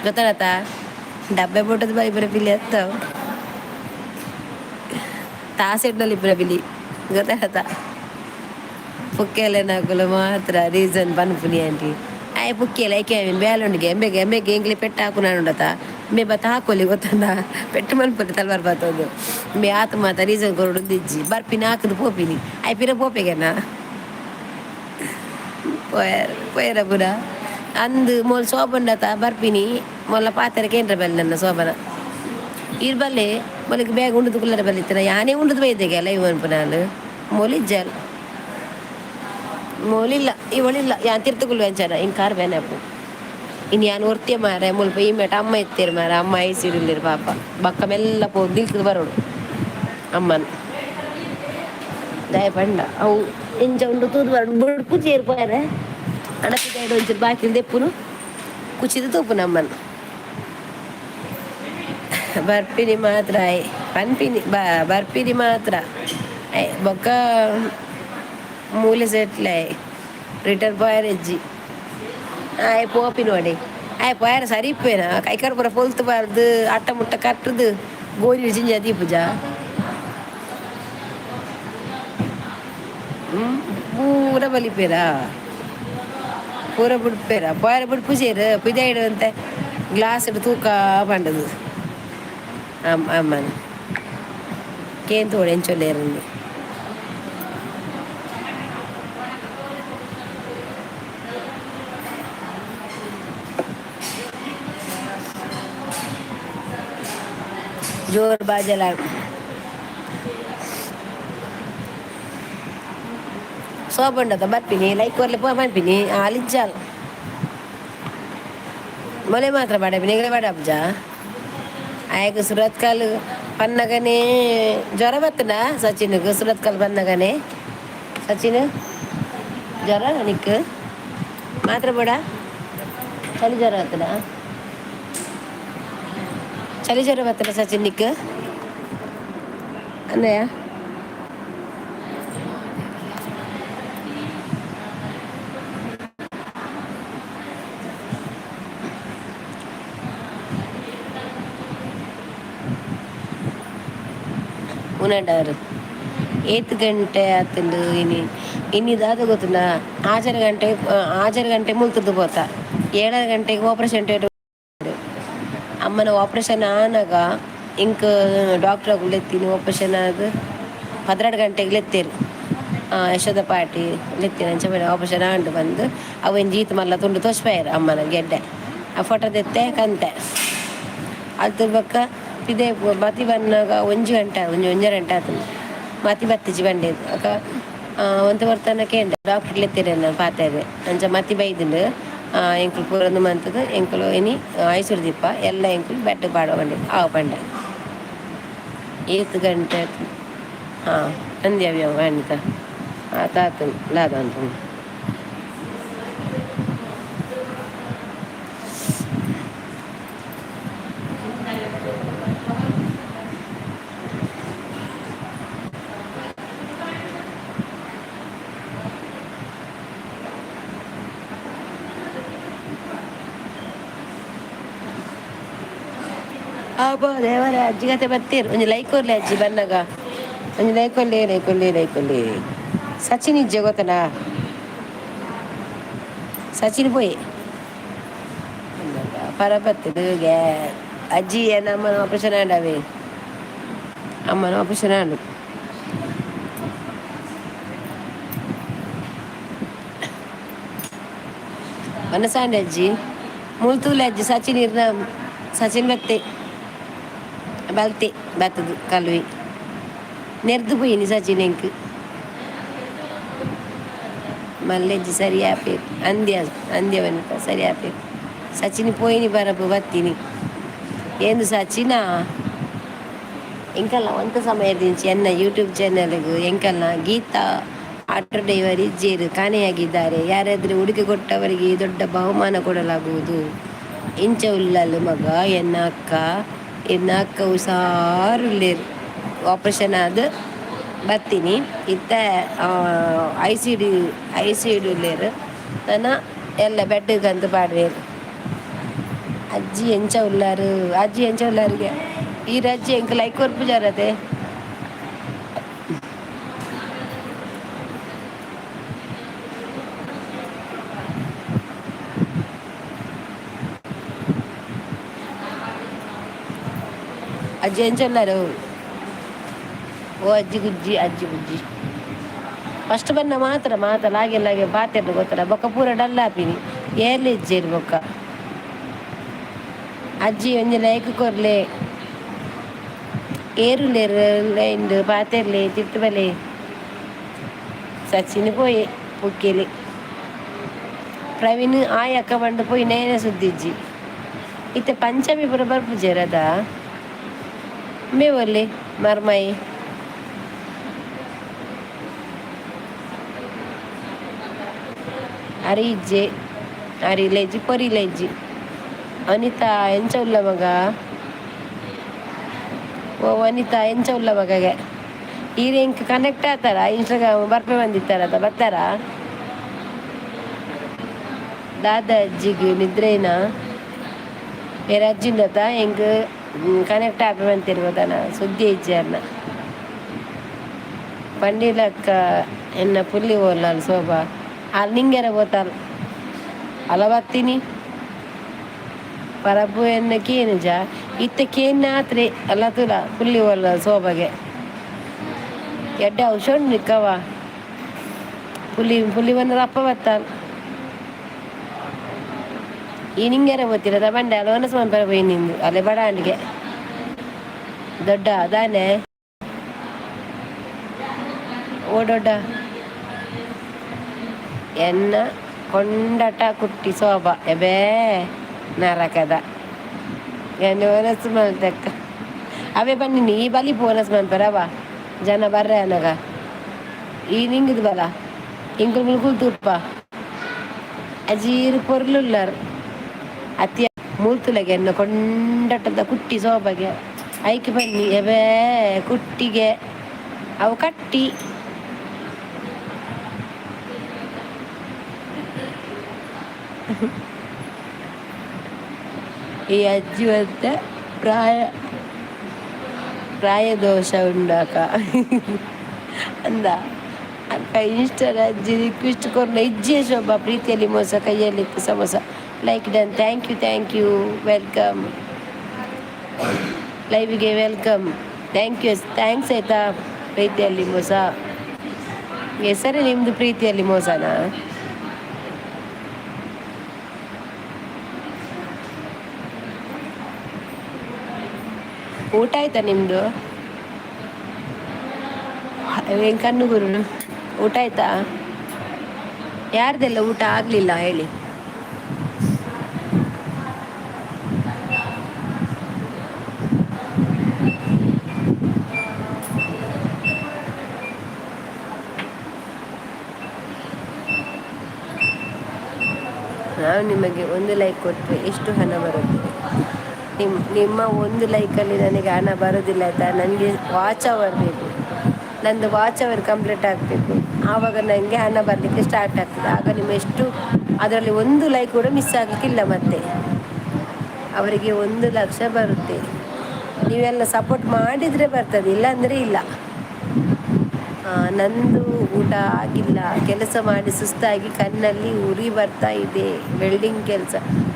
Speaker 1: ಗೊತ್ತಾಡತ್ತ. ಡಬ್ಬೆ ಬೋಟದ ಬಲಿಪುನ ಪಿಲಿ ಅತ್ತವ, ತಾಸೆಡ್ನಲ್ಲಿ ಇಪ್ಪುನ ಪಿಲಿ ಗೊತ್ತಾಡತ್ತ. ಪುಕ್ಕೆಲೆನಕುಲು ಮಾತ್ರ ರೀಸನ್ ಪನ್ಪುನಿ ಆಂಟಿ. ಆಯ್ ಪುಕ್ಕೆಲ ಐಕೆ ಬೇಲುಂಡಿಗೆ ಎಂಬೆಗೆ ಎಂಬೆಗೆ ಎಂಗ್ಲಿ ಪೆಟ್ಟು ಹಾಕುನ ಉಂಡತ. ಮೇ ಬತ್ತ ಹಾಕೋಲಿ ಗೊತ್ತಂಡ ಪೆಟ್ಟು ಮನ್ಪುನಿ ತಲ್ವಾರ್ ಬತ್ತೊಂದು. ಮೇ ಆತ ಮಾತ ರೀಸನ್ ಕೊರಡು ದಿಜ್ಜಿ. ಬರ್ಪಿನಿ, ಹಾಕುದು ಪೋಪಿನಿ. ಆಯ್ ಪಿರ ಪೋಪೆಗೆನ ಪೋಯರ್ ಪೋಯರ ಪುರ ಅಂದು ಮೋಲ್ ಸೋಬಂಡತ ಬರ್ಪಿನಿ. ಮೊಲ್ಲ ಪಾತ್ರೆ ಕೇಂದ್ರ ಬಲ್ಲಿ ನನ್ನ ಸೋಬನ ಇರ್ ಬಲ್ಲೆ. ಮೊಲಿಗೆ ಬೇಗ ಉಂಡುದು ಕುಲ್ಲರ ಬಲ್ಲಿತ್ತಿನ. ಯಾನೇ ಉಂಡುದು ಬೈದೆಗೆ ಲೈವ್ ಅನ್ಪುನಾಲು. ಮೊಲಿಜ್ಜಲ್ ಮೊಲಿಲ್ಲ, ಇವಳಿಲ್ಲ. ಯಾನ್ ತಿರ್ತು ಕುಲ್ಲು ಅಂಚನ ಇನ್ ಕಾರ್ ಬೇನಪ್ಪು. ಇನ್ ಯಾನ್ ಒರ್ತಿಯ ಮಾರೆ. ಮುಲ್ಪ ಈ ಮೇಟ ಅಮ್ಮ ಎತ್ತೇರು ಮಾರೆ. ಅಮ್ಮ ಐಸಿಡಿಲ್ಲೇರು ಪಾಪ. ಬಕ್ಕ ಮೆಲ್ಲ ಪೋ ದಿಲ್ಕದ ಬರೋಡು ಅಮ್ಮನ್. ದಯ ಪಂಡ ಅವು ಎಂಚ ಉಂಡು ತೂದು ಬರೋಡು. ಬುಡ್ಪು ಚೇರು ಪೋಯರೆ ಅಣಪಿದ ಒಂಚೂರು ಬಾಕಿಲ್ ದೆಪ್ಪುನು, ಕುಚಿದ ತೂಪುನು ಅಮ್ಮನ್. ಬರ್ಪಿನಿ ಮಾತ್ರ ಆಯ್ ಪನ್ಪಿನಿ ಬ ಬರ್ಪಿನಿ ಮಾತ್ರ ಆಯ್. ಬೊಕ್ಕ ಮೂಲೆ ಸೆಟ್ಲೆ ರಿಟರ್ನ್ ಪೋಯರೆಜ್ಜಿ. ಆಯ್ ಪೋಪಿ ನೋಡಿ. ಆಯ್ ಪೋಯರ ಸರಿ ಇಪ್ಪೇನ. ಕೈಕಾರ್ ಪೂರ ಪೊಲ್ತು ಬಾರ್ದು, ಅಟ್ಟ ಮುಟ್ಟ ಕಟ್ಟುದು, ಗೋಲಿ ಜಿಂಜ ದೀಪುಜ ಪೂರ ಬಲಿಪೇರ, ಪೂರ ಬುಡ್ಪೇರ. ಪೋಯರ ಬುಡ್ಪುಜೇರು. ಪಿದಾಯಿಡು ಅಂತ ಗ್ಲಾಸ್ ತೂಕ ಪಂಡದು ಅಮ್ಮನ ಕೇಂತೋಡು ಎಂಚೊಲ್ಲೇರಂದು. ಜೋರು ಬಾಜಲ ಸೋಬಂಡದ ಬರ್ಪಿನಿ. ಲೈಕ್ ಕೊರ್ಲೆ ಪೋ ಪನ್ಪಿನಿ. ಆಲಿಜ್ಜಾಲ್ ಮೊಲೆ ಮಾತ್ರ ಬಡಪಿನಿ. ಎಂಗ್ಲೆ ಬಡಪುಜ. ಆಯಗ್ ಸುರತ್ಕಲ್ ಪನ್ನಗನೇ ಜ್ವರ ಬತ್ತನ ಸಚಿನ್ಗ್. ಸುರತ್ಕಲ್ ಬಂದಗನೆ ಸಚಿನ್ ಜ್ವರ ನಿಕ್ ಮಾತ್ರ ಬೇಡ. ಚಳಿ ಜ್ವರ ಬತ್ತನ, ಚಳಿ ಜ್ವರ ಬತ್ತನ ಸಚಿನ್ ನಿಕ್ ಅన్నಯ್ಯ. ಉನಡಾರು ಏತ್ ಗಂಟೆ ಆತುಂಡು ಇನಿ? ಇನಿ ದಾದ ಗೊತ್ತುಂಡ? ಆಜರ ಗಂಟೆ, ಆಜರ ಗಂಟೆ ಮುಲ್ತದ್ದು ಪೋತ. 7:30 ಗಂಟೆಗೆ ಆಪರೇಷನ್ ಥಿಯೇಟರ್. ಅಮ್ಮನ ಆಪರೇಷನ್ ಆನಾಗ ಇಂಕ್ ಡಾಕ್ಟರ್ ಲೆತ್ತೀನಿ. ಆಪರೇಷನ್ ಆದ್ 12 ಗಂಟೆಗೆ ಲೆತ್ತೇರು. ಯಶೋದ ಪಾಟಿ ಲೆತ್ತೀನಿ ಅಂಚ ಆಪರೇಷನ್ ಆಂಡು ಬಂದು ಅವು ಜೀತ್ ಮಲ್ಲ ತುಂಡು ತೋಚ್ಪಾಯರು ಅಮ್ಮನ ಗೆಡ್ಡೆ. ಆ ಫೋಟೋ ದೆತ್ತೆ ಕಂತೆ. ಅಲ್ತು ಬೊಕ್ಕ ಪಿದೆ ಮತಿ ಬನ್ನಾಗ 1 ಗಂಟೆ, ಒಂಜಿ ಒಂಜರೆ ಗಂಟೆ ಆತುಂಡು. ಮತಿ ಬತ್ತಿಜಿ ಬಂಡೇದು. ಅಕ ಒಂತೆ ಬರ್ತನ ಕೇಂಡೆ. ಡಾಕ್ಟರ್ ಲೆತ್ತೀರ ನಾನು ಪಾತೆರೆ. ಅಂಚ ಮತಿ ಬೈದುಂಡು. ಎಂಕುಲು ಪೂರೊಂದು ಮಂತುದು ಎಂಕುಲು ಇನಿ ಐಸೂರು ದೀಪ ಎಲ್ಲ ಎಂಕುಲು ಬೆಡ್ ಪಾಡುವ ಪಂಡೆ. ಆವು ಪಂಡೆ. ಏತ್ ಗಂಟೆ ಆತು? ಹಾಂ, ಅಂದ್ಯ ಅನಿತ ಆತಾತು ದಾದ ಅಂತ. ಅಬ್ಬಾ ದೇವರೇ. ಅಜ್ಜಿಗತೆ ಬತ್ತೀರು. ಒಂಜಿ ಲೈಕ್ ಕೊರ್ಲೆ ಅಜ್ಜಿ ಬನ್ನಗ. ಒಂಜಿ ಲೈಕ್ ಕೊರ್ಲೆ, ಲೈಕ್ ಕೊರ್ಲೆ, ಲೈಕ್ ಕೊರ್ಲೆ. ಸಚಿನ್ ಇಜ್ಜೆ ಗೊತ್ತನಾ? ಸಚಿನ್ ಪೋಯೆ ಪರ ಬತ್ತದು. ಅಜ್ಜಿ ಅಮ್ಮನ ಆಪರೇಷನ್ ಆಂಡವೇ. ಅಮ್ಮನ ಆಪರೇಷನ್ ಆಂಡು. ಮನಸಾಂಡೆ ಅಜ್ಜಿ ಮುಲ್ತೂಲೆ. ಅಜ್ಜಿ ಸಚಿನ್ ಇರ್ನ. ಸಚಿನ್ ಬತ್ತೆ ಬಲ್ತೆ ಬತ್ತದು ಕಲ್ವಿ ನೆರ್ದು ಪೋಯಿನಿ ಸಚಿನ್ ಎಂಕ್. ಮಲ್ಲೆಜ್ಜಿ ಸರಿ ಆಪೇರು. ಅಂದ್ಯ ಅಂದ್ಯ ಬನ್ನಿತ ಸರಿ ಆಪೇರು. ಸಚಿನ್ ಪೋಯಿನಿ ಬರಪು ಬತ್ತೀನಿ ಏನು ಸಚಿನ ಎಂಕಲ್ಲ ಒಂತ ಸಮಯ ದಿಂಚಿ ಎನ್ನ ಯೂಟ್ಯೂಬ್ ಚಾನೆಲ್ಗ್ ಎಂಕಲ್ನ ಗೀತಾ. ಆಟೋ ಡ್ರೈವರ್ ಇಜ್ಜೇರು, ಕಾಣೆಯಾಗಿದ್ದಾರೆ. ಯಾರಾದರೂ ಹುಡುಕಿ ಕೊಟ್ಟವರಿಗೆ ದೊಡ್ಡ ಬಹುಮಾನ ಕೊಡಲಾಗುವುದು. ಇಂಚ ಉಲ್ಲಲು ಮಗ ಎನ್ನ ಅಕ್ಕ, ಎನ್ನ ಅಕ್ಕ ಹುಷಾರುಲ್ಲೇರು. ಆಪ್ರೇಷನ್ ಆದ್ ಬರ್ತೀನಿ ಇತ್ತ ಐಸಿಡಿ ಉಲ್ಲೇರು. ನನ ಎಲ್ಲ ಬೆಡ್ ಕಂತು ಪಾಡ್ವೇರು. ಅಜ್ಜಿ ಎಂಚ ಉಲ್ಲಾರು? ಅಜ್ಜಿ ಎಂಚ ಉಲ್ಲಾರಿಗೆ? ಈ ಅಜ್ಜಿ ಎಂಕ್ ಲೈಕ್ ಕೊರ್ಪುಜಾರತೆ. ಅಜ್ಜಿ ಎಂಚ ಉಲ್ಲಾರು? ಓ ಅಜ್ಜಿ ಗುಜ್ಜಿ, ಅಜ್ಜಿ ಗುಜ್ಜಿ. ಫಸ್ಟ್ ಬನ್ನ ಮಾತ್ರ ಮಾತ ಲಾಗೆ ಲಾಗೆ ಪಾತೆರ್ನ ಗೊತ್ತಲ್ಲ. ಬೊಕ್ಕ ಪೂರ ಡಲ್ ಆಪಿನಿ, ಏರ್ಲ ಇಜ್ಜೇರು ಬೊಕ್ಕ. ಅಜ್ಜಿ ಒಂಜಿ ಲೈಕ್ ಕೊರ್ಲೆ. ಏರುಲ್ಲೇರು ಲೈನ್ಡ್? ಪಾತೆರ್ಲೆ, ತಿರ್ತು ಬಲೆ. ಸಚಿನ್ ಪೋಯೆ ಪುಕ್ಕೇಲಿ. ಪ್ರವೀಣ್ ಆಯ್ ಅಕ್ಕ ಪಂಡ ಪೋಯಿ ನೇನೆ ಸುದ್ದಿಜ್ಜಿ. ಇತ್ತೆ ಪಂಚಮಿ ಪೂರ ಬರ್ಪುಜೆರ್ ಅದ? ಮೇ ಒಲ್ಲೆ ಮರ್ಮಾಯಿ. ಅರಿ ಇಜ್ಜೆ, ಅರಿ ಇಜ್ಜಿ, ಪೊರಿಲ ಇಜ್ಜಿ. ಅನಿತಾ, ಎಂಚ ಉಲ್ಲ ಮಗ? ಓ ವನಿತಾ, ಎಂಚ ಉಲ್ಲ ಮಗಗೆ? ಈರ್ ಎಂಕ್ ಕನೆಕ್ಟ್ ಆತಾರ? ಇನ್ಸ್ಟಾಗ್ರಾಮ್ ಬರ್ಪೆ ಬಂದಿತ್ತಾರ, ಬರ್ತಾರ? ದಾದ ಅಜ್ಜಿಗ್ ನಿದ್ರೇನಾ? ಬೇರೆ ಅಜ್ಜಿಂದತ ಎಂಕ್ ಕನೆಕ್ಟ್ ಆಪೆ ಬಂತಿರ್ ಗೊತ್ತಾನ? ಸುದ್ದಿ ಇಜ್ಜಿ ಅರ್ನ. ಪಂಡಿಲಕ್ಕ ಎನ್ನ ಪುಲ್ಲಿ ಓಲಾಲ್ ಶೋಭಾ. ಅಲ್ಲಿ ನಿಂಗೆರ ಬೋತಾಲ್ ಅಲ ಬತ್ತೀನಿ. ಪರಬು ಎನ್ನ ಕೇನುಜ ಇತ್ತೆ ಕೇನ್ ಆತ್ರೆ ಅಲ್ಲ ತುಲ ಪುಲ್ಲಿ ಓಲ ಶೋಭಾಗೆ. ಎಡ್ಡೆ ಔಷಧ ನಿಕ್ಕವ. ಪುಲಿ ಪುಲಿ ಬಂದ್ರೆ ಅಪ್ಪ ಬತ್ತಾನ. ಈ ನಿಂಗೆರ ಗೊತ್ತಿಲ್ಲ ಬಂಡೆ ಅಲ್ಲ ಒನಸ್ ಮನ್ಪರ ಪೋಯಿ ನಿಂದು ಅಲ್ಲೇ ಬಡಾಂಡಿಗೆ ದೊಡ್ಡ ಅದಾನೆ. ಓ ದೊಡ್ಡ, ಎನ್ನ ಕೊಂಡಟ ಕುಟ್ಟಿ ಶೋಭಾ ಎಬೇ ನರಕದ ಎನ್ನ ಒನಸ್ ಮಲ್ತಕ್ಕ. ಅವೇ ಬನ್ನಿ ನೀ ಬಲಿ ಒನಸ್ ಮನ್ಪರವ ಜನ ಬರ್ರೆ ಅನಗ. ಈ ನಿಂಗಿದ್ ಬಲ ಇಂಕುಲ್ ಮುಲ್ಕುಲ್ ತೂಪ. ಅಜೀರ್ ಪೊರ್ಲುಲ್ಲಾರ್ ಅತಿಯ ಮೂಲ್ತುಲಗೆ. ಎನ್ನ ಕೊಂಡಟದ ಕುಟ್ಟಿ ಸೋಬಗೆ ಐಕ್ ಬನ್ನಿ ಎಬೇ ಕುಟ್ಟಿಗೆ ಅವು ಕಟ್ಟಿ. ಈ ಅಜ್ಜಿ ಮತ್ತೆ ಪ್ರಾಯ ಪ್ರಾಯ ದೋಷ ಉಂಡಾಕ ಅಂದ. ಅಕ್ಕ, ಇನ್ಸ್ಟಾದ ಅಜ್ಜಿ ರಿಕ್ವೆಸ್ಟ್ ಕೊರ್ನ ಇಜ್ಜಿ. ಶೋಭಾ ಪ್ರೀತಿಯಲ್ಲಿ ಮೋಸ, ಕೈಯಲ್ಲಿ samosa. Like done. Thank you, thank you. Welcome ಲೈವ್ಗೆ, welcome. Thank you, thanks ಆಯ್ತಾ. ಪ್ರೀತಿಯಲ್ಲಿ ಮೋಸ ಹೆಸರೇ ನಿಮ್ಮದು ಪ್ರೀತಿಯಲ್ಲಿ ಮೋಸನಾ? ಊಟ ಆಯ್ತಾ ನಿಮ್ಮದು? ಕಣ್ಣು ಗುರುನು. ಊಟ ಆಯ್ತಾ? ಯಾರ್ದೆಲ್ಲ ಊಟ ಆಗಲಿಲ್ಲ ಹೇಳಿ. ನಾನು ನಿಮಗೆ ಒಂದು ಲೈಕ್ ಕೊಟ್ಟರೆ ಎಷ್ಟು ಹಣ ಬರುತ್ತೆ? ನಿಮ್ಮ ನಿಮ್ಮ ಒಂದು ಲೈಕಲ್ಲಿ ನನಗೆ ಹಣ ಬರೋದಿಲ್ಲ ಆಯಿತಾ? ನನಗೆ ವಾಚ್ ಅವರ್ ಬೇಕು. ನಂದು ವಾಚ್ ಅವರ್ ಕಂಪ್ಲೀಟ್ ಆಗಬೇಕು. ಆವಾಗ ನನಗೆ ಹಣ ಬರಲಿಕ್ಕೆ ಸ್ಟಾರ್ಟ್ ಆಗ್ತದೆ. ಆಗ ನಿಮ್ಮ ಎಷ್ಟು ಅದರಲ್ಲಿ ಒಂದು ಲೈಕ್ ಕೂಡ ಮಿಸ್ ಆಗಲಿಕ್ಕಿಲ್ಲ. ಮತ್ತು ಅವರಿಗೆ 1 ಲಕ್ಷ ಬರುತ್ತೆ. ನೀವೆಲ್ಲ ಸಪೋರ್ಟ್ ಮಾಡಿದರೆ ಬರ್ತದೆ, ಇಲ್ಲ ಅಂದರೆ ಇಲ್ಲ. ನಂದು ಊಟ ಆಗಿಲ್ಲ. ಕೆಲಸ ಮಾಡಿ ಸುಸ್ತಾಗಿ ಕಣ್ಣಲ್ಲಿ ಉರಿ ಬರ್ತಾ ಇದೆ. ವೆಲ್ಡಿಂಗ್ ಕೆಲಸ.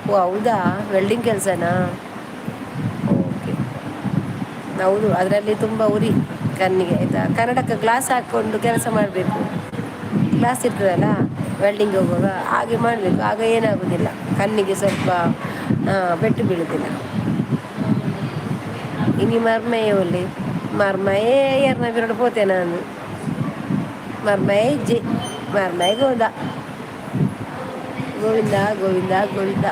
Speaker 1: ಓ ಹೌದಾ? ವೆಲ್ಡಿಂಗ್ ಕೆಲಸನಾ? ಓಕೆ. ಹೌದು, ಅದರಲ್ಲಿ ತುಂಬ ಉರಿ ಕಣ್ಣಿಗೆ ಆಯಿತಾ? ಕನ್ನಡಕ್ಕೆ ಗ್ಲಾಸ್ ಹಾಕ್ಕೊಂಡು ಕೆಲಸ ಮಾಡಬೇಕು. ಗ್ಲಾಸ್ ಇರ್ತದಲ್ಲ ವೆಲ್ಡಿಂಗ್ ಹೋಗುವಾಗ, ಹಾಗೆ ಮಾಡಬೇಕು. ಆಗ ಏನಾಗೋದಿಲ್ಲ, ಕಣ್ಣಿಗೆ ಸ್ವಲ್ಪ ಪೆಟ್ಟು ಬೀಳುವುದಿಲ್ಲ. ಇನಿ ಮರ್ಮಯ ಒಲ್ಲೆ ಮರ್ಮಯೇ ಏರ್ನ ಬಿರಡು ಪೋತೆ ನಾನು. ಮರ್ಮಯ ಇಜ್ಜಿ, ಮರ್ಮಯ ಗೋವಿಂದ ಗೋವಿಂದ ಗೋವಿಂದ ಗೋವಿಂದ.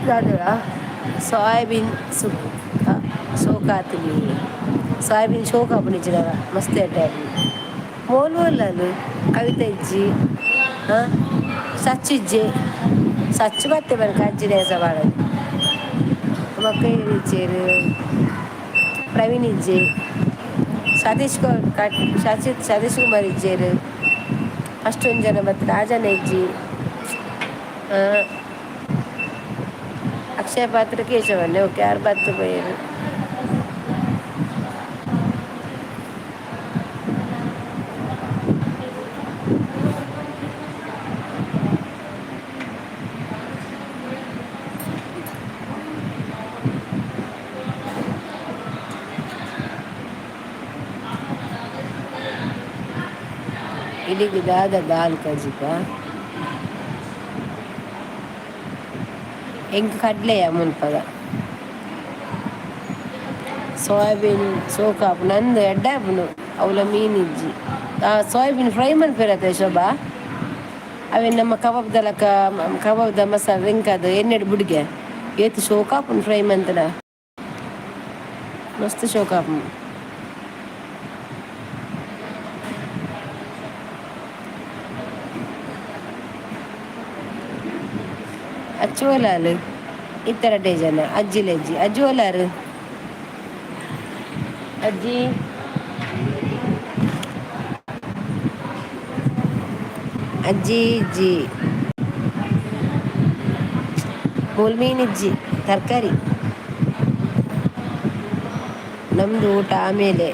Speaker 1: ದಾದಾ ಸೋಯಾಬೀನ್ ಸುಕ್ಕ ಸೋಕಾತೀನಿ. ಸೋಯಾಬೀನ್ ಶೋಕ್ ಆಪುಂಡು ಇಜ್ಜಿಡ ಮಸ್ತ್ ಎಡ್ಡೆ ಆಪುಂಡು. ಮೋಲು ಉಲ್ಲಲು ಕವಿತ ಇಜ್ಜಿ, ಹಾಂ, ಸಚ್ಚು ಇಜ್ಜಿ. ಸಚ್ಚು ಬತ್ತೆ ಬನ್ಕ ಅಜ್ಜಿನ ಸವಾಲ. ಮಕ್ಕಳು ಇಜ್ಜೇರು, ಪ್ರವೀಣ್ ಇಜ್ಜಿ, ಸತೀಶ್ ಕಟ್ ಸಚಿತ್ ಸತೀಶ್ ಕುಮಾರ್ ಇಜ್ಜೇರು. ಅಷ್ಟೊಂದು ಜನ ಬತ್ತು. ರಾಜನ ಇಜ್ಜಿ, ಅಕ್ಷಯ ಪಾತ್ರ ಕೇಶವನ್ನೇ. ಓಕೆ, ಯಾರು ಬತ್ತು ಪೋಯೆರ್. ಇಲ್ಲಿಗೆ ದಾದ ದಾಲ್ ಕಜಿಪ ಎಂಕ್ ಕಡ್ಲೆಯ ಮುಲ್ಪದ ಸೋಯಾಬೀನ್ ಸೋಕಾಪುಂಡು ಅಂದ್ ಎಡ್ಡೆ ಆಪುಂಡು. ಅವ್ಲ ಮೀನ್ ಇಜ್ಜಿ. ಸೋಯಾಬೀನ್ ಫ್ರೈ ಮನ್ಪೆರತೆ ಶೋಭಾ? ಅವೆನ್ ನಮ್ಮ ಕಬಾಬ್ದ ಲಕ, ಕಬಾಬ್ದ ಮಸಾಲ ರಿಂಕಾದ್ ಎಣ್ಣೆಡ್ ಬುಡ್ಗೆ, ಏತ್ ಶೋಕಾಪುಂಡು. ಫ್ರೈ ಮಂತುಂಡ ಮಸ್ತ್ ಶೋಕಾಪುಂಡು. ಅಚ್ಚು ಓಲಾಲ್? ಇತ್ತರ ಜನ ಅಜ್ಜಿಲಜ್ಜಿ. ಅಜ್ಜಿ ಓಲಾರು ಅಜ್ಜಿ? ಅಜ್ಜಿ ಇಜ್ಜಿ, ಮೂಲ್ ಮೀನ್ ಇಜ್ಜಿ, ತರಕಾರಿ. ನಮ್ಮದು ಊಟ ಆಮೇಲೆ,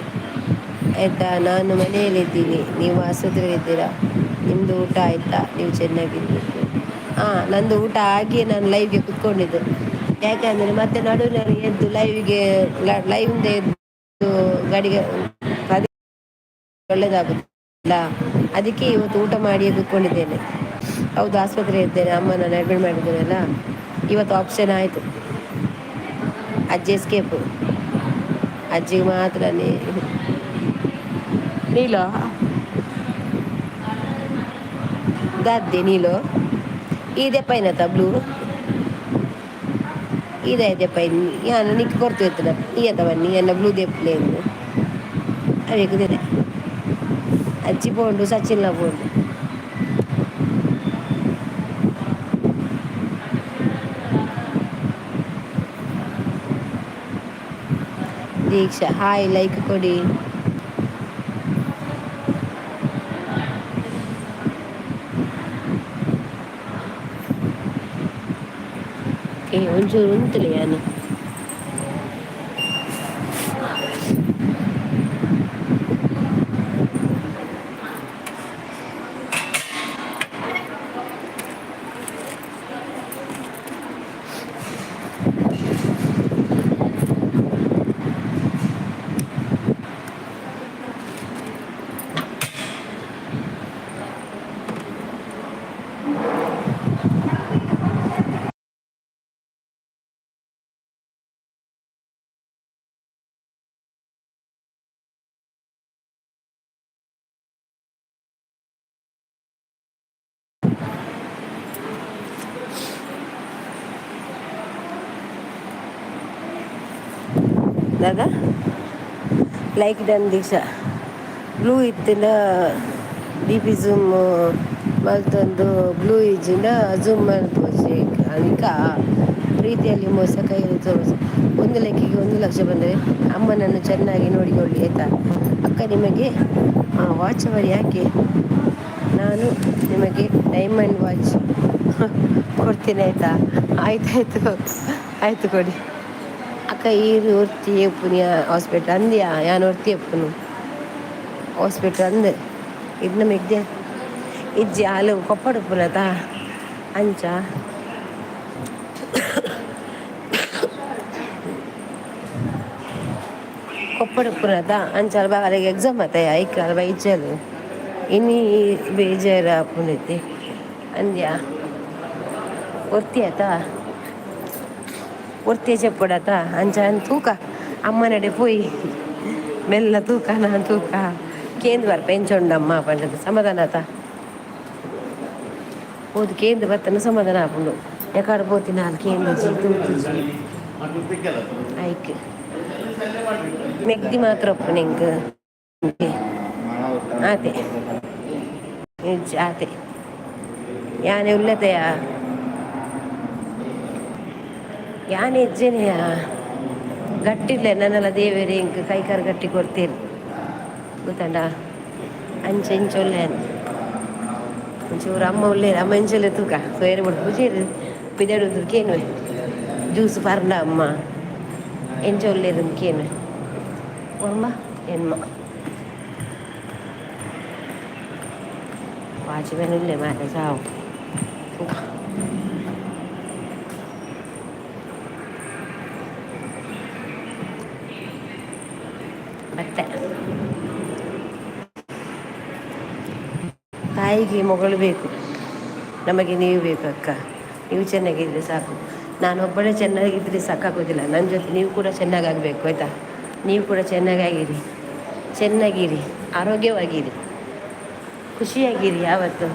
Speaker 1: ಆಯಿತಾ? ನಾನು ಮನೆಯಲ್ಲಿದ್ದೀನಿ, ನೀವು ಆಸ್ಪತ್ರೆಯಲ್ಲಿದ್ದೀರಾ. ನಿಮ್ಮದು ಊಟ ಆಯಿತಾ? ನೀವು ಚೆನ್ನಾಗಿರಬೇಕು. ಹಾಂ, ನಂದು ಊಟ ಆಗಿಯೇ ನಾನು ಲೈವ್ಗೆ ಕುತ್ಕೊಂಡಿದ್ದು. ಯಾಕೆಂದರೆ ಮತ್ತೆ ನಡುವಿನಲ್ಲಿ ಎದ್ದು ಲೈವ್ಗೆ, ಲೈವಿಂದ ಎದ್ದು ಗಡಿಗೆ ಅದೇ ಒಳ್ಳೆದಾಗುದಿಲ್ಲ. ಅದಕ್ಕೆ ಇವತ್ತು ಊಟ ಮಾಡಿಯೇ ಕೂತ್ಕೊಂಡಿದ್ದೇನೆ. ಹೌದು, ಆಸ್ಪತ್ರೆ ಇದ್ದೇನೆ. ಅಮ್ಮನನ್ನು ಅಡ್ಮಿಟ್ ಮಾಡಿದ್ದೇನಲ್ಲ. ಇವತ್ತು ಆಪ್ಷನ್ ಆಯಿತು. ಅಜ್ಜಿ ಎಸ್ಕೇಪ್. ಅಜ್ಜಿಗೆ ಮಾತ್ರನೇ. ನೀಲೋ ದಾದ್ದೆ ನೀಲು ಇದೆ ಪೈನತ ಬ್ಲೂ ಇದೆ ಇದೆ ಪೈನ್. ಯಾನ್ ನಿಕ್ ಕೊರ್ತು ಇತ್ತನ ಈಯತ ಬನ್ನಿ ಎನ್ನ ಬ್ಲೂ ದೇಪ್ಲೆ ಅವೇಕುದಿದೆ. ಅಜ್ಜಿ ಪೋಂಡು, ಸಚಿನ್ಲ ಪೋಂಡು. ದೀಕ್ಷಾ ಹಾಯ್, ಲೈಕ್ ಕೊಡಿ. ಏ, ಒಂಚೂರು ಉಂತಲೆ ಯಾನು. ದಾದಾ? ಲೈಕ್ ಡನ್ ದೀಕ್ಷಾ. ಬ್ಲೂ ಇತ್ತಿನ ಡಿ ಪಿ ಝೂಮ್ ಮಲ್ತೊಂದು, ಬ್ಲೂ ಇಜ್ಜಿಂಡ ಝೂಮ್ ಮಲ್ಪೊಚಿ ಅನಿಕ. ಪ್ರೀತಿಯಲ್ಲಿ ಮೋಸ, ಕೈಯಲ್ಲಿ ತೋರಿಸ. ಒಂದು ಲೆಕ್ಕಿಗೆ 1 ಲಕ್ಷ ಬಂದರೆ ಅಮ್ಮನನ್ನು ಚೆನ್ನಾಗಿ ನೋಡಿಕೊಳ್ಳಿ, ಆಯ್ತಾ ಅಕ್ಕ? ನಿಮಗೆ ವಾಚ್ ಅವರು ಯಾಕೆ? ನಾನು ನಿಮಗೆ ಡೈಮಂಡ್ ವಾಚ್ ಕೊಡ್ತೀನಿ, ಆಯಿತಾ? ಆಯ್ತಾಯ್ತು, ಆಯಿತು, ಕೊಡಿ. ಅಕ್ಕ, ಈರು ಒರ್ತಿ ಉಪ್ಪುನಿಯ ಹಾಸ್ಪಿಟ್ಲ್ ಅಂದ್ಯಾ? ಯಾನ್ ಒರ್ತಿ ಉಪ್ಪುನು ಹಾಸ್ಪಿಟ್ಲ್ ಅಂದ್. ಇದು ಮೆಗ್ದೆ ಇಜ್ಜಿ. ಹಾಲು ಕೊಪ್ಪಡ ಉಪ್ಪುನತ ಅಂಚ. ಕೊಪ್ಪಡ ಉಪ್ಪುನತ ಅಂಚ. ಅಲ್ಪ ಅರೆಗೆ ಎಕ್ಸಾಮ್ ಆತ, ಐಕ್ ಅಲ್ಪ ಇಜ್ಜಲು. ಇನಿ ಬೇಜಾರು ಆಪುಂಡೈತಿ ಅಂದ್ಯಾ? ಒರ್ತಿ ಆತ, ಒರ್ತಿ ಚೆಪ್ಪಡತ ಅಂಚ. ತೂಕ ಅಮ್ಮನಡೆ ಪೋಯಿ ಮೆಲ್ಲ ತೂಕ, ನಾನು ತೂಕ ಕೇಂದ್ರ ಬರ್ಪ ಎಂಚೊಂಡಮ್ಮ ಪಂಡದು ಸಮಾಧಾನ ಆತ. ಪೋದು ಕೇಂದ್ರ ಬತ್ತನ ಸಮಾಧಾನ ಆಪುಂಡು. ಎಕಾಡ್ ಪೋತಿ ನಾಲ್ ಕೇಂದ್ರ ಜಿ ತೂತುಜಿ ಐಕ್. ಮೆಗ್ದಿ ಮಾತ್ರ ಒಪ್ಪು ನಿಂಕ್. ಆತೆ ಆತೆ ಯಾನೆ ಉಲ್ಲತೆಯ ಯಾನೆ ಇಜ್ಜೆನೆಯ ಗಟ್ಟಿಲ್ಲ ನನ್ನೆಲ್ಲ ದೇವೇರಿ ಇಂಕ್ ಕೈಕಾರು ಗಟ್ಟಿ ಕೊಡ್ತೀರಿ ಗೊತ್ತಂಡ. ಅಂಚೆ ಇಂಚ ಒಲ್ಲೆ ಒಂಚೂರು ಅಮ್ಮ ಉಲ್ಲೇರು. ಅಮ್ಮ ಇಂಚೊಲ್ಲೆ ತೂಕ ಸೋಯರೆ ಬಿಡು ಪೂಜೆರು ಪಿದಡುದು ಕೇನುವೆ ಜ್ಯೂಸ್ ಪರ್ಂಡ ಅಮ್ಮ ಎಂಚ ಉಲ್ಲೇರು ಕೇನುವೆ. ಒರ್ಂಬ ಎನ್ಮ ವಾಚ್ಮ್ಯಾನ್ ಉಲ್ಲೆ ಮಾತ ಸಾವು ತೂಕ. ಬತ್ತೆ. ತಾಯಿಗೆ ಮಗಳು ಬೇಕು, ನಮಗೆ ನೀವು ಬೇಕು ಅಕ್ಕ. ನೀವು ಚೆನ್ನಾಗಿದ್ದರೆ ಸಾಕು. ನಾನೊಬ್ಬಳೇ ಚೆನ್ನಾಗಿದ್ದರೆ ಸಾಕಾಗೋದಿಲ್ಲ, ನನ್ನ ಜೊತೆ ನೀವು ಕೂಡ ಚೆನ್ನಾಗಾಗಬೇಕು, ಆಯಿತಾ? ನೀವು ಕೂಡ ಚೆನ್ನಾಗಾಗಿರಿ, ಚೆನ್ನಾಗಿರಿ, ಆರೋಗ್ಯವಾಗಿರಿ, ಖುಷಿಯಾಗಿರಿ ಯಾವತ್ತು.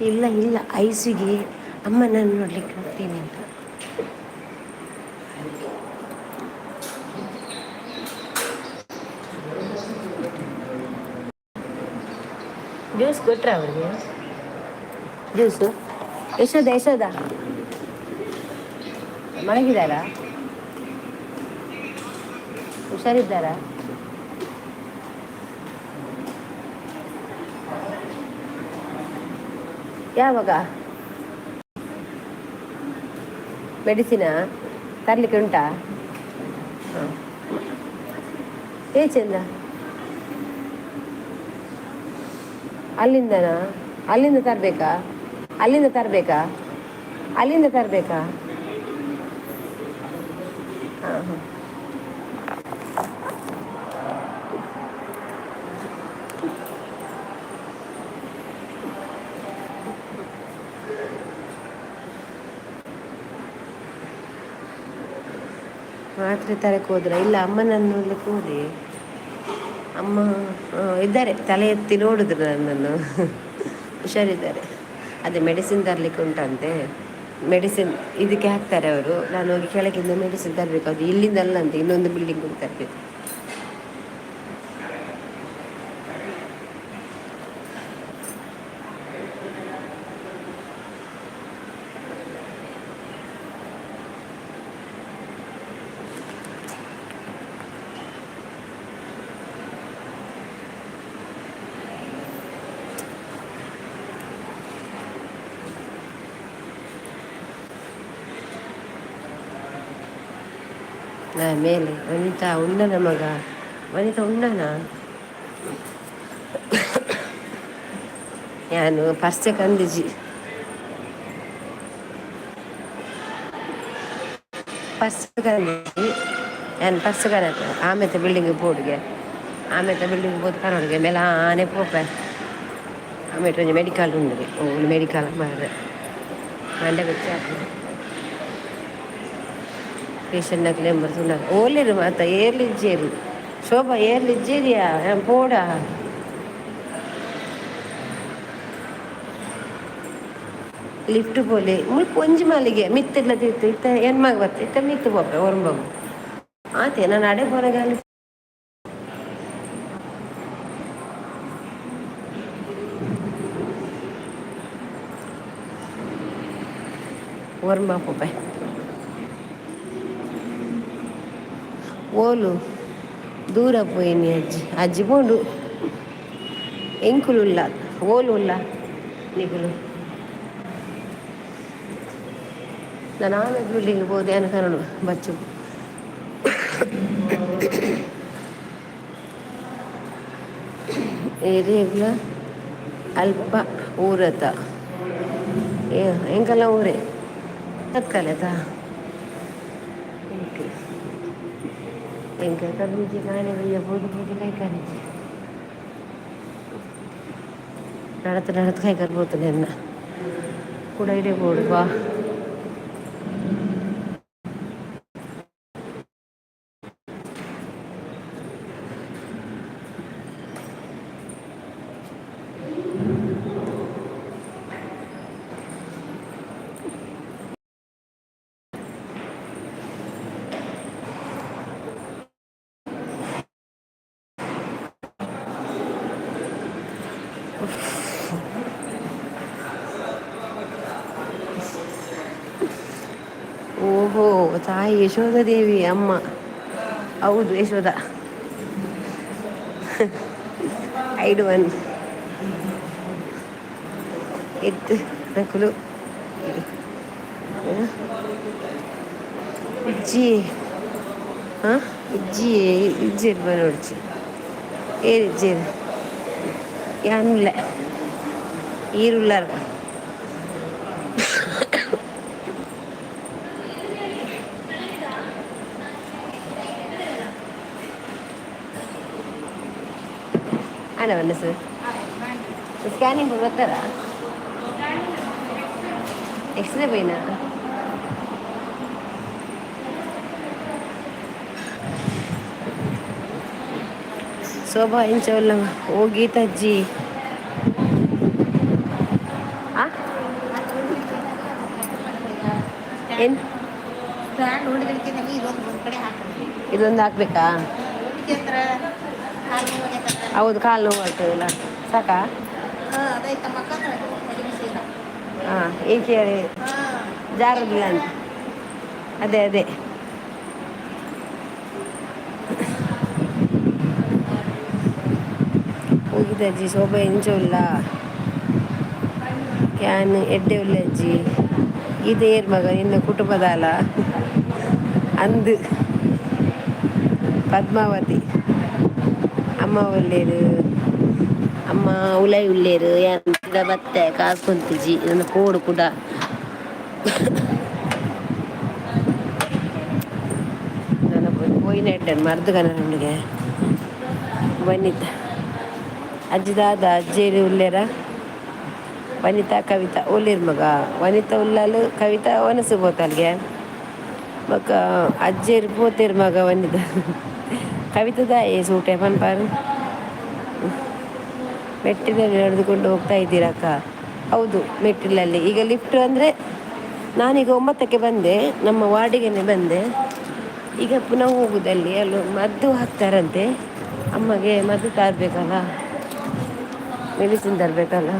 Speaker 1: ಇಲ್ಲ ಇಲ್ಲ, ಐಸಿಗೆ ಅಮ್ಮನನ್ನು ನೋಡ್ಲಿಕ್ಕೆ ಹೋಗ್ತೀನಿ ಅಂತ. ಜ್ಯೂಸ್ ಕೊಟ್ರ ಅವರಿಗೆ? ಜ್ಯೂಸು. ಯಶೋದ, ಯಶೋದ ಮಲಗಿದಾರಾ? ಹುಷಾರಿದ್ದಾರಾ? ಯಾವಾಗ ಮೆಡಿಸಿನಾ ತರಲಿಕ್ಕೆ ಉಂಟಾ? ಹಾಂ, ಏ ಚಂದ, ಅಲ್ಲಿಂದನಾ? ಅಲ್ಲಿಂದ ತರಬೇಕಾ? ಅಲ್ಲಿಂದ ತರಬೇಕಾ? ಅಲ್ಲಿಂದ ತರಬೇಕಾ? ಹಾಂ ಹಾಂ. ಮಾತ್ರೆ ತರಕ್ಕೆ ಹೋದ್ರ? ಇಲ್ಲ, ಅಮ್ಮನನ್ನು ನೋಡ್ಲಿಕ್ಕೆ ಹೋದೆ. ಅಮ್ಮ ಇದ್ದಾರೆ. ತಲೆ ಎತ್ತಿ ನೋಡಿದ್ರು ನನ್ನನ್ನು. ಹುಷಾರಿದ್ದಾರೆ. ಅದೇ ಮೆಡಿಸಿನ್ ತರಲಿಕ್ಕೆ ಉಂಟಂತೆ. ಮೆಡಿಸಿನ್ ಇದಕ್ಕೆ ಹಾಕ್ತಾರೆ ಅವರು. ನಾನು ಹೋಗಿ ಕೆಳಗಿಂದ ಮೆಡಿಸಿನ್ ತರಬೇಕು. ಅದು ಇಲ್ಲಿಂದ ಅಲ್ಲ ಅಂತ, ಇನ್ನೊಂದು ಬಿಲ್ಡಿಂಗ್ ಹೋಗಿ ತರಬೇಕು. ನಾ ಮೇಲೆ ವನಿತಾ ಉಂಡನ ಮಗ? ವನಿತಾ ಉಂಡನ? ನಾನು ಪರ್ಸೆ ಕಂದಿಜಿ, ಪರ್ಸ್ ಕಂದಿಜಿ. ನಾನು ಪರ್ಸ್ ಕನಕ ಆಮೇಲೆ ಬಿಲ್ಡಿಂಗ್ ಬೋರ್ಡ್ಗೆ, ಆಮೇಲೆ ಬಿಲ್ಡಿಂಗ್ ಬೋದು ಕನೋಡಿಗೆ ಮೇಲೆ ಆನೆ ಪೋಪೆ. ಆಮೇಲೆ ಒಂಜಿ ಮೆಡಿಕಲ್ ಉಂಡುಗೆ, ಓಲು ಮೆಡಿಕಲ್ ಮಾರ್ರೆ ಮಂಡೆ ಬೆಚ್ಚ ಪೇಷಂಟ್ ನಕ್ಲೆ ಎಂಬರ್ ಓಲೇರು ಮಾತ ಏರ್ಲಿಜ್ಜೇರು. ಶೋಭಾ ಏರ್ಲಿಜ್ಜೇರಿಯಾ ಪೋಡ. ಲಿಫ್ಟ್ ಪೋಲೆ ಮುಲ್ಪ ಒಂಜಿ ಮಾಲಿಗೆ ಮಿತ್ತಿರ್ಲ ತಿತ್ತು ಇತ್ತ ಎನ್ಮಾಗ ಬತ್ತ ಇತ್ತ ಮಿತ್ತು ಪೋಪೆ ಒರ್ಂಬಗು ಆತೆ. ನಾನು ಅಡೆ ಪೋನಗ ಅಲ್ಲಿ ಒರ್ಂಬ ಪೋಪೆ. ಓಲು ದೂರ ಪೋಯಿನಿ ಅಜ್ಜಿ. ಅಜ್ಜಿ ಪೋಂಡು. ಎಂಕುಲು ಉಲ್ಲ, ಓಲು ಉಲ್ಲ ನಿಕುಲು. ನಾನು ಆಮೇಲೆ ಬಿಲ್ಡಿಂಗ್ ಹೋದೆ ಅನ್ಕನೋಡು ಬಚ್ಚು. ಏರಿಯಾಗ್ಲ ಅಲ್ಪ ಊರತ ಎಂಕಲ್ಲ ಊರೇ ತತ್ಕಾಲತ. ಎಂಕ ಕರ್ಮಿಜಿ ಕಾಣೆ ಬಯ್ಯ ಬೋದು ಬೋದು ಕೈ ಕಾಣಿಜಿ. ನಡತ ನಡತ್ ಕೈ ಕರ್ಬೋದು. ನಿನ್ನ ಕೂಡ ಇಡೆ ಬೋಡು ಬಾ. ಓಹೋ, ತಾಯಿ ಯಶೋಧ ದೇವಿ ಅಮ್ಮ. ಹೌದು, ಯಶೋಧ. ಐಡು ಒನ್ ಎತ್ತು ನಕುಲು ಇಜ್ಜಿ. ಹಾಂ, ಇಜ್ಜಿ ಇಜ್ಜಿ ನೋಡ್ಚಿ. ಏರು ಇಜ್ಜೇರು ಯಾನುಲ್ಲ ಈರುಲ್ಲಾರ. ಅಣ್ಣ ಸರ್, ಸ್ಕ್ಯಾನಿಂಗ್ ಬರ್ತಾರಾ? ಎಕ್ಸ್ರೇ ಪೈನಾ? ಶೋಭಾ ಇಂಚ ಓ ಗೀತಾಜ್ಜಿ. ಆ ಏನು, ಇದೊಂದು ಹಾಕ್ಬೇಕಾ? ಹೌದು, ಕಾಲು ನೋವು ಆಗ್ತದಲ್ಲ. ಸಾಕಾ? ಹಾಂ, ಏಕೆ ಜಾರುದಿಲ್ಲ ಅಂತ. ಅದೇ ಅದೇ. ಹೋಗಿದೆ ಅಜ್ಜಿ. ಶೋಭಾ ಎಂಚ ಉಲ್ಲ? Can ಎಡ್ಡೆ ಉಲ್ಲ ಅಜ್ಜಿ. ಗೀತೆ ಏರ್ ಮಗ ನಿನ್ನ ಕುಟುಂಬದಾಲ ಅಂದು. ಪದ್ಮಾವತಿ ಅಮ್ಮ ಒಲ್ಲೇರು? ಅಮ್ಮ ಉಲೈ ಉಲ್ಲೇರು. ಯಾನ್ ಬತ್ತೆ ಕಾಸ್ ಕೊಂತಿಜಿ ನನ್ನ ಪೋಡು ಕೂಡ. ನನ್ನ ಪೋಯಿನ ಎಡ್ಡೆ ಮರ್ದು ಕನರುಂಡಿಗೆ. ವನಿತಾ ಅಜ್ಜಿ ದಾದ ಅಜ್ಜೇರು ಉಲ್ಲೇರ? ವನಿತಾ ಕವಿತಾ ಒಲ್ಲೇರು ಮಗ? ವನಿತಾ ಉಲ್ಲಾಲು, ಕವಿತಾ ವನಸು ಪೋತಲ್ಗೆ. ಬೊಕ ಅಜ್ಜೇರು ಪೋತೇರು ಮಗ. ವನಿತಾ ಕವಿತಾ ದಾಯೆ ಸೂಟೆ ಪನ್ಪಾರು? ಮೆಟ್ಟಿಲಲ್ಲಿ ನಡೆದುಕೊಂಡು ಹೋಗ್ತಾ ಇದ್ದೀರಕ್ಕ? ಹೌದು, ಮೆಟ್ಟಿಲಲ್ಲಿ. ಈಗ ಲಿಫ್ಟ್ ಅಂದರೆ ನಾನೀಗ 9ಕ್ಕೆ ಬಂದೆ, ನಮ್ಮ ವಾರ್ಡಿಗೆನೆ ಬಂದೆ. ಈಗ ಪುನಃ ಹೋಗುದಲ್ಲಿ ಅಲ್ಲಿ ಮದ್ದು ಹಾಕ್ತಾರಂತೆ ಅಮ್ಮಗೆ. ಮದ್ದು ತರಬೇಕಲ್ಲ, ಮೆಡಿಸಿನ್ ತರಬೇಕಲ್ಲ.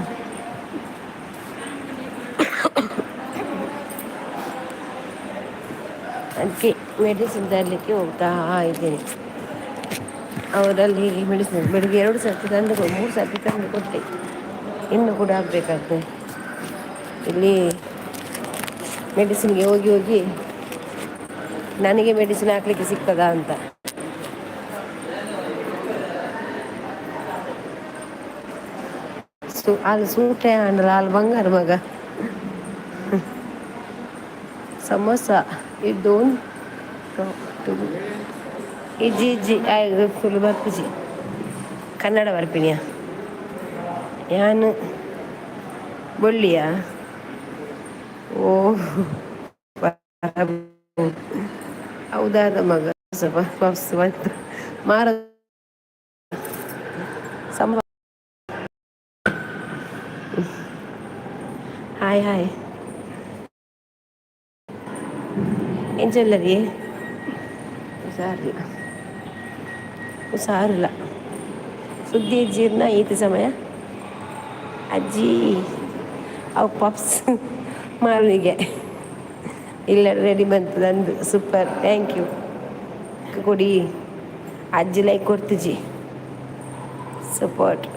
Speaker 1: ಅದಕ್ಕೆ ಮೆಡಿಸಿನ್ ತರಲಿಕ್ಕೆ ಹೋಗ್ತಾ ಇದ್ದೇನೆ. ಅವರಲ್ಲಿ ಮೆಡಿಸಿನ್ ಬೆಳಿಗ್ಗೆ ಎರಡು ಸರ್ತಿ ತಂದು, ಮೂರು ಸರ್ತಿ ತಂದು ಕೊಟ್ಟೆ. ಇನ್ನು ಕೂಡ ಆಗಬೇಕಾಗ್ತದೆ. ಇಲ್ಲಿ ಮೆಡಿಸಿನ್ಗೆ ಹೋಗಿ ಹೋಗಿ ನನಗೆ ಮೆಡಿಸಿನ್ ಹಾಕ್ಲಿಕ್ಕೆ ಸಿಗ್ತದಾ ಅಂತ. ಸು ಅಲ್ಲಿ ಸೂಟೆ ಅಂಡ್ರ ಅಲ್ಲಿ ಬಂಗಾರ ಮಗ. ಸಮೋಸ ಇದು ಇಜ್ಜಿ ಇಜ್ಜಿ ಫುಲ್ ಬರ್ಪುಜಿ. ಕನ್ನಡ ಬರ್ಪಿನಿಯ ಯಾನ್ ಬೊಳ್ಳಿಯ. ಓ, ಹೌದಾದ ಮಗ. ಸ್ವಲ್ಪ ಪಪ್ಸ್ ಬಂತು ಮಾರ ಸಮ. ಹಾಯ್ ಹಾಯ್, ಎಂಚಲ್ಲರಿ? ಹುಷಾರಿಲ್ಲ, ಹುಷಾರಿಲ್ಲ. ಸುದ್ದಿ ಜೀರ್ಣ ಈತ ಸಮಯ ಅಜ್ಜಿ. ಅವು ಪಪ್ಸ್ ಮಾರುವಿಗೆ ಇಲ್ಲ. ರೆಡಿ ಬಂತು ನಂದು. ಸೂಪರ್, thank you ಕೊಡಿ ಅಜ್ಜಿ. ಲೈಕ್ ಕೊಡ್ತಿಜಿ. ಸಪೋರ್ಟ್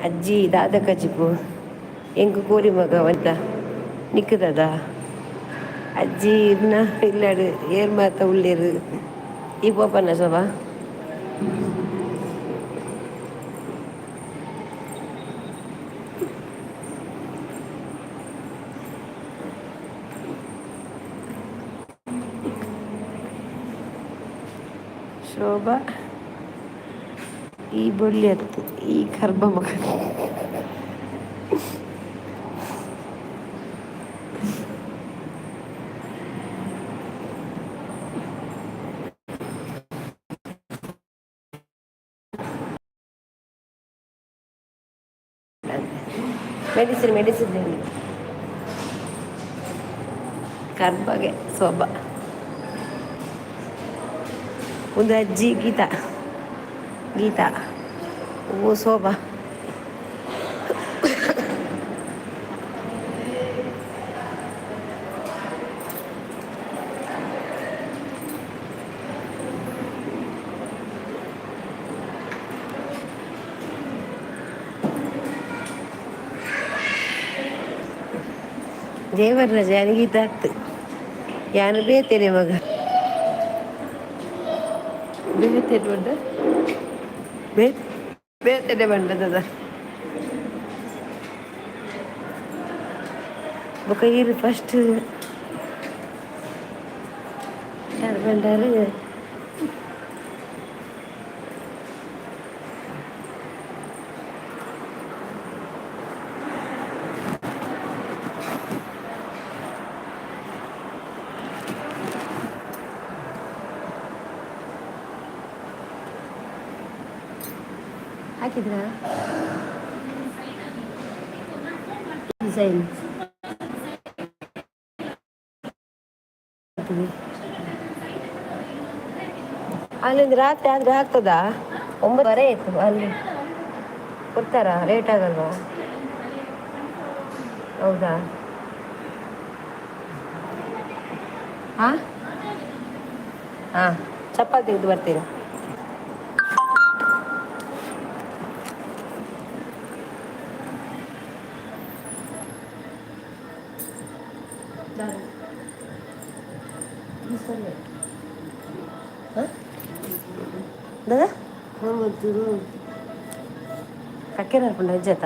Speaker 1: ಅಜ್ಜಿ. ದಾದ ಕಜಿಪು ಎಂಕು ಕೋರಿ ಮಗ ಅಂತ ನಿಕ್ಕದದ ಅಜ್ಜಿ. ಇನ್ನ ಇಲ್ಲಾಡು ಏರ್ ಮಾತ ಉಳ್ಳೇರು. ಈ ಪೋಪನ ಶೋಭಾ? ಶೋಭಾ, ಈ ಬೊಳ್ಳಿ ಹತ್ತು ಈ ಕರ್ಬ ಮಗ. ಮೆಡಿಸಿನ್ ಮೆಡಿಸಿನ್ ಕರ್ಬಗೆ ಸೊಬ ಒಂದು ಅಜ್ಜಿ ಗೀತಾ ಗೀತಾ ಓ ಶೋಭಾ. ದೇವರ ಜಾನಗೀತ ಆಗ್ತು ಯಾನು ಬೇತೇನೆ ಮಗ ಬೇತೇನೆ ಬಂಡ ಬೇತೇನೆ ಬಂಡದ ಬೊಕ ಈರು ಫಸ್ಟ್ ಬಂಡಾರು. ಹಾಕಿದ್ರಾ ಡಿಸೈನ್? ಅಲ್ಲಿಂದ ರಾತ್ರಿ ಆದ್ರೆ ಆಗ್ತದಾ? 9:30 ಆಯ್ತು. ಅಲ್ಲಿ ಕೊಡ್ತಾರಾ? ಲೇಟ್ ಆಗಲ್ವಾ? ಹೌದಾ? ಹಾಂ ಹಾಂ, ಚಪಾತಿ ತೆಗೆದು ಬರ್ತೀನಿ. दादा ಕಕ್ಕೆ ನಡ್ಕೊಂಡು ಅಜ್ಜಾತ.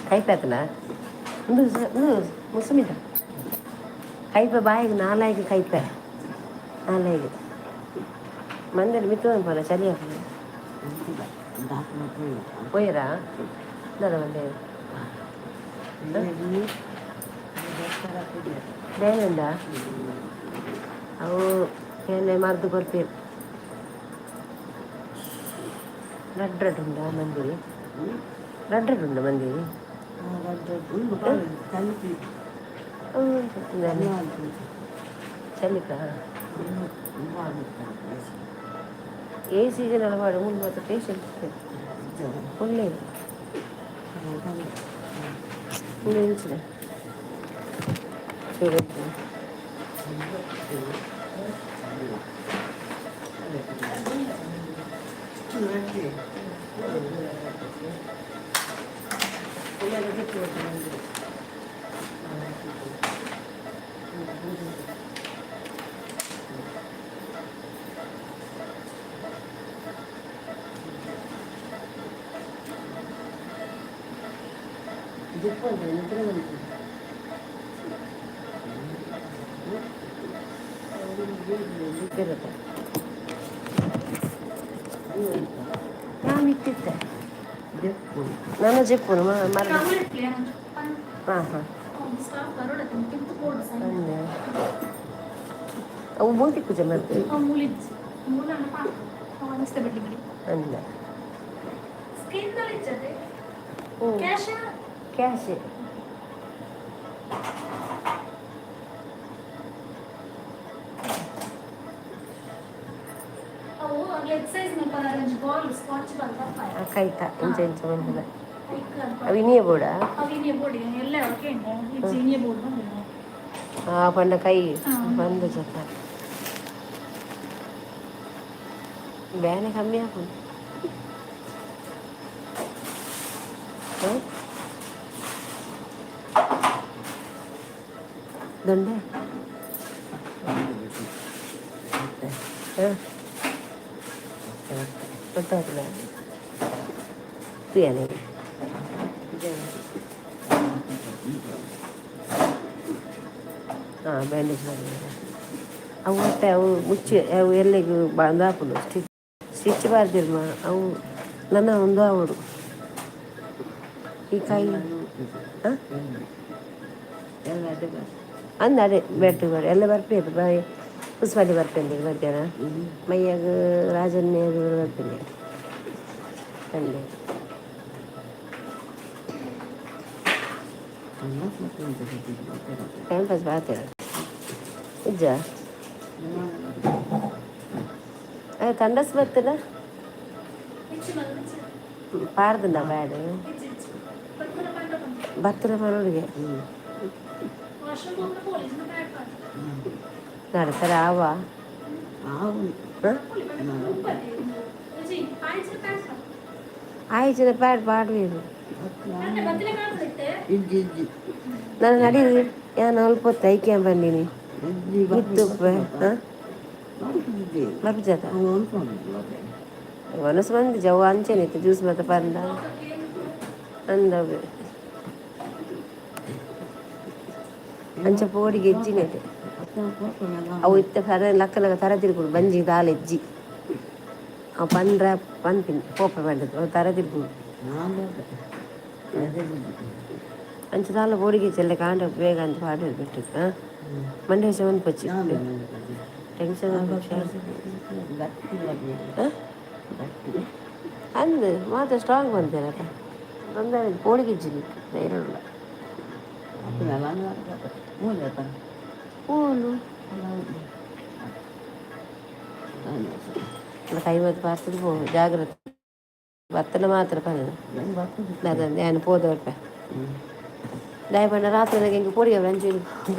Speaker 1: ಕೈಪೆ ಆತನ ಒಂದು ಮುಸುಮಿದ ಕೈಪೆ ಬಾಯಿಗೆ ನಾಲಾಯಿಗೆ ಕೈಪೆ ನಾಲಾಯಿಗೆ ಮಂದಿರ ಮಿತ್ತು ಅನ್ಪಲ್ಲ ಚಳಿ ಆಗ್ತದೆ. ಪೋಯರಾ ದಾದ ಮಂದೆ ಬೇನುಂಡ ಅವು ಏನೇ ಮರ್ದು ಕೊರ್ಪೇರು. ರಡ್ಡ್ ರಡ್ಡ್ ಉಂಡಾ ಮಂದಿ? ರಡ್ಡ್ ರಡ್ಡ್ ಉಂಡ ಮಂದಿ? ಚಲಿಕ ఏ ಸೀಸನ್ ಅಲವಾಡು ಮೂರು ಮಾತ್ರ ಪೇಷಂಟ್ ಒಳ್ಳೆಯದು. ಇಂಚಿನ ನಾನು ಇಟ್ಟಿದ್ದೆ ನಾನು ಜೆಪ್ಪುನು ಮರ. ಹಾಂ ಹಾಂ, ಅವು ಮೂತಿ ಪೂಜೆ ಮಾಡ್ತೀವಿ ಅಂದ. ಕ್ಯಾಶ್. ಕೈತ ಇಂಚ ಇಂಚ ಬಂದಿದೆ. ಅವು ಇನಿಯ ಬೋಡ ಆ ಪಂಡ ಕೈ ಬಂದು ಜೊತೆ ಬೇನೆ ಕಮ್ಮಿ ಆಪುಂಡು. ದೊಂಡೆ ಗೊತ್ತಾಗ್ತದೆ. ಹಾಂ, ಬ್ಯಾಂಡೇಜ್ ಮಾಡಿದ್ದಾರೆ. ಅವು ಮತ್ತೆ ಅವು ಮುಚ್ಚಿ ಅವು ಎಲ್ಲಿಗೂ ಬಂದಾಪುಂಡು. ಸ್ಟಿಚ್ ಸ್ಟಿಚ್ ಬಾರ್ದಿರ್ಮ ಅವು ನನ್ನ ಒಂದು ಆವಡು ಈ ಕೈ. ಹಾಂ, ಅಂದ ಅದೇ ಬೆಟ್ಟು ಎಲ್ಲ ಬರ್ಪೆ ಬಾಯ್ ಪುಷ್ಪಾಲಿ ಬರ್ಪೆಂದಿಗೆ ಮಧ್ಯಾಹ್ನ ಮೈಯಾಗ ರಾಜನ್ನೇ ಬರ್ಪೆಂದೆ ಅಂದೆ. ಟೈಮ್ ಪಾಸ್ ಬಾತೇವೆ ನಿಜ. ತಂಡಸ್ ಬರ್ತದ ಪಾರ್ದಂಡ ಬ್ಯಾಡ್ ಬತ್ತದ ಮನೋಡಿಗೆ ನಡತರ ಆವ. ಆಯ್ಚಿನ ಪ್ಯಾಡ್ ಪಾಡ್ವೇನು ನಾನು ನಡಿ ಯಾನ್ ಅಲ್ಪ ಹೊತ್ತು ಐಕ್ಯ ಬಂದೀನಿ ಇತ್ತು. ಹಾಂ, ಬರ್ಜದ ಒನಸ್ ಬಂದು ಜವ ಅಂಚೆನೆ ಇತ್ತು ಜ್ಯೂಸ್ ಮತ್ತೆ ಪಂದ ಅಂದವೆ ಅಂಚ ಪೋಡಿಗೆ ಎಜ್ಜಿನೈತೆ. ಅವು ಇತ್ತ ಸರ ಲಕ್ಕ ಲಕ್ಕ ತರ ತಿರ್ಗುಡು ಬಂಜಿ ದಾಲ ಎಜ್ಜಿ. ಅವು ಪಂಡ್ರ ಪನ್ಪಿನ್ ಪೋಪ ಪಂಡದು ಅವು ತರ ತಿರ್ಗುಡು. ಅಂಚ ದಾಲ ಬೋಡಿಗೆ ಚೆಲ್ಲ ಕಾಂಡ ಬೇಗ ಅಂತ ಪಾಡ ಬಿಟ್ಟು. ಹಾಂ, ಮಂಡೆ ಒಂದು ಪಚ್ಚಿ ಟೆನ್ಷನ್. ಅಂದು ಮಾತ್ರ ಸ್ಟ್ರಾಂಗ್ ಬಂತೇನಪ್ಪ ತೊಂದರೆ ಪೋಡಿಗೆ ಇಜ್ಜಿ ಧೈರ್ಯ. ಓಲು ಕೈ ಮತ್ತು ಬರ್ತದೆ ಪೋ, ಜಾಗ್ರತೆ. ಬತ್ತಲ ಮಾತ್ರ ಪನ ನಾನು ಪೋದವರ್ಪೆ ದಾಯ ಪಂಡ ರಾತ್ರಿ ಎಂಕ್ ಪೊಡಿಗೆ ಅಂಚಿ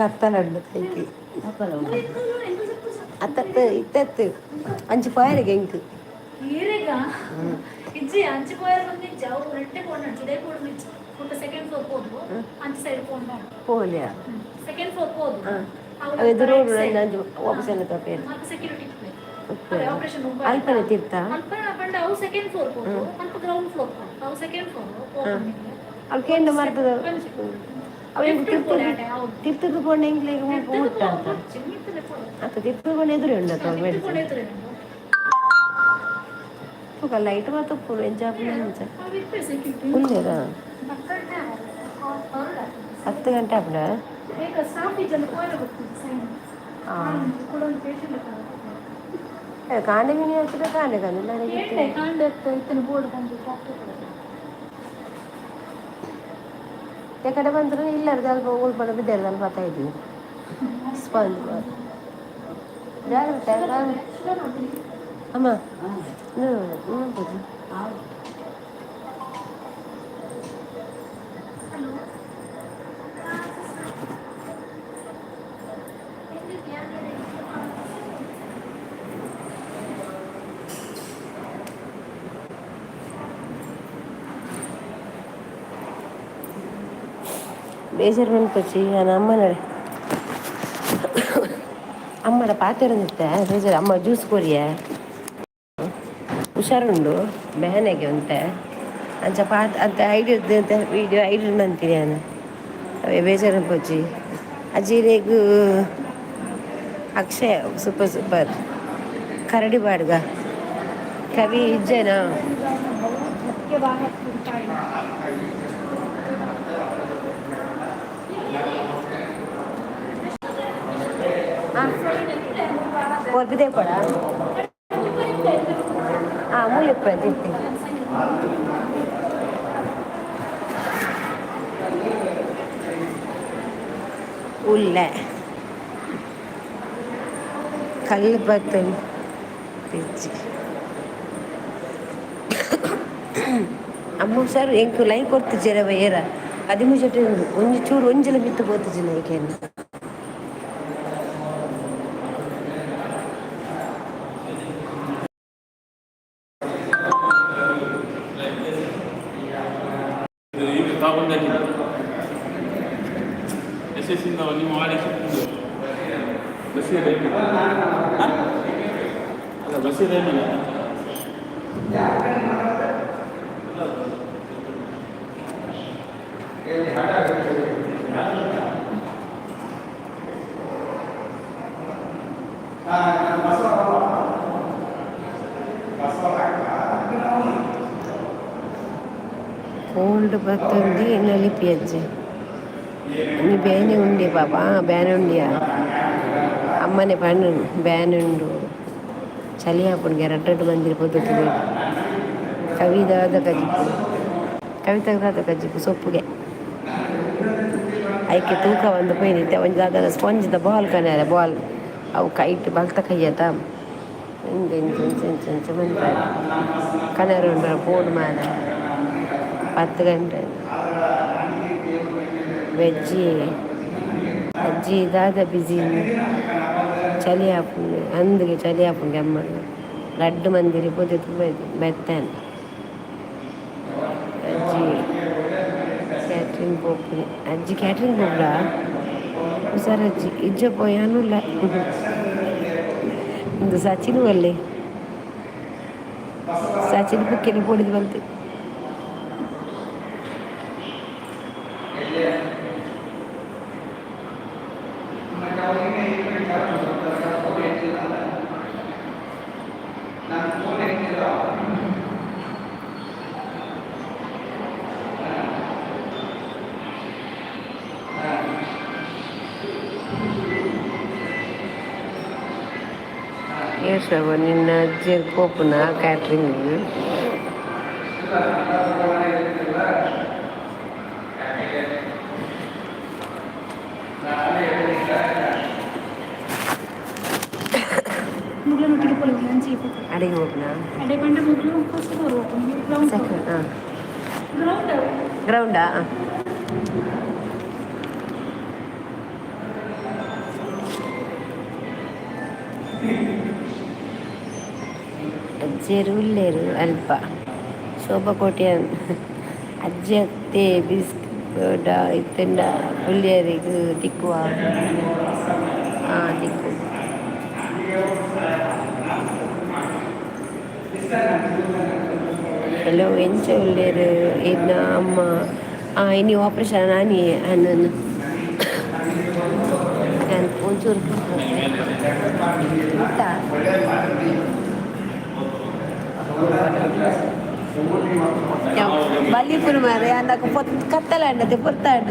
Speaker 1: ಕತ್ತಲ ಉಂಡು ಕೈಕ್ ಅತ್ತತ್ತು ಇತ್ತತ್ತು ಅಂಚಿ ಪೋಯರಿಗೆ ಎಂಕ್.
Speaker 2: ಈರೆಗ ಇಜ್ಜಿ ಅಂಚಿ ಪೋಯರ್ ಬಂದು ಇಜ್ಜಿ. ಅವು ರಟ್ಟೆ ಪೋಂಡ ಜುಡೇ ಪೋಡು ಇಜ್ಜಿ ಪುಟ್ಟ ಸೆಕೆಂಡ್ ಫ್ಲೋರ್ ಪೋದು ಅಂಚಿ ಸೈಡ್ ಪೋಂಡ.
Speaker 1: ಪೋಲಿಯಾ?
Speaker 2: ಸೆಕೆಂಡ್ ಫ್ಲೋರ್ ಪೋದು.
Speaker 1: ಅವು ಎದುರು ಅಂಚಿ ವಾಪಸ್ ಎಲ್ಲ ತಪ್ಪೇನು.
Speaker 2: ಅಲ್ಪ ಸೆಕ್ಯೂರಿಟಿ ಆಪರೇಷನ್.
Speaker 1: ಅಲ್ಪನೆ ತೀರ್ಥ.
Speaker 2: ಅಲ್ಪ ಪಂಡ ಅವು ಸೆಕೆಂಡ್ ಫ್ಲೋರ್ ಪೋದು, ಅಲ್ಪ ಗ್ರೌಂಡ್ ಫ್ಲೋರ್ ಪೋದು, ಅವು ಸೆಕೆಂಡ್ ಫ್ಲೋರ್.
Speaker 1: ಅವು ಕೇಂದ್ರ ಮರ್ತದ ಅವು ಎಂಕ್ ತಿರ್ತು ತಿರ್ತದ ಪೋಂಡ ಎಂಕ್ಲೆಗ್ ಮುಟ್ಟ ಅಂತ ಅತ್ತ ತಿರ್ತದ ಪೋಂಡ ಎದುರು ಉಂಡತ್ತ ಮೆಡಿಸಿನ್ ತೂಕ ಲೈಟ್ ಮಾತ ಉಪ್ಪುಂಡು ಎಂಚ ಆಪುಂಡು ಎಂಚ ಉಲ್ಲೆರಾ. 10 ಗಂಟೆ ಆಪುಂಡ. ಹಾಂ, ಕಾಂಡೆ ಮೀನು ಹಾಕಿದ್ರೆ ಕಾಂಡೆ ಕಾಂಡೆ. ಕಡೆ ಬಂದ್ರೆ ಇಲ್ಲ ಅಲ್ಪ ಉಳ್ಪಣ ಬಿದ್ದೆ ಅಲ್ಪ ಇದ್ದೀವಿ ಸ್ಪಂಜ್. ಜಾಗ್ರತೆ ಅಮ್ಮ. ನೋಡ್ಬೋದು. ಬೇಜಾರು ಮನ್ಪೊಚ್ಚಿ ನಾನು ಅಮ್ಮನ ಅಮ್ಮಡ ಪಾತೆರೊಂದಿತ್ತೆ ಬೇಜಾರು. ಅಮ್ಮ ಜ್ಯೂಸ್ ಕೊರಿಯೆ, ಹುಷಾರುಂಡು ಬೇನೆಗೆ ಉಂತೆ ಅಂಚ ಪಾತ್ ಅಂತ ಐಡಿಯಾ ವೀಡಿಯೋ ಐಡಿಯಾ ಅಂತೀನಿ ನಾನು. ಅವೇ ಬೇಜಾರು ಪೊಚ್ಚಿ ಅಜ್ಜಿರೇಗು. ಅಕ್ಷಯ ಸೂಪರ್ ಸೂಪರ್ ಕರಡಿ ಬಾಡ್ಗ ಕವಿ ಇಜ್ಜನ. ಓರ್ಬಿದೆ ಕೊಡ. ಹಾಂ, ಮೂಲಿಪ್ಪ ತಿರ್ತಿ ಉಲ್ಲೆ ಕಲ್ಲು ಬತ್ತನ್ తెచ్చి ಅಮ್ಮ ಸರ್ ಎಂಕ್ ಲೈಕ್ ಕೊಡ್ತಿಜ್ಜೆರವ ಏರ 13 ಒಂಜಿ ಚೂರು ಒಂಜಿಲ ಮಿತ್ತು ಪೋತುಜಿ ಐಕೆನ್. ಕೋಲ್ಡ್ ಬತ್ತೊಂದು ನಲಿಪಿ ಅಜ್ಜಿ. ಇನಿ ಬೇನೆ ಉಂಡೆ ಪಾಪ ಬೇನೆ ಉಂಡಿಯಾ ಅಮ್ಮನೆ ಪಣ್ಣು ಬೇನೆ ಉಂಡು ಚಳಿ ಆಪುಂಡು ರಡ್ಡ್ ರಡ್ಡ್ ಮಂದಿರ ಪೋದು ಕವಿದಾದ ಕಜಿಪು ಕವಿತಾದ ಕಜಿಪು ಸೊಪ್ಪುಗೆ ಐಕೆ ತೂಕ ಒಂದು ಪೋಯಿನಿ ಒಂಜಿ ದಾದನ ಸ್ಪಂಜ್ದ ಬಾಲ್ ಕನಾರೆ ಬಾಲ್ ಅವು ಕೈಟ್ ಬಲ್ತ ಕೈಯತ ಇಂಚ ಇಂಚ ಇಂಚ ಇಂಚ ಇಂಚ ಮನ್ಪರೆ ಕನರೆ ಉಂಡು ಪೋಡು ಮಾರ 10 ಗಂಟೆ ವೆಜ್ಜಿ ಅಜ್ಜಿ ದಾದ ಬಿಜಿ ಚಳಿ ಆಪುಂಡು ಅಂದ್ಗೆ ಚಳಿ ಆಪುಂಡು ಅಮ್ಮ ರಡ್ಡ್ ಮಂದಿರಿ ಪೋತೆ ತುಂಬ ಬೆತ್ತನೆ ಅಜ್ಜಿ ಕ್ಯಾಟ್ರಿಂಗ್ ಪೋಪುನಿ ಅಜ್ಜಿ ಕ್ಯಾಟ್ರಿಂಗ್ ಪೋಪುಡಾ ಹುಷಾರ್ ಅಜ್ಜಿ ಇಜ್ಜ ಪೋಯಾನುಲ್ಲ ಇಂದು ಸಚಿನ್ ಒಲ್ಲೆ ಸಚಿನ್ ಪುಕ್ಕೆನೆ ಪೋಡಿದ್ ಬಲ್ತೆ. ಕೇಶವ ನಿನ್ನ ಅಜ್ಜಿಯರ್ ಪೋಪುನ ಕ್ಯಾಟ್ರಿಂಗ್.
Speaker 2: ಮುಗ್ಲನೊಟ್ಟಿಗೆ ಪೋಲಿ ಅಂಚಿ ಪೋಪು.
Speaker 1: ಅಡಿಗೆ ಪೋಪುನ.
Speaker 2: ಅಡೆ ಪಂಡ ಮುಗ್ಲು first floor open ground.
Speaker 1: Second ಹಾಂ.
Speaker 2: ಗ್ರೌಂಡ್.
Speaker 1: ಗ್ರೌಂಡಾ? ಅಜ್ಜೆರ್ ಉಲ್ಲೆರ್ ಅಲ್ಪ ಶೋಭಾ ಕೋಟ್ಯಾನ್ ಅಜ್ಜಿ ಅತ್ತೆ ಬಿಸ್ಕ್ ಇತ್ತ್ಂಡ ಪುಲ್ಯೆರೆಗ್ ತಿಕ್ಕುವ ತಿಕ್ಕು. ಹಲೋ, ಎಂಚ ಉಲ್ಲೆರ್? ಈರ್ನ ಅಮ್ಮ ಇನಿ ಆಪರೇಷನ್ ಆನಿ ಅಣ್ಣನ್ ಯಾನ್ ಒಂಚೂರು ಊಟ. ಬಲಿಪುನ ಮಾರ್ರೆ ಯಾನ್ ಪೊತ್ ಕತ್ತಲಾಂಡತೆ ಪೊತ್ತಾಂಡ್.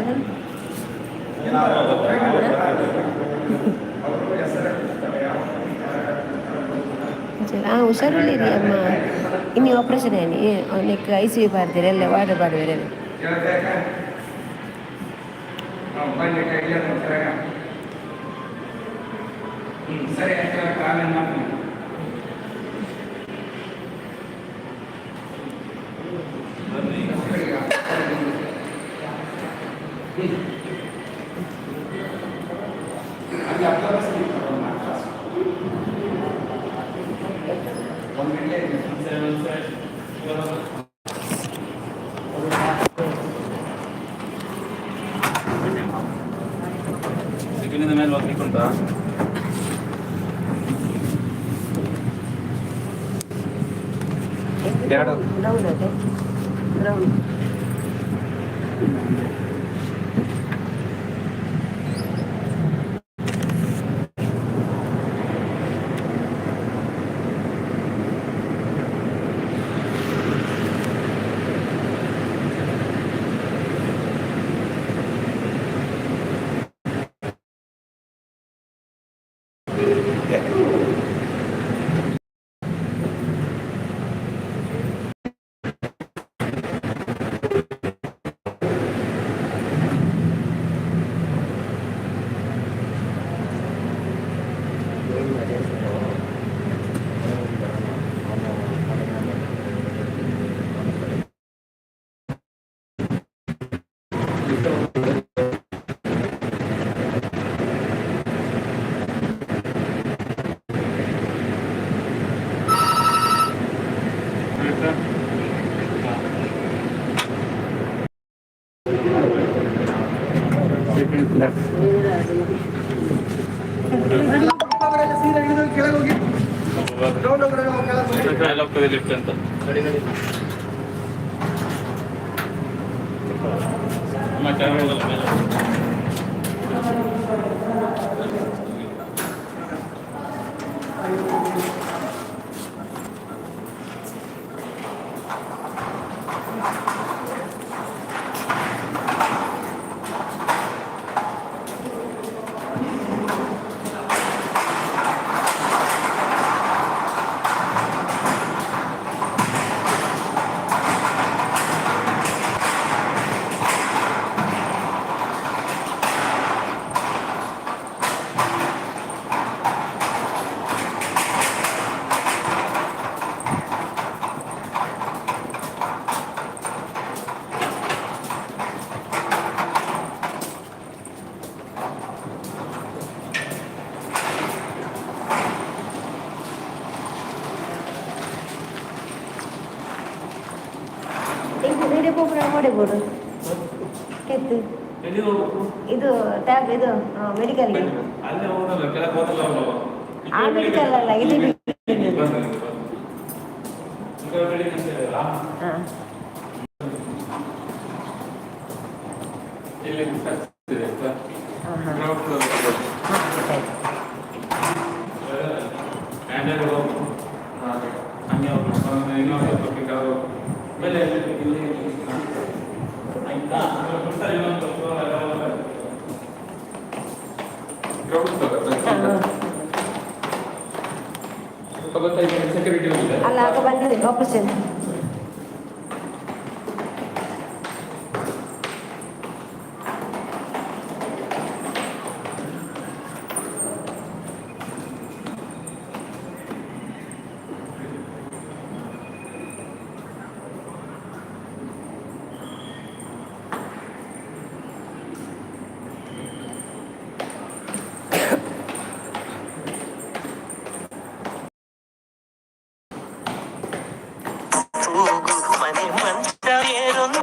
Speaker 1: ಹುಷಾರುಳ್ಳಿರಿ ಅಮ್ಮ. ಇನಿ ಆಪರೇಷನ್ ಆನಿ ನೆಕ್ ಐಸಿಯು ಪಾಡ್ದೆರ್ ಎಲ್ಲ ವಾರ್ಡ್ ಪಾಡುವೆರ್.
Speaker 3: ಸರಿ ಆಯ್ತು, ಆಮೇಲೆ ಮಾಡ್ತೀನಿ.
Speaker 4: ಸೆಕೆಂಡಿಂದ ಮೇಲೆ ಹೋಗ್ಲಿಕ್ಕೆ ಉಂಟಾ?
Speaker 3: ಎರಡು.
Speaker 1: ಗ್ರೌಂಡ್ ಅದೇ ಗ್ರೌಂಡ್.
Speaker 4: ಮೇಲೆ ಹೋಗ್ತದೆ ಲಿಫ್ಟ್ ಅಂತ. ಅಮ್ಮ, ಕೆಳಗೆ ಹೋಗಲ್ಲ, ಮೇಲೆ ಹೋಗು.
Speaker 1: ಬೋಡು ತಿತ್ತು.
Speaker 4: ಎಲ್ಲಿ ಹೋಗ್ಬೇಕು?
Speaker 1: ಇದು ಟ್ಯಾಬ್, ಇದು ಮೆಡಿಕಲ್ಗೆ.
Speaker 4: ಅಲ್ಲೇ ಹೋದಲ್ಲ, ಕೆಳಗೆ ಹೋದಲ್ಲ ಅವನು.
Speaker 1: ಆ ಮೆಡಿಕಲ್ ಅಲ್ಲ, ಇದು.
Speaker 4: ಬಂದ, ಬಂದ. ಈಗ ಬಿಲ್ಡಿಂಗ್ ಅಂತ ಹೇಳಿದ್ರಾ?
Speaker 1: ಹಾಂ.
Speaker 4: ಇಲ್ಲಿ ಇದೆ ಆಯ್ತಾ?
Speaker 1: ಹಾಂ ಹಾಂ.
Speaker 4: Ground floor.
Speaker 1: ಹಾಂ, ಗೊತ್ತಾಯ್ತು.
Speaker 4: ಹ್ಯಾಂಡಲ್ ಹೋಗು. ಹಂಗೆ ಹೋಗು. ಒಂದು ಇನ್ನೊಂದು ಸ್ವಲ್ಪ ಕೆಳಗೆ ಹೋಗು. ಮೇಲೆ ಇಲ್ಲಿ, ಇಲ್ಲಿ, ಇಲ್ಲಿ. ಹಾ. ಆಯ್ತಾ? ಆಮೇಲೆ ಬಿಡ್ತಾರೆ ಇನ್ನೊಂದು ಫ್ಲೋರ್ ಅಲ್ಲ, ಅಲ್ಲ. ಗ್ರೌಂಡ್ ಫ್ಲೋರ್
Speaker 1: ಹಾಂ ಹಾಂ.
Speaker 4: ಸ್ವಲ್ಪ ಗೊತ್ತಾಯ್ತು, ಸೆಕ್ಯೂರಿಟಿ ಹೋಗಿದೆ.
Speaker 1: ಅಲ್ಲ, ಆಗ ಬಂದಿದೆ ಆಪರೇಷನ್.
Speaker 5: ಮನೆ ಮಂಚವೇರೊಂದು.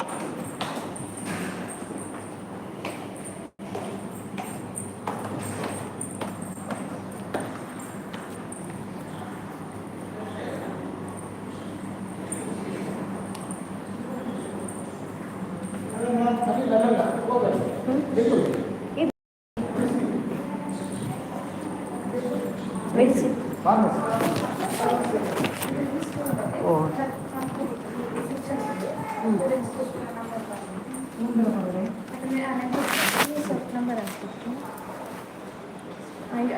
Speaker 1: ಮೆಡಿಸಿನ್. ಓ.
Speaker 2: ನಂಬರ್ ಹಾಕ್ಬಿಟ್ಟು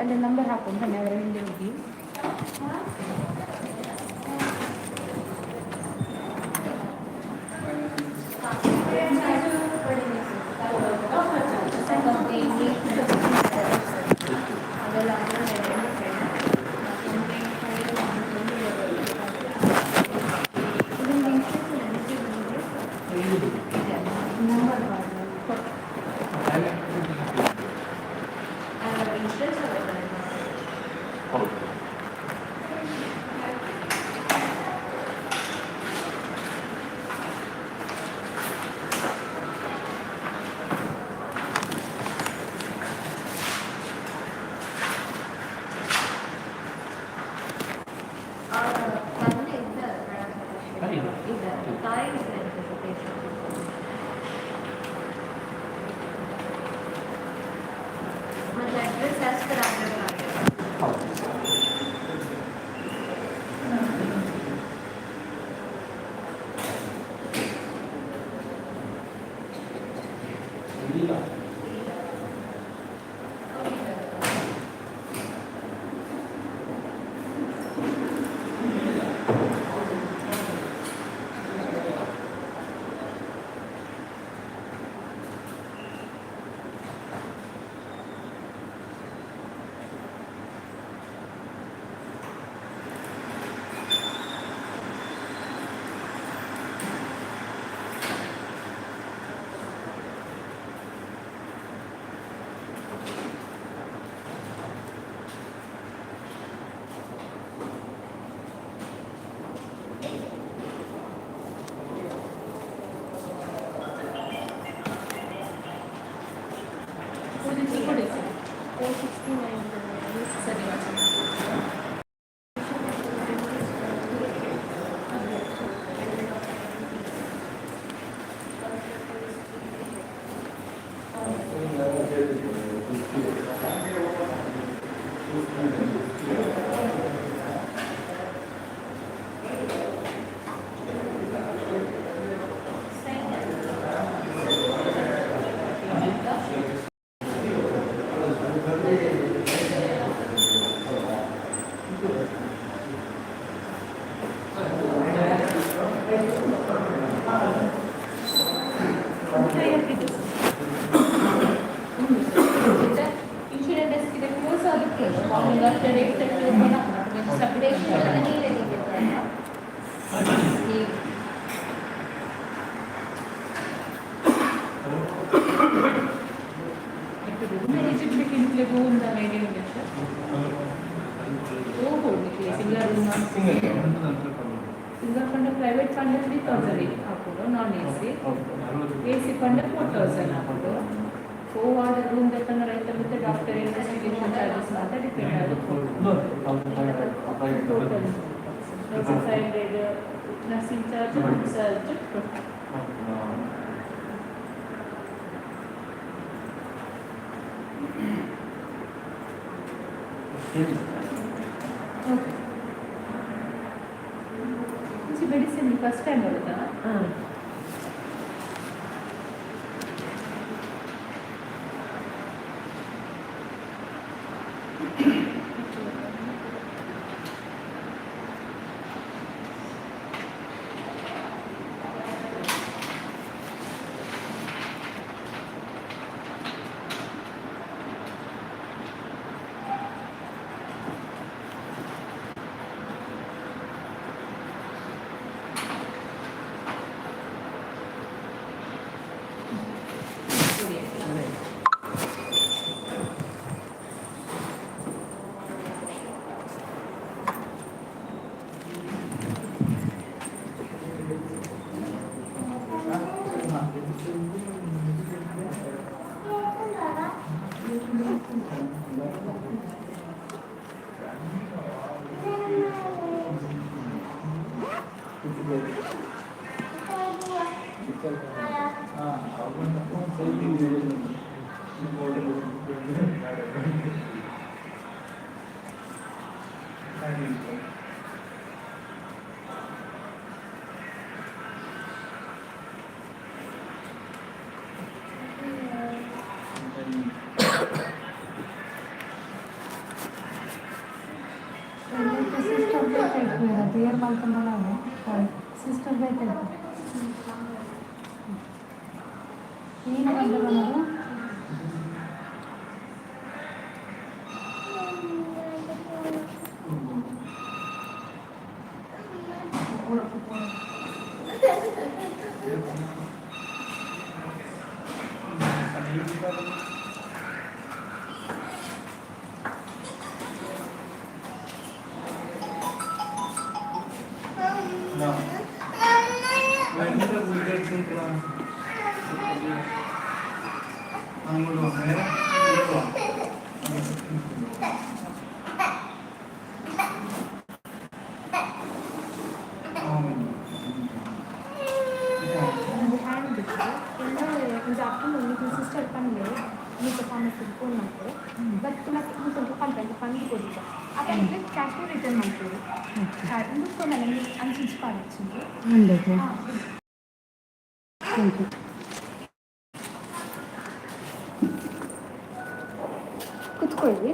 Speaker 2: ಅಲ್ಲಿ ನಂಬರ್ ಹಾಕು ಅಂತ ಅವರ ಹಿಂದೆ ಹೋಗಿ.
Speaker 4: ಹೌದು.
Speaker 1: ಮತ್ತೆ ಅಡ್ರೆಸ್ ಅಷ್ಟರ.
Speaker 3: ಹೌದು. ಇಲ್ಲ.
Speaker 2: 469. ಸರಿ. ಇನ್ಶೂರೆನ್ಸ್ ಡೆಸ್ಕ್ ಇದೆ, ಕ್ಲೋಸ್ ಆಗುತ್ತೆ. ಮಾರ್ನಿಂಗ್ ಆಗ್ತದೆ, 8:30 ಓಪನ್ ಆಗ್ತದೆ. Single room.
Speaker 4: ಸಿಂಗಲ್.
Speaker 6: ಸಿಂಗಲ್ ಪಂಡ ಪ್ರೈವೇಟ್ ಪಂಡ 3000 ಆಪುಂಡು non A C. A C ಪಂಡ 4000 ಆಪುಂಡು. ಫೋರ್ ವಾರ್ಡ್ ರೂಮ್ ದೆಪ್ಪನ ರೈತ ಮತ್ತೆ ಡಾಕ್ಟರ್ ಇನ್ವೆಸ್ಟಿಗೇಷನ್ ಚಾರ್ಜಸ್ ಮಾತ್ರ ಡಿಪೆಂಡ್ ಆಗುತ್ತೆ. Total 1500 nursing charge, room charge. Okay. Medicine first time ಬರುತ್ತಾ?
Speaker 1: ಹಾಂ.
Speaker 2: ಸಿಸ್ಟರ್ ಬೇಕಾಯ್ತು, ಏರ್ ಮಾಡ್ಕೊಂಡಲ್ಲ. ಸಿಸ್ಟರ್ ಬೇಕಾಯ್ತು. ಏನು ಬಂದ?
Speaker 7: ಒಂದು ಹ್ಯಾಂಡ್ ಬಿಟ್ಟು ಎಲ್ಲ ಒಂಜಿ ಆಫ್ಟರ್ನೂನ್ ನಿಕುಲು ಸಿಸ್ಟರ್ ಪನ್ಲೆ ನಿಕ ಫಾರ್ಮಸಿಗೆ ಫೋನ್ ಮಲ್ಪು ಬಟ್ ಮತ್ತೆ ಮುಲ್ಪ ಪನ್ಪೆ ಪಂದ್ ಕೊಡಿತ ಅಪ್ಪ ಕ್ಯಾಶ್ ರಿಟರ್ನ್ ಮಲ್ಪೊಡು. ಉಂದು ಕೊನಲ್ಲ ಅಂಚಿಂಚಿ ಪಾಡೊಚ್ಚಿ.
Speaker 2: ಉಂಡೈತೆ. Thank you.
Speaker 7: ಕುತ್ಕೊಳ್ಳಿ.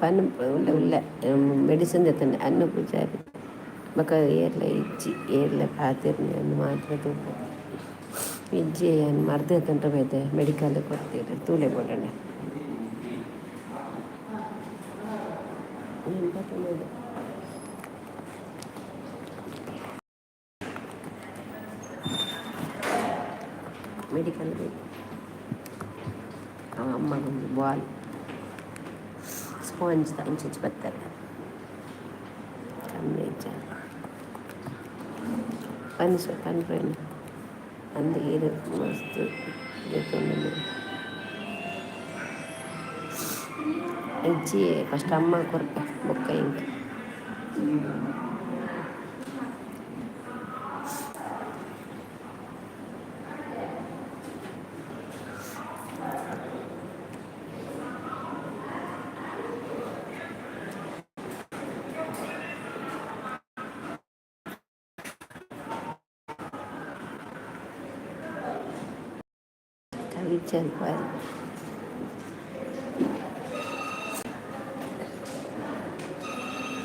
Speaker 1: ಪನ್ನು ಉಲ್ಲ ಉಲ್ಲ ಮೆಡಿಸಿನ್ ದೆತ್ತಂಡೆ ಅನ್ನ ಪೂಜಾರಿ ಬೊಕ ಏರ್ಲ ಇಜ್ಜಿ ಏರ್ಲ ಪಾತೆರ್ನಿ ಅನ್ನು ಮಾತ್ರ ತೂಪ ಇಜ್ಜಿ ಅನ್ನು ಮರ್ದ್ ದೆತ್ತೊಂಡ ಬೇತೆ ಮೆಡಿಕಲ್ ಕೊರ್ತೆರ್ ತೂಲೆ ಬೋಡಂಡ ಮೆಡಿಕಲ್ ಅಮ್ಮ ಒಂಜಿ ಬಾಲ್ ಸ್ಪಾಂಜ್ ಇಂಚಿಂಚಿ ಬತ್ತಾರೆ ಕಮ್ಮಿ ಇಜ್ಜ ಪನ್ಸ ಪನ್ಪೇನು ಅಂದ್ ಈರ್ ಮಸ್ತ್ ದೆತ್ತೊಂದುಲ್ಲೆರ್ ಇಜ್ಜಿ ಫಸ್ಟ್ ಅಮ್ಮ ಕೊರ್ಪೆ ಬೊಕ್ಕ ಎಂಕ್. ಕವಿಚಲ್ ಬಾರಿ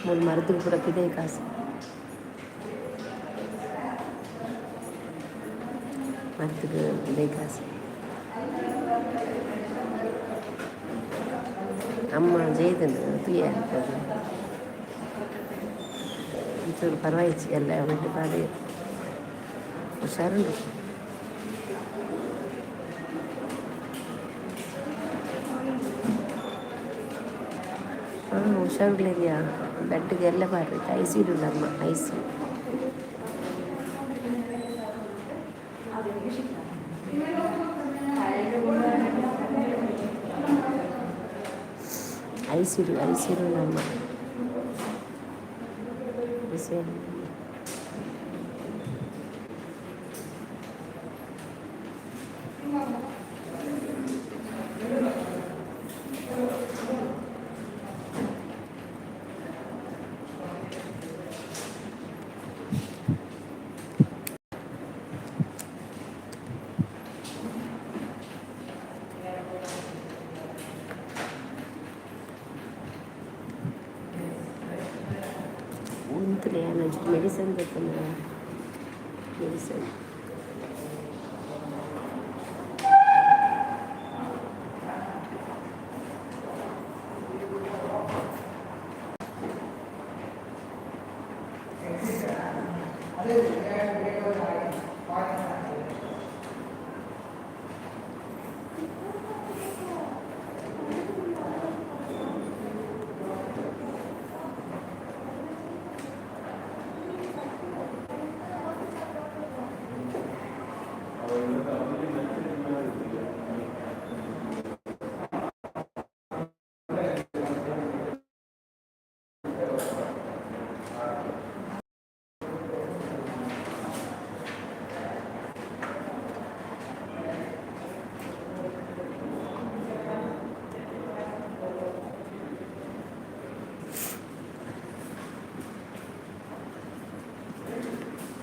Speaker 1: ಮೂಲು ಮರ್ದ್ಗ್ ಪೂರ ಪಿದಯಿ ಕಾಸ್ ಮರ್ದ್ಗ್ ಪಿದಯಿ ಕಾಸ್ ಅಮ್ಮ ಜೈದ್ಂಡ್ ತೂಯೆ ಒಂಚೂರು ಪರವಾಯಿಜಿ ಎಲ್ಲ ಒಂತೆ ಬಾರಿ ಹುಷಾರುಂಡು. ಹಾಂ ಹುಷಾರುಳ್ಳೆರಿಯಾ ಬೆಡ್ಗೆ ಎಲ್ಲ ಬಾರ್ರಿ ಐಸಿ ಉಂಡು ಅಮ್ಮ ಐಸಿ ಐಸಿರು ಐಸಿರು ನಮ್ಮ ಐಸಿ. ಉಂತುಲೆ ಯಾನ್ ಒಂಚೂರು ಮೆಡಿಸನ್ ದೆತ್ತೊಂದು ಮೆಡಿಸನ್.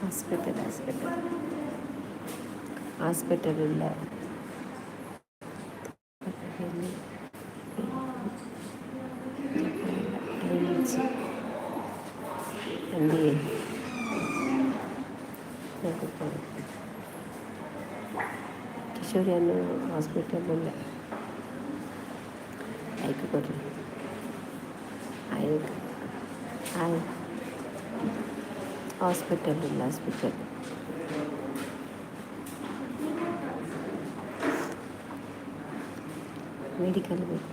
Speaker 1: Hospital hospital hospital ಉಲ್ಲ. ಟೈಮ್ ಅಲ್ಲಿ ಕಿಶೋರಿಯನ್ನು ಹಾಸ್ಪಿಟಲ್ ಉಲ್ಲ ಐಕ್ ಕೊರ್ರಿ ಐಕ್ ಆಯ್ ಹಾಸ್ಪಿಟಲ್ ಉಲ್ಲ ಹಾಸ್ಪಿಟಲ್ ಮೆಡಿಕಲ್ ಬೇಕು.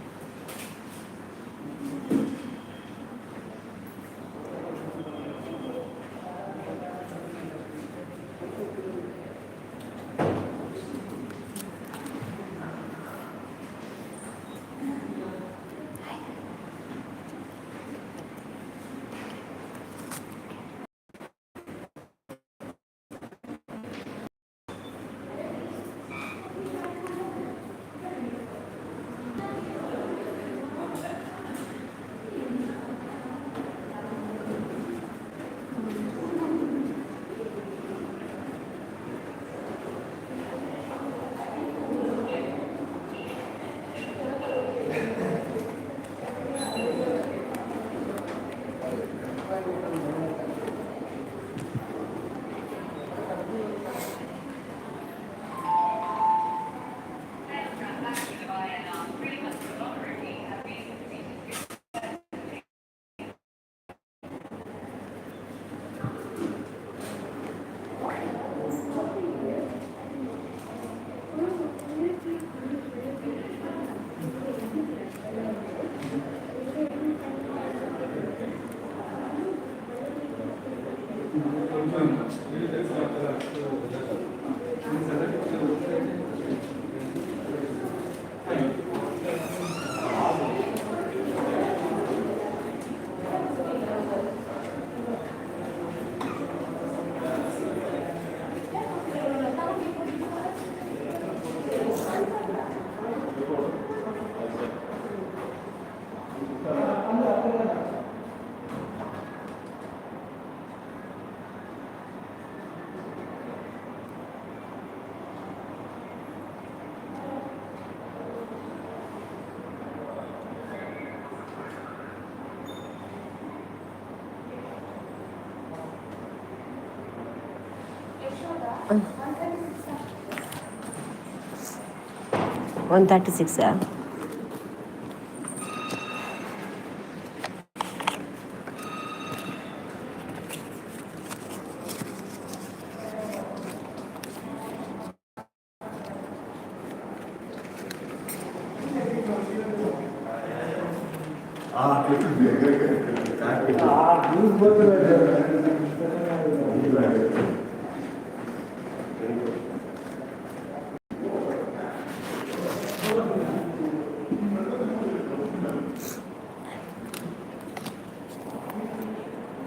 Speaker 1: 136.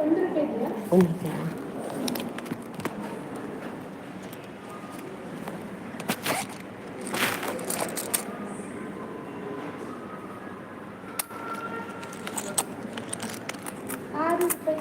Speaker 7: ಒಂದು ರೂಪಾಯಿ ಇದೆಯಾ?
Speaker 1: ಒಂದು.
Speaker 7: 6 ರೂಪಾಯಿ.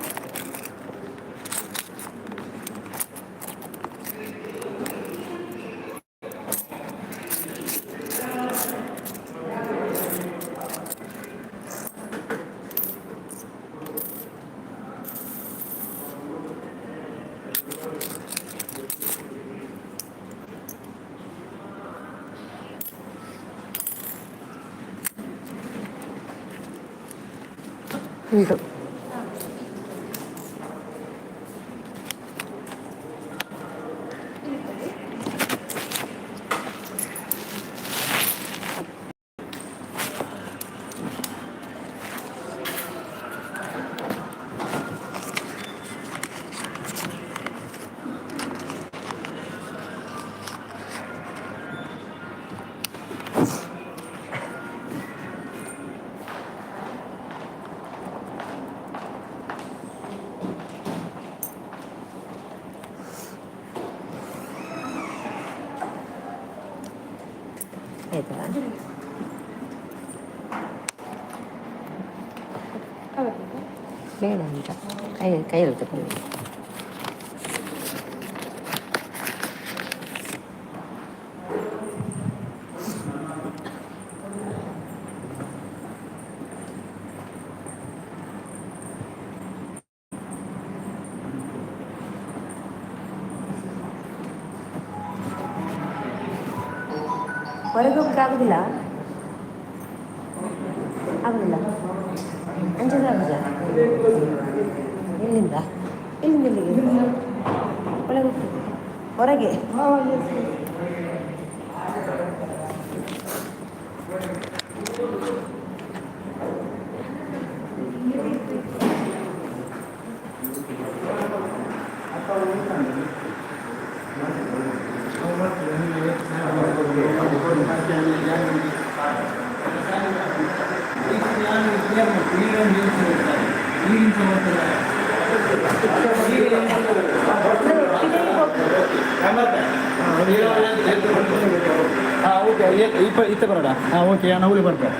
Speaker 1: ಉಂಟು. ಆಯ್ತಾ?
Speaker 7: ಕವರ್ ಬೇಕಾ?
Speaker 1: ಬೇಡ ಅಂತ, ಕೈ ಕೈಯಲ್ಲಿ ತಗೊಳ್ಳಿ. ಹೊರಗೆ ಹೋಗ್ಲಿಕ್ಕೆ ಆಗುದಿಲ್ಲ, ಆಗುದಿಲ್ಲ. ಅಂಚೆ ಆಗುದ? ಎಲ್ಲಿಂದ ಎಲ್ಲಿಂದ ಎಲ್ಲಿಗೆ? ಒಳಗೆ ಹೋಗ್ತದೆ, ಹೊರಗೆ.
Speaker 3: ಹಾಂ, ಓಕೆ. ಇಪ್ಪ ಇತ್ತ ಬರೋಣ. ಹಾಂ, ಓಕೆ. ನಾವು ಬರ್ತಾರೆ.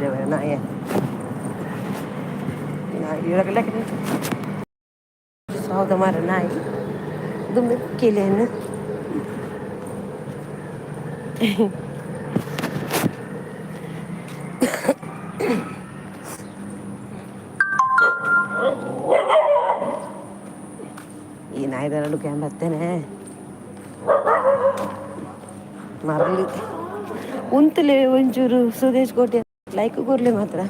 Speaker 1: ದೇವರ ನಾಯ ನಾಯಿ ಇಳಗಲಕ್ಕೆ ಹೌದ ಮಾರ. ನಾಯಿ ದುಮ್ಮೆ ಕೇಳಿಯನ್ನು. ಈ ನಾಯಿದ ನಡುಕೆ ಬತ್ತೇನೆ ಮರಲಿ ಉಂತಲೆ ಒಂಚೂರು ಸುದೇಶ್ ಕೋಟೆ ಲೈಕ್ ಕೊರ್ಲೆ ಮಾತ್ರ.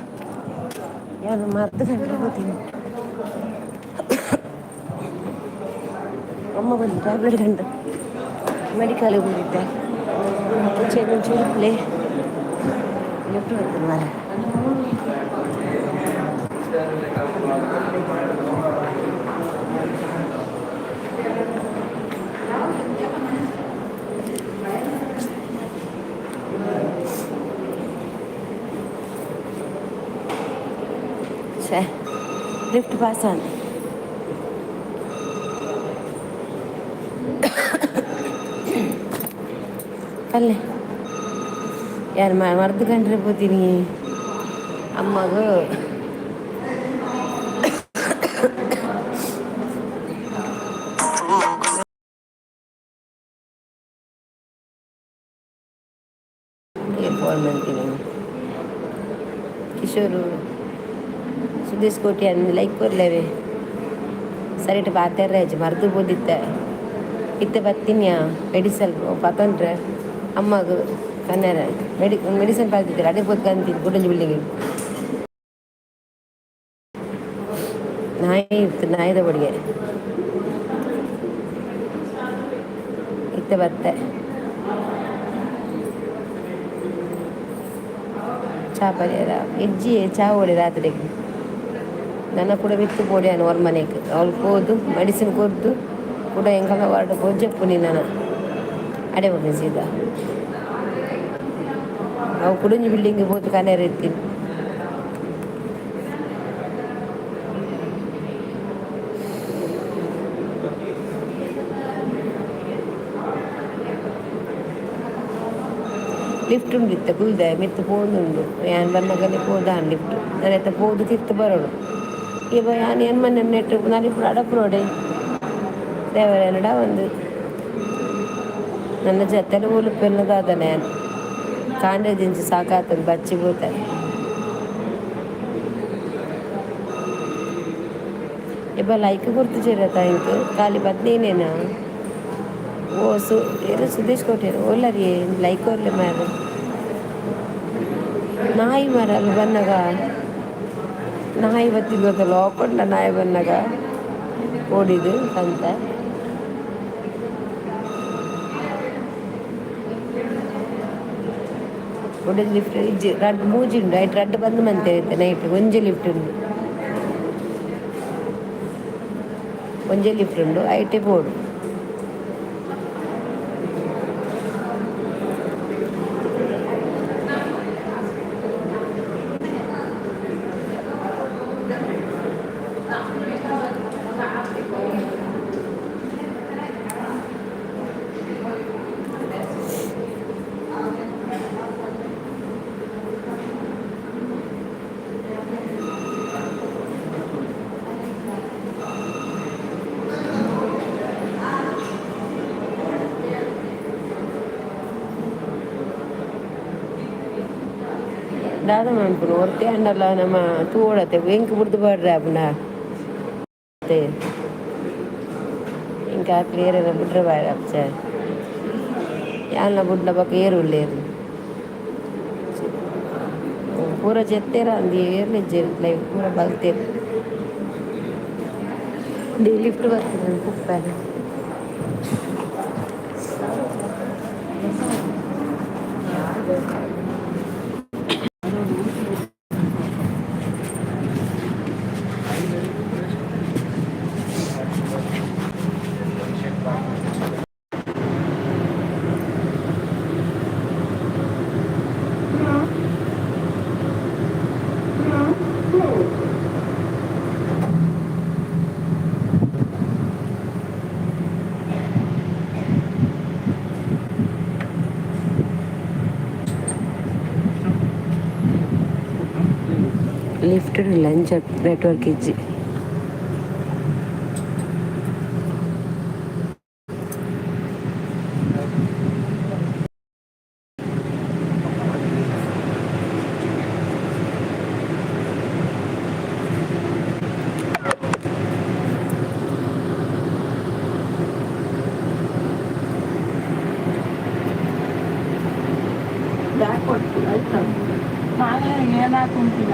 Speaker 1: ಯಾನು ಮರ್ದು ಕಂಡ್ರೆ ಹೋಗ್ತೀನಿ. ಅಮ್ಮ ಬಂದು ಟ್ಯಾಬ್ಲೆಟ್ ಕಂಡು ಮೆಡಿಕಲ್ಗೆ ಹೋಗಿದ್ದೆ. ಒಂಚೂರು ಪ್ಲೇ ಲಿಫ್ಟ್ ಬರ್ತೀನಿ ಮಾರ. ಛೇ, ಲಿಫ್ಟ್ ಪಾಸ್ ಆನ್. ಅಲ್ಲೇ ಯಾರು ಮರ್ದು ಕಂಡ್ರೆ ಪೋತೀನಿ ಅಮ್ಮಗ. ಫೋನ್ ಮಾಡ್ತೀನಿ. ಕಿಶೋರು ಸುದೇಶ್ ಕೋಟಿ ಅಂದ್ ಲೈಕ್ ಕೊರ್ಲೇವೆ. ಸರಿಟ್ ಪಾತೆರ್ರೆ ಮರ್ದು ಬೋದಿತ್ತೆ. ಇತ್ತೆ ಬತ್ತಿನ್ಯಾ ಮೆಡಿಸಲ್ ಪತೊಂಡ್ರೆ ಅಮ್ಮಗ್ ಕಣ್ಣರ ಮೆಡಿಸನ್ ಪಾಲ್ತಿದ್ದಾರೆ. ಅದೇ ಪೋತ್ ಕಂತೀನಿ ಗುಡಂಜಿ ಬಿಲ್ಡಿಂಗ್. ನಾಯಿ ಇತ್ತು, ನಾಯಿದ ಬಡಿಗೆ ಇತ್ತೆ ಬತ್ತೆ. ಚಾ ಪರಿಯರ ಇಜ್ಜಿ, ಚಾ ಓಡಿ ರಾತ್ರಿಗೆ ನನ್ನ ಕೂಡ ಬಿತ್ತು ಪೋಡಿ ಹೊರ ಮನೆಗೆ. ಅವಳು ಹೋದು ಮೆಡಿಸಿನ್ ಕೊದ್ದು ಕೂಡ ಎಂಕಲ್ನ ವಾರ್ಡ್ ಪೋಜಪ್ಪುನಿ ನಾನು ಅಡೆ ಹೋಗಿ ಸೀದಾ. ಅವು ಕುಡಂಜಿ ಬಿಲ್ಡಿಂಗ್ ಪೋತು ಕನೆರ ಇತ್ತೀನಿ. ಲಿಫ್ಟ್ ಉಂಡು ಇತ್ತ ಕುಲ್ದೆ ಮಿತ್ತು ಪೋದುಂಡು. ಯಾನ್ ಬನ್ನಗನೆ ಪೋದಾನ್ ಲಿಫ್ಟ್ ನಾನು ಪೋದು ತಿತ್ತು ಬರೋಡು. ಇವ ಯಾನ್ ಏನ್ ಮನೆ ನೆಟ್ಟು ನಾನು ఇప్పుడు ಅಡಪ್ರೋಡೆ ದೇವರೇನಡ ಒಂದು ನನ್ನ ಜೊತೆಲೆ ಉಲುಪೆಲ್ಲದಾದನೆ ಕಾಂಡೆ ದಿಂಚಿ ಸಾಕಾತದ ಬಚ್ಚಿ ಪೋತೆ. ಇಬ್ಬ ಲೈಕ್ ಗುರ್ತು ಚೇರತ ಇಂಕ್ ಖಾಲಿ ಬದ್ನೇನೇನಾ? ಓ ಸು ಏರು ಸುದೇಶ್ ಕೋಟೆ ಓಲರಿ ಲೈಕ್ ಓರ್ಲೆ ಮಾರ. ನಾಯಿ ಮರ ಅಲ್ಲಿ ಬನ್ನಾಗ ನಾಯಿ ಬತ್ತಿದ್ ಗೊತ್ತಲ್ಲ, ಹಾಕೊಂಡ ನಾಯಿ ಬಂದಾಗ ಓಡಿದ್ದು ಅಂತ. ಒಡೆದು ಲಿಫ್ಟ್ ಇಜ್ಜಿ, ರಡ್ಡ್ ಮೂಜಿ ಉಂಡು. ಐಟ್ ರಡ್ಡ್ ಬಂದ್ ಮಂತೆ ನೈಟ್. ಒಂಜಿ ಲಿಫ್ಟ್ ಉಂಡು, ಒಂಜೆ ಲಿಫ್ಟ್ ಉಂಡು, ಐಟೆ ಬೋಡು. ದಾದ ಮನ್ಪುನು ಒರ್ತೆ ಅಂಡಲ ನಮ್ಮ ತೂವೊಡತೆ ಎಂಕ್ ಬುಡ್ದು ಪಾಡ್ರೆ ಆಪುಂಡ. ಎಂಕ್ ಆಕ್ಲು ಏರೆಲ ಬುಡ್ರೆ ಬಾರ ಅಪ್ಚೆ. ಯಾನ್ಲ ಬುಡ್ನ ಬೊಕ ಏರು ಉಲ್ಲೆರ್ ಪೂರ ಜೆತ್ತೆರ ಅಂದ್ ಏರ್ಲ ಇಜ್ಜೆರ್ ಲೈವ್ ಪೂರ ಬಲ್ತೆರ್. ಲಿಫ್ಟ್ ಬರ್ತದೆ ಕುಪ್ಪೆರೆ. ಲಿಫ್ಟ್ ಲಂಚ್ ನೆಟ್ವರ್ಕ್ ಇಜ್ಜಿ.
Speaker 6: ಏನಾಕುಂಟಿನ.